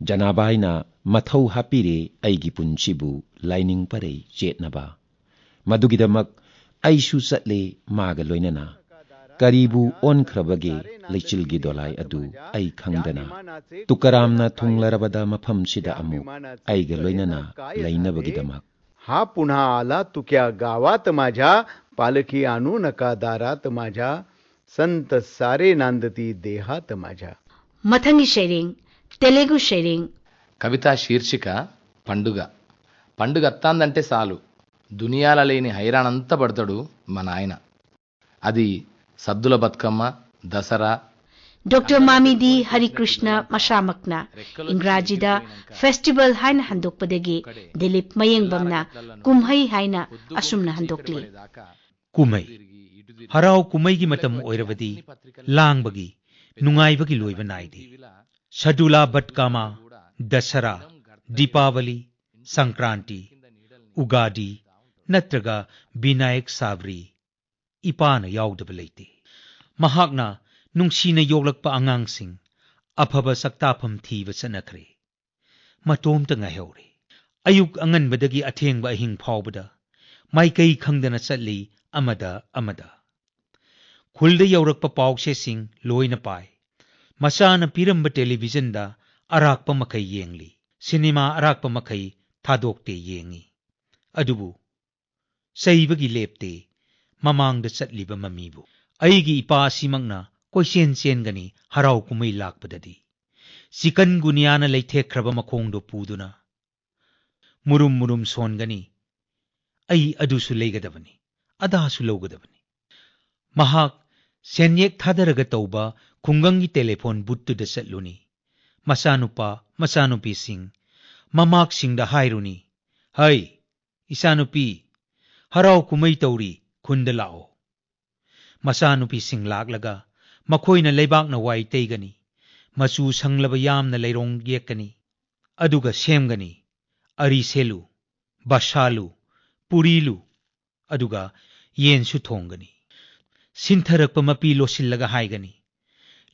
ꯖꯅꯥꯕꯥꯏꯅ ꯃꯊꯧ ꯍꯥꯞꯄꯤꯔꯦ ꯑꯩꯒꯤ ꯄꯨꯟꯁꯤꯕꯨ ꯂꯥꯏꯅꯤꯡ ꯄꯔꯩ ꯆꯦꯠꯅꯕ꯫ ꯃꯗꯨꯒꯤꯗꯃꯛ ꯑꯩꯁꯨ ꯆꯠꯂꯦ ꯃꯥꯒ ꯂꯣꯏꯅꯅ꯫ ꯀꯔꯤꯕꯨ ꯑꯣꯟꯈ꯭ꯔꯕꯒꯦ ꯂꯩꯆꯤꯜꯒꯤ ꯗꯣꯂꯥꯏ ꯑꯗꯨ ꯑꯩ ꯈꯪꯗꯅ? ꯇꯨꯀꯔꯥꯝꯅ ꯊꯨꯡꯂꯔꯕꯗ ꯃꯐꯝꯁꯤꯗ ꯑꯃꯨꯛ ꯑꯩꯒ ꯂꯣꯏꯅꯅ ꯂꯩꯅꯕꯒꯤꯗꯃꯛ꯫ हा पुन्हा आला तुक्या गावात माझ्या. पालखी आणू नका दारात माझ्या. संत सारे नांदती देहात माझ्या. ꯃꯊꯪꯒꯤ ꯁꯩꯔꯦꯡ, ꯇꯦꯂꯦꯒꯨ ꯁꯩꯔꯦꯡ꯫ కవితా శీర్షిక పండుగ. పండుగ అత్తాందంటే చాలు, దునియాల లేని హైరాణంతా పడతాడు మా నాయన. అది సద్దుల Bathukamma, Dasara. Doctor Mamidi Harikrishna ꯃꯁꯥꯃꯛꯅ ꯏꯪꯒ꯭ꯔꯥꯖꯤꯗ festival ꯍꯥꯏꯅ ꯍꯟꯗꯣꯛꯄꯗꯒꯤ ꯗꯤꯂꯤꯞ ꯃꯌꯦꯡꯕꯝꯅ ꯀꯨꯝꯍꯩ ꯍꯥꯏꯅ ꯑꯁꯨꯝꯅ ꯍꯟꯗꯣꯛꯂꯤ꯫ ꯀꯨꯝꯍꯩ꯫ ꯍꯔꯥꯎ ꯀꯨꯝꯍꯩꯒꯤ ꯃꯇꯝ ꯑꯣꯏꯔꯕꯗꯤ ꯂꯥꯡꯕꯒꯤ, ꯅꯨꯡꯉꯥꯏꯕꯒꯤ ꯂꯣꯏꯕ ꯅꯥꯏꯗꯦ꯫ ꯁꯗꯨꯂꯥ ꯕꯠꯀꯥꯃꯥ, ꯗꯁꯔꯥ, ꯗꯤꯄꯥꯋꯂꯤ, ꯁꯪꯀ꯭ꯔꯥꯟꯇꯤ, ꯎꯒꯥꯗꯤ ꯅꯠꯇ꯭ꯔꯒ ꯕꯤꯅꯥꯌꯛ ꯁꯥꯕ꯭ꯔꯤ ꯏꯄꯥꯅ ꯌꯥꯎꯗꯕ ꯂꯩꯇꯦ꯫ ꯃꯍꯥꯛꯅ ꯅꯨꯡꯁꯤꯅ ꯌꯣꯛꯂꯛꯄ ꯑꯉꯥꯡꯁꯤꯡ ꯑꯐꯕ ꯁꯛꯇꯥꯐꯝ ꯊꯤꯕ ꯆꯠꯅꯈ꯭ꯔꯦ꯫ ꯃꯇꯣꯝꯇ ꯉꯥꯏꯍꯧꯔꯦ꯫ ꯑꯌꯨꯛ ꯑꯉꯟꯕꯗꯒꯤ ꯑꯊꯦꯡꯕ ꯑꯍꯤꯡ ꯐꯥꯎꯕꯗ ꯃꯥꯏꯀꯩ ꯈꯪꯗꯅ ꯆꯠꯂꯤ ꯑꯃꯗ ꯑꯃꯗ꯫ ꯈꯨꯜꯗ ꯌꯧꯔꯛꯄ ꯄꯥꯎꯆꯦꯁꯤꯡ ꯂꯣꯏꯅ ꯄꯥꯏ꯫ ꯃꯆꯥꯅ ꯄꯤꯔꯝꯕ ꯇꯦꯂꯤꯚꯤꯖꯟꯗ ꯑꯔꯥꯛꯄ ꯃꯈꯩ ꯌꯦꯡꯂꯤ꯫ ꯁꯤꯅꯦꯃꯥ ꯑꯔꯥꯛꯄ ꯃꯈꯩ ꯊꯥꯗꯣꯛꯇꯦ ꯌꯦꯡꯉꯤ꯫ ꯑꯗꯨꯕꯨ ꯆꯩꯕꯒꯤ ꯂꯦꯞꯇꯦ ꯃꯃꯥꯡꯗ ꯆꯠꯂꯤꯕ ꯃꯃꯤꯕꯨ꯫ ꯑꯩꯒꯤ ꯏꯄꯥ ꯑꯁꯤꯃꯛꯅ ꯀꯣꯏꯆꯦꯟ ꯆꯦꯟꯒꯅꯤ ꯍꯔꯥꯎ ꯀꯨꯝꯍꯩ ꯂꯥꯛꯄꯗꯗꯤ꯫ ꯆꯤꯀꯟ ꯒꯨꯅꯤꯌꯥꯅ ꯂꯩꯊꯦꯛꯈ꯭ꯔꯕ ꯃꯈꯣꯡꯗꯣ ꯄꯨꯗꯨꯅ ꯃꯨꯔꯨꯝ ꯃꯨꯔꯨꯝ ꯁꯣꯟꯒꯅꯤ꯫ ꯑꯩ ꯑꯗꯨꯁꯨ ꯂꯩꯒꯗꯕꯅꯤ, ꯑꯗꯥꯁꯨ ꯂꯧꯒꯗꯕꯅꯤ꯫ ꯃꯍꯥꯛ ꯁꯦꯟꯌꯦꯛ ꯊꯥꯗꯔꯒ ꯇꯧꯕ ꯈꯨꯡꯒꯪꯒꯤ ꯇꯦꯂꯤꯐꯣꯟ ꯕꯨꯠꯇꯨꯗ ꯆꯠꯂꯨꯅꯤ꯫ ꯃꯆꯥꯅꯨꯄꯥ, ꯃꯆꯥꯅꯨꯄꯤꯁꯤꯡ, ꯃꯃꯥꯛꯁꯤꯡꯗ ꯍꯥꯏꯔꯨꯅꯤ, "ꯍꯩ, ꯏꯆꯥꯅꯨꯄꯤ, ꯍꯔꯥꯎ ꯀꯨꯝꯍꯩ ꯇꯧꯔꯤ, ꯈꯨꯟꯗ ꯂꯥꯛꯑꯣ"꯫ ꯃꯆꯥꯅꯨꯄꯤꯁꯤꯡ ꯂꯥꯛꯂꯒ ꯃꯈꯣꯏꯅ ꯂꯩꯕꯥꯛꯅ ꯋꯥꯏ ꯇꯩꯒꯅꯤ, ꯃꯆꯨ ꯁꯪꯂꯕ ꯌꯥꯝꯅ ꯂꯩꯔꯣꯡ ꯌꯦꯛꯀꯅꯤ, ꯑꯗꯨꯒ ꯁꯦꯝꯒꯅꯤ꯫ ꯑꯔꯤ ꯁꯦꯂꯨ, ꯕꯁꯥꯂꯨ, ꯄꯨꯔꯤꯂꯨ, ꯑꯗꯨꯒ ꯌꯦꯟꯁꯨ ꯊꯣꯡꯒꯅꯤ꯫ ꯁꯤꯟꯊꯔꯛꯄ ꯃꯄꯤ ꯂꯣꯠꯁꯤꯜꯂꯒ ꯍꯥꯏꯒꯅꯤ,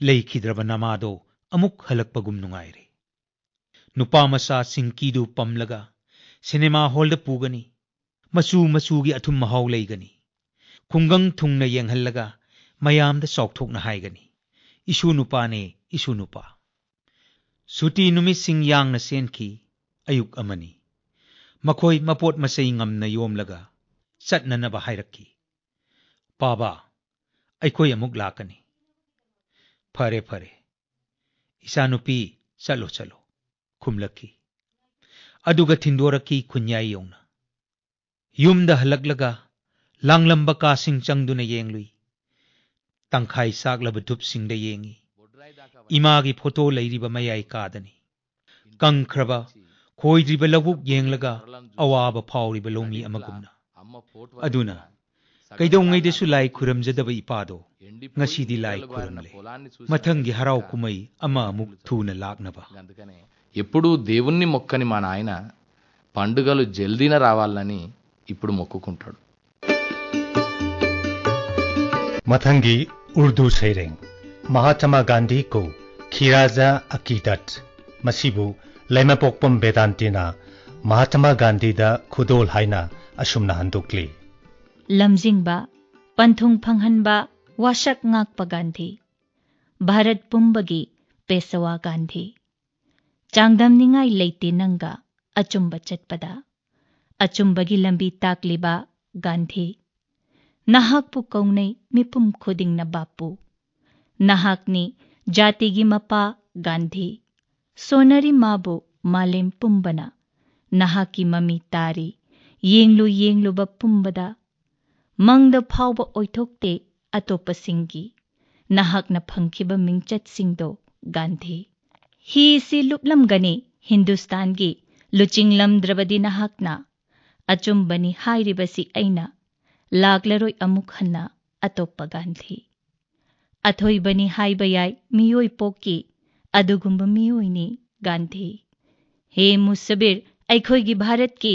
"ꯂꯩꯈꯤꯗ꯭ꯔꯕ ꯅꯃꯥꯗꯣ ꯑꯃꯨꯛ ꯍꯜꯂꯛꯄꯒꯨꯝ ꯅꯨꯡꯉꯥꯏꯔꯦ"꯫ ꯅꯨꯄꯥ ꯃꯆꯥ ꯆꯤꯡꯀꯤꯗꯨ ꯄꯝꯂꯒ ꯁꯤꯅꯦꯃꯥ ꯍꯣꯜꯗ ꯄꯨꯒꯅꯤ꯫ ꯃꯆꯨ ꯃꯆꯨꯒꯤ ꯑꯊꯨꯝ ꯃꯍꯥꯎ ꯂꯩꯒꯅꯤ꯫ ꯈꯨꯡꯒꯪ ꯊꯨꯡꯅ ꯌꯦꯡꯍꯜꯂꯒ ꯃꯌꯥꯝꯗ ꯆꯥꯎꯊꯣꯛꯅ ꯍꯥꯏꯒꯅꯤ, "ꯏꯁꯨ ꯅꯨꯄꯥꯅꯦ, ꯏꯁꯨ ꯅꯨꯄꯥ"꯫ ꯁꯨꯇꯤ ꯅꯨꯃꯤꯠꯁꯤꯡ ꯌꯥꯡꯅ ꯆꯦꯟꯈꯤ꯫ ꯑꯌꯨꯛ ꯑꯃꯅꯤ꯫ ꯃꯈꯣꯏ ꯃꯄꯣꯠ ꯃꯆꯩ ꯉꯝꯅ ꯌꯣꯝꯂꯒ ꯆꯠꯅꯅꯕ ꯍꯥꯏꯔꯛꯈꯤ꯫ "ꯄꯥꯕꯥ, ꯑꯩꯈꯣꯏ ꯑꯃꯨꯛ ꯂꯥꯛꯀꯅꯤ"꯫ "ꯐꯔꯦ, ꯐꯔꯦ, ꯏꯆꯥꯅꯨꯄꯤ, ꯆꯠꯂꯣ, ꯆꯠꯂꯣ", ꯈꯨꯝꯂꯛꯈꯤ꯫ ꯑꯗꯨꯒ ꯊꯤꯟꯗꯣꯔꯛꯈꯤ ꯈꯨꯟꯌꯥꯏ ꯌꯧꯅ꯫ ꯌꯨꯝꯗ ꯍꯜꯂꯛꯂꯒ ꯂꯥꯡꯂꯝꯕ ꯀꯥꯁꯤꯡ ꯆꯪꯗꯨꯅ ꯌꯦꯡꯂꯨꯏ꯫ ꯇꯪꯈꯥꯏ ꯆꯥꯛꯂꯕ ꯙꯨꯞꯁꯤꯡꯗ ꯌꯦꯡꯏ꯫ ꯏꯃꯥꯒꯤ ꯐꯣꯇꯣ ꯂꯩꯔꯤꯕ ꯃꯌꯥꯏ ꯀꯥꯗꯅꯤ꯫ ꯀꯪꯈ꯭ꯔꯕ, ꯈꯣꯏꯗ꯭ꯔꯤꯕ ꯂꯧꯕꯨꯛ ꯌꯦꯡꯂꯒ ꯑꯋꯥꯕ ꯐꯥꯎꯔꯤꯕ ꯂꯧꯃꯤ ꯑꯃꯒꯨꯝꯅ꯫ ꯑꯗꯨꯅ ꯀꯩꯗꯧꯉꯩꯗꯁꯨ ꯂꯥꯏ ꯈꯨꯔꯝꯖꯗꯕ ꯏꯄꯥꯗꯣ ꯉꯁꯤꯗꯤ ꯂꯥꯏ ꯈꯨꯔꯝꯂꯦ꯫ ꯃꯊꯪꯒꯤ ꯍꯔꯥꯎ ꯀꯨꯝꯍꯩ ꯑꯃ ꯑꯃꯨꯛ ꯊꯨꯅ ꯂꯥꯛꯅꯕ꯫ ఎప్పుడూ దేవుణ్ణి మొక్కని మా నాయన పండుగలు జల్దీన రావాలని ఇప్పుడు మొక్కుకుంటాడు. ꯃꯊꯪꯒꯤ ꯎꯔꯗꯨ ꯁꯩꯔꯦꯡ, ꯃꯍꯥꯇꯃꯥ ꯒꯥꯟꯙꯤ ꯀꯣ ꯈꯤꯔꯥꯖꯥ ꯑꯀꯤꯗꯠ꯫ ꯃꯁꯤꯕꯨ ꯂꯩꯃꯄꯣꯛꯄꯝ ꯕꯦꯗꯥꯟꯇꯤꯅ ꯃꯍꯥꯇꯃꯥ ꯒꯥꯟꯙꯤꯗ ꯈꯨꯗꯣꯜ ꯍꯥꯏꯅ ꯑꯁꯨꯝꯅ ꯍꯟꯗꯣꯛꯂꯤ꯫ ꯂꯝꯖꯤꯡꯕ, ꯄꯟꯊꯨꯡ ꯐꯪꯍꯟꯕ, ꯋꯥꯁꯛ ꯉꯥꯛꯄ ꯒꯥꯟꯙꯤ꯫ ꯚꯥꯔꯠ ꯄꯨꯝꯕꯒꯤ ꯄꯦꯁꯋꯥ ꯒꯥꯟꯙꯤ꯫ ꯆꯥꯡꯗꯝꯅꯤꯡꯉꯥꯏ ꯂꯩꯇꯦ ꯅꯪꯒ ꯑꯆꯨꯝꯕ ꯆꯠꯄꯗ꯫ ꯑꯆꯨꯝꯕꯒꯤ ꯂꯝꯕꯤ ꯇꯥꯛꯂꯤꯕ ꯒꯥꯟꯙꯤ꯫ ꯅꯍꯥꯛꯄꯨ ꯀꯧꯅꯩ ꯃꯤꯄꯨꯝ ꯈꯨꯗꯤꯡꯅ ꯕꯥꯄꯨ꯫ ꯅꯍꯥꯛꯅꯤ ꯖꯥꯇꯤꯒꯤ ꯃꯄꯥ ꯒꯥꯟꯙꯤ꯫ ꯁꯣꯟꯅꯔꯤ ꯃꯥꯕꯨ ꯃꯥꯂꯦꯝ ꯄꯨꯝꯕꯅ꯫ ꯅꯍꯥꯛꯀꯤ ꯃꯃꯤ ꯇꯥꯔꯤ ꯌꯦꯡꯂꯨ ꯌꯦꯡꯂꯨꯕ ꯄꯨꯝꯕꯗ꯫ ꯃꯪꯗ ꯐꯥꯎꯕ ꯑꯣꯏꯊꯣꯛꯇꯦ ꯑꯇꯣꯞꯄꯁꯤꯡꯒꯤ꯫ ꯅꯍꯥꯛꯅ ꯐꯪꯈꯤꯕ ꯃꯤꯡꯆꯠꯁꯤꯡꯗꯣ ꯒꯥꯟꯙꯤ꯫ ꯍꯤꯁꯤ ꯂꯨꯞꯂꯝꯒꯅꯤ ꯍꯤꯟꯗꯨꯁꯇꯥꯟꯒꯤ ꯂꯨꯆꯤꯡꯂꯝꯗ꯭ꯔꯕꯗꯤ ꯅꯍꯥꯛꯅ꯫ ꯑꯆꯨꯝꯕꯅꯤ ꯍꯥꯏꯔꯤꯕꯁꯤ ꯑꯩꯅ꯫ ꯂꯥꯛꯂꯔꯣꯏ ꯑꯃꯨꯛ ꯍꯟꯅ ꯑꯇꯣꯞꯄ ꯒꯥꯟꯙꯤ꯫ ꯑꯊꯣꯏꯕꯅꯤ ꯍꯥꯏꯕ ꯌꯥꯏ ꯃꯤꯑꯣꯏ ꯄꯣꯛꯀꯤ꯫ ꯑꯗꯨꯒꯨꯝꯕ ꯃꯤꯑꯣꯏꯅꯤ ꯒꯥꯟꯙꯤ꯫ ꯍꯦ ꯃꯨꯁꯕꯤꯔ, ꯑꯩꯈꯣꯏꯒꯤ ꯚꯥꯔꯠꯀꯤ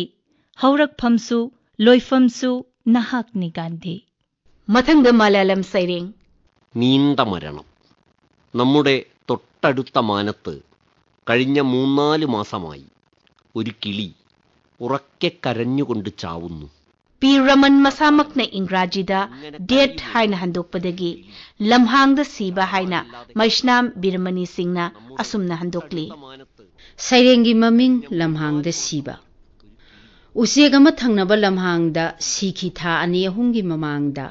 ꯍꯧꯔꯛꯐꯝꯁꯨ ꯂꯣꯏꯐꯝꯁꯨ ꯅꯍꯥꯛꯅꯤ ꯒꯥꯟꯙꯤ꯫ ꯃꯊꯪꯗ ꯃꯂꯥꯂꯝ ꯁꯩꯔꯦꯡ꯫ നീണ്ട മരണം. നമ്മുടെ തൊട്ടടുത്ത മാനത്ത് കഴിഞ്ഞ മൂന്നാല് മാസമായി ഒരു കിളി ഉറക്കെ കരഞ്ഞുകൊണ്ട് ചാവുന്നു. ꯄꯤ ꯔꯃꯟ ꯃꯁꯥꯃꯛꯅ ꯏꯪꯒ꯭ꯔꯥꯖꯤꯗ ꯗꯦꯠ ꯍꯥꯏꯅ ꯍꯟꯗꯣꯛꯄꯗꯒꯤ ꯂꯝꯍꯥꯡꯗ ꯁꯤꯕ ꯍꯥꯏꯅ ꯃꯩꯁꯅꯥꯝ ꯕꯤꯔꯃꯅꯤ ꯁꯤꯡꯅ ꯑꯁꯨꯝꯅ ꯍꯟꯗꯣꯛꯂꯤ꯫ ꯁꯩꯔꯦꯡꯒꯤ ꯃꯃꯤꯡ ꯂꯝꯍꯥꯡꯗ ꯁꯤꯕ꯫ ꯎꯆꯦꯛ ꯑꯃ ꯊꯪꯅꯕ ꯂꯝꯍꯥꯡꯗ ꯁꯤꯈꯤ ꯊꯥ ꯑꯅꯤ ꯑꯍꯨꯝꯒꯤ ꯃꯃꯥꯡꯗ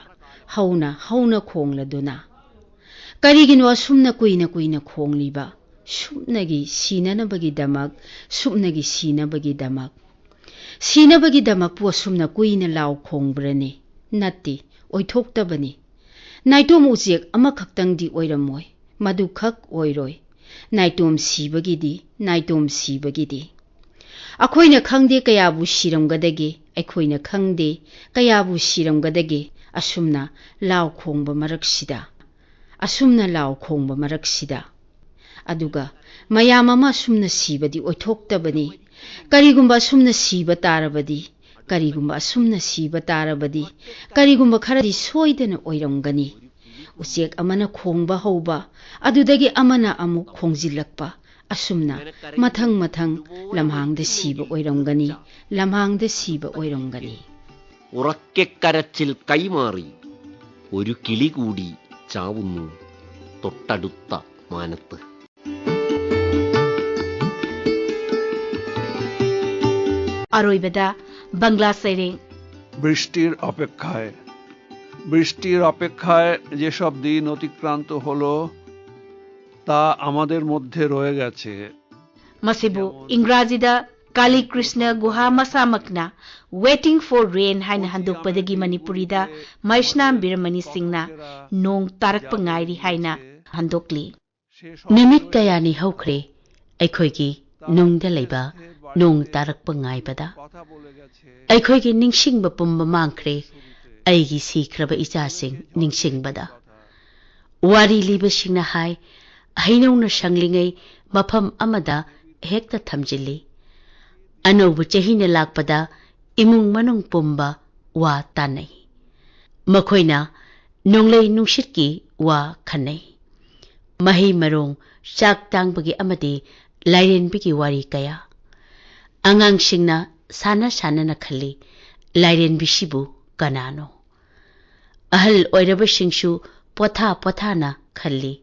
ꯍꯧꯅ ꯍꯧꯅ ꯈꯣꯡꯂꯗꯨꯅ꯫ ꯀꯔꯤꯒꯤꯅꯣ ꯑꯁꯨꯝꯅ ꯀꯨꯏꯅ ꯀꯨꯏꯅ ꯈꯣꯡꯂꯤꯕ? ꯁꯨꯞꯅꯒꯤ ꯁꯤꯅꯅꯕꯒꯤꯗꯃꯛ, ꯁꯨꯞꯅꯒꯤ ꯁꯤꯅꯕꯒꯤꯗꯃꯛ꯫ ꯁꯤꯅꯕꯒꯤꯗꯃꯛꯄꯨ ꯑꯁꯨꯝꯅ ꯀꯨꯏꯅ ꯂꯥꯎ ꯈꯣꯡꯕ꯭ꯔꯅꯦ? ꯅꯠꯇꯦ, ꯑꯣꯏꯊꯣꯛꯇꯕꯅꯤ꯫ ꯅꯥꯏꯇꯣꯝ ꯎꯆꯦꯛ ꯑꯃꯈꯛꯇꯪꯗꯤ ꯑꯣꯏꯔꯝꯃꯣꯏ, ꯃꯗꯨꯈꯛ ꯑꯣꯏꯔꯣꯏ꯫ ꯅꯥꯏꯇꯣꯝ ꯁꯤꯕꯒꯤꯗꯤ, ꯅꯥꯏꯇꯣꯝ ꯁꯤꯕꯒꯤꯗꯤ꯫ ꯑꯩꯈꯣꯏꯅ ꯈꯪꯗꯦ ꯀꯌꯥꯕꯨ ꯁꯤꯔꯝꯒꯗꯒꯦ, ꯑꯩꯈꯣꯏꯅ ꯈꯪꯗꯦ ꯀꯌꯥꯕꯨ ꯁꯤꯔꯝꯒꯗꯒꯦ, ꯑꯁꯨꯝꯅ ꯂꯥꯎ ꯈꯣꯡꯕ ꯃꯔꯛꯁꯤꯗ, ꯑꯁꯨꯝꯅ ꯂꯥꯎ ꯈꯣꯡꯕ ꯃꯔꯛꯁꯤꯗ꯫ ꯑꯗꯨꯒ ꯃꯌꯥꯝ ꯑꯃ ꯑꯁꯨꯝꯅ ꯁꯤꯕꯗꯤ ꯑꯣꯏꯊꯣꯛꯇꯕꯅꯤ꯫ ꯀꯔꯤꯒꯨꯝꯕ ꯑꯁꯨꯝꯅ ꯁꯤꯕ ꯇꯥꯔꯕꯗꯤ, ꯀꯔꯤꯒꯨꯝꯕ ꯑꯁꯨꯝꯅ ꯁꯤꯕ ꯇꯥꯔꯕꯗꯤ, ꯀꯔꯤꯒꯨꯝꯕ ꯈꯔꯗꯤ ꯁꯣꯏꯗꯅ ꯑꯣꯏꯔꯝꯒꯅꯤ꯫ ꯎꯆꯦꯛ ꯑꯃꯅ ꯈꯣꯡꯕ ꯍꯧꯕ, ꯑꯗꯨꯗꯒꯤ ꯑꯃꯅ ꯑꯃꯨꯛ ꯈꯣꯡꯖꯤꯜꯂꯛꯄ, ꯑꯁꯨꯝꯅ ꯃꯊꯪ ꯃꯊꯪ ꯂꯝꯍꯥꯡꯗ ꯁꯤꯕ ꯑꯣꯏꯔꯝꯒꯅꯤ, ꯂꯝꯍꯥꯡꯗ ꯁꯤꯕ ꯑꯣꯏꯔꯝꯒꯅꯤ꯫ ഉറക്കെ കരച്ചിൽ കൈമാറി ഒരു കിളി കൂടി ചാവുന്നു തൊട്ടടുത്ത മാനത്ത്. ꯑꯔꯣꯏꯕꯗ ꯕꯪꯒ꯭ꯂꯥ ꯁꯩꯔꯦꯡ꯫ বৃষ্টির অপেক্ষায়। বৃষ্টির অপেক্ষায় যেসব দিন অতিক্রান্ত হলো, তা আমাদের মধ্যে রয়ে গেছে। ꯃꯁꯤꯕꯨ ꯏꯪꯒ꯭ꯔꯥꯖꯤꯗ Kali Krishna ꯒꯨꯍꯥ ꯃꯁꯥꯃꯛꯅ Waiting for Rain ꯍꯥꯏꯅ ꯍꯟꯗꯣꯛꯄꯗꯒꯤ ꯃꯅꯤꯄꯨꯔꯤꯗ ꯃꯩꯁꯅꯥꯝ ꯕꯤꯔꯃꯅꯤ ꯁꯤꯡꯅ ꯅꯣꯡ ꯇꯥꯔꯛꯄ ꯉꯥꯏꯔꯤ ꯍꯥꯏꯅ ꯍꯟꯗꯣꯛꯂꯤ꯫ ꯅꯨꯃꯤꯠ ꯀꯌꯥꯅꯤ ꯍꯧꯈ꯭ꯔꯦ ꯑꯩꯈꯣꯏꯒꯤ ꯅꯨꯡꯗ ꯂꯩꯕ ꯅꯣꯡ ꯇꯥꯔꯛꯄ ꯉꯥꯏꯕꯗ꯫ ꯑꯩꯈꯣꯏꯒꯤ ꯅꯤꯡꯁꯤꯡꯕ ꯄꯨꯝꯕ ꯃꯥꯡꯈ꯭ꯔꯦ, ꯑꯩꯒꯤ ꯁꯤꯈ꯭ꯔꯕ ꯏꯆꯥꯁꯤꯡ ꯅꯤꯡꯁꯤꯡꯕꯗ꯫ ꯋꯥꯔꯤ ꯂꯤꯕꯁꯤꯡꯅ ꯍꯥꯏ, ꯍꯩꯅꯧꯅ ꯁꯪꯂꯤꯉꯩ ꯃꯐꯝ ꯑꯃꯗ ꯍꯦꯛꯇ ꯊꯝꯖꯤꯜꯂꯤ꯫ ꯑꯅꯧꯕ ꯆꯍꯤꯅ ꯂꯥꯛꯄꯗ ꯏꯃꯨꯡ ꯃꯅꯨꯡ ꯄꯨꯝꯕ ꯋꯥ ꯇꯥꯟꯅꯩ꯫ ꯃꯈꯣꯏꯅ ꯅꯣꯡꯂꯩ ꯅꯨꯡꯁꯤꯠꯀꯤ ꯋꯥ ꯈꯟꯅꯩ꯫ ꯃꯍꯩ ꯃꯔꯣꯡ, ꯆꯥꯛ ꯇꯥꯡꯕꯒꯤ ꯑꯃꯗꯤ ꯂꯥꯏꯔꯦꯟꯕꯤꯒꯤ ꯋꯥꯔꯤ ꯀꯌꯥ꯫ ꯑꯉꯥꯡꯁꯤꯡꯅ ꯁꯥꯟꯅ ꯁꯥꯟꯅꯅ ꯈꯜꯂꯤ, "ꯂꯥꯏꯔꯦꯟꯕꯤꯁꯤꯕꯨ ꯀꯅꯥꯅꯣ?" ꯑꯍꯜ ꯑꯣꯏꯔꯕꯁꯤꯡꯁꯨ ꯄꯣꯊꯥ ꯄꯣꯊꯥꯅ ꯈꯜꯂꯤ,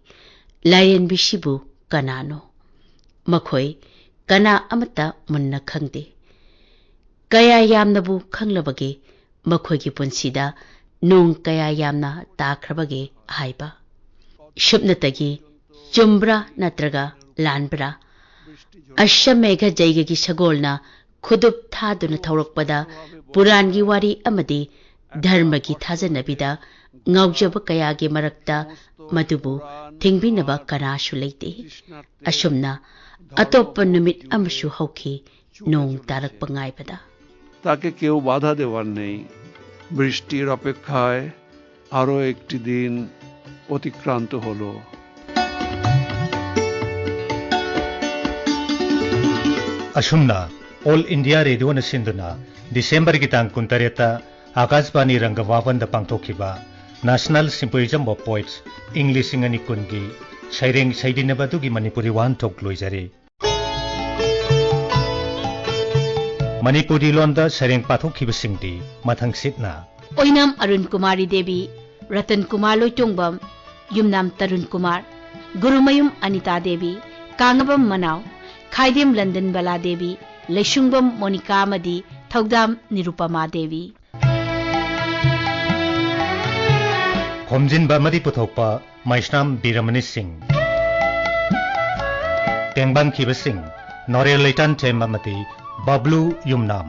"ꯂꯥꯏꯔꯦꯟꯕꯤꯁꯤꯕꯨ ꯀꯅꯥꯅꯣ?" ꯃꯈꯣꯏ ꯀꯅꯥ ꯑꯃꯠꯇ ꯃꯨꯟꯅ ꯈꯪꯗꯦ꯫ ꯀꯌꯥ ꯌꯥꯝꯅꯕꯨ ꯈꯪꯂꯕꯒꯦ ꯃꯈꯣꯏꯒꯤ ꯄꯨꯟꯁꯤꯗ ꯅꯣꯡ ꯀꯌꯥ ꯌꯥꯝꯅ ꯇꯥꯈ꯭ꯔꯕꯒꯦ ꯍꯥꯏꯕ? ꯁꯨꯞꯅꯇꯒꯤ ꯆꯨꯝꯕ꯭ꯔꯥ ꯅꯠꯇ꯭ꯔꯒ ꯂꯥꯟꯕ꯭ꯔꯥ? ꯑꯁꯃꯦꯘ ꯖꯩꯒꯒꯤ ꯁꯒꯣꯜꯅ ꯈꯨꯗꯨꯞ ꯊꯥꯗꯨꯅ ꯊꯧꯔꯛꯄꯗ ꯄꯨꯔꯥꯟꯒꯤ ꯋꯥꯔꯤ ꯑꯃꯗꯤ ꯙꯔꯃꯒꯤ ꯊꯥꯖꯅꯕꯤꯗ ꯉꯥꯎꯖꯕ ꯀꯌꯥꯒꯤ ꯃꯔꯛꯇ ꯃꯗꯨꯕꯨ ꯊꯤꯡꯕꯤꯅꯕ ꯀꯅꯥꯁꯨ ꯂꯩꯇꯦ꯫ ꯑꯁꯨꯝꯅ ꯑꯇꯣꯞꯄ ꯅꯨꯃꯤꯠ ꯑꯃꯁꯨ ꯍꯧꯈꯤ, ꯅꯣꯡ ꯇꯥꯔꯛꯄ ꯉꯥꯏꯕꯗ꯫ তাকে কেউ বাধা দেওয়ার নেই। বৃষ্টির অপেক্ষায় আরো একটি দিন অতিক্রান্ত হলো। ꯑꯁꯨꯝꯅ ꯑꯣꯜ ꯏꯟꯗꯤꯌꯥ ꯔꯦꯗꯤꯑꯣꯅ ꯁꯤꯟꯗꯨꯅ ꯗꯤꯁꯦꯝꯕꯔꯒꯤ ꯇꯥꯡ ꯀꯨꯟꯇꯔꯦꯠꯇ ꯑꯥꯀꯥꯁꯕꯥꯅꯤ ꯔꯪꯒ ꯚꯥꯕꯟꯗ ꯄꯥꯡꯊꯣꯛꯈꯤꯕ National Symposium of Poets ꯏꯪ ꯂꯤꯁꯤꯡ ꯑꯅꯤ ꯀꯨꯟꯒꯤ ꯁꯩꯔꯦꯡ ꯁꯩꯗꯤꯟꯅꯕ ꯑꯗꯨꯒꯤ ꯃꯅꯤꯄꯨꯔꯤ ꯋꯥꯍꯟꯊꯣꯛ ꯂꯣꯏꯖꯔꯦ꯫ ꯃꯅꯤꯄꯨꯔꯤ ꯂꯣꯟꯗ ꯁꯩꯔꯦꯡ ꯄꯥꯊꯣꯛꯈꯤꯕꯁꯤꯡꯗꯤ ꯃꯊꯪꯁꯤꯠꯅ꯫ ꯑꯣꯏꯅꯥꯝ ꯑꯔꯨꯟ ꯀꯨꯃꯥꯔꯤ ꯗꯦꯕꯤ, ꯔꯇꯟ ꯀꯨꯃꯥꯔ ꯂꯣꯏꯇꯣꯡꯕꯝ, ꯌꯨꯝꯅꯥꯝ ꯇꯔꯨꯟ ꯀꯨꯃꯥꯔ, ꯒꯨꯔꯨꯃꯌꯨꯝ ꯑꯅꯤꯇꯥ ꯗꯦꯕꯤ, ꯀꯥꯡꯉꯕꯝ ꯃꯅꯥꯎ, ꯈꯥꯏꯗꯦꯝ ꯂꯟꯗꯟ ꯕꯂꯥ ꯗꯦꯕꯤ, ꯂꯩꯁꯨꯡꯕꯝ ꯃꯣꯅꯤꯀꯥ ꯑꯃꯗꯤ ꯊꯧꯗꯥꯝ ꯅꯤꯔꯨꯄꯃꯥ ꯗꯦꯕꯤ꯫ ꯈꯣꯝꯖꯤꯟꯕ ꯑꯃꯗꯤ ꯄꯨꯊꯣꯛꯄ ꯃꯩꯁꯅꯥꯝ ꯕꯤꯔꯃꯅꯤ ꯁꯤꯡ꯫ ꯇꯦꯡꯕꯥꯡꯈꯤꯕꯁꯤꯡ ꯅꯣꯔꯦꯜ ꯂꯩꯇꯥꯟꯊꯦꯝ ꯑꯃꯗꯤ ꯕꯕ꯭ꯂꯨ ꯌꯨꯝꯅꯥꯝ꯫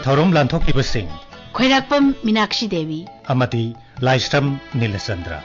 ꯊꯧꯔꯝ ꯂꯥꯟꯊꯣꯛꯈꯤꯕꯁꯤꯡ ꯈꯣꯏꯔꯥꯛꯄꯝ ꯃꯤꯅꯥꯛꯁꯤ ꯗꯦꯕꯤ꯫ ꯑꯃꯗꯤ ꯂꯥꯏꯁ꯭ꯔꯝ ꯅꯤꯂꯆꯟꯗ꯭ꯔ꯫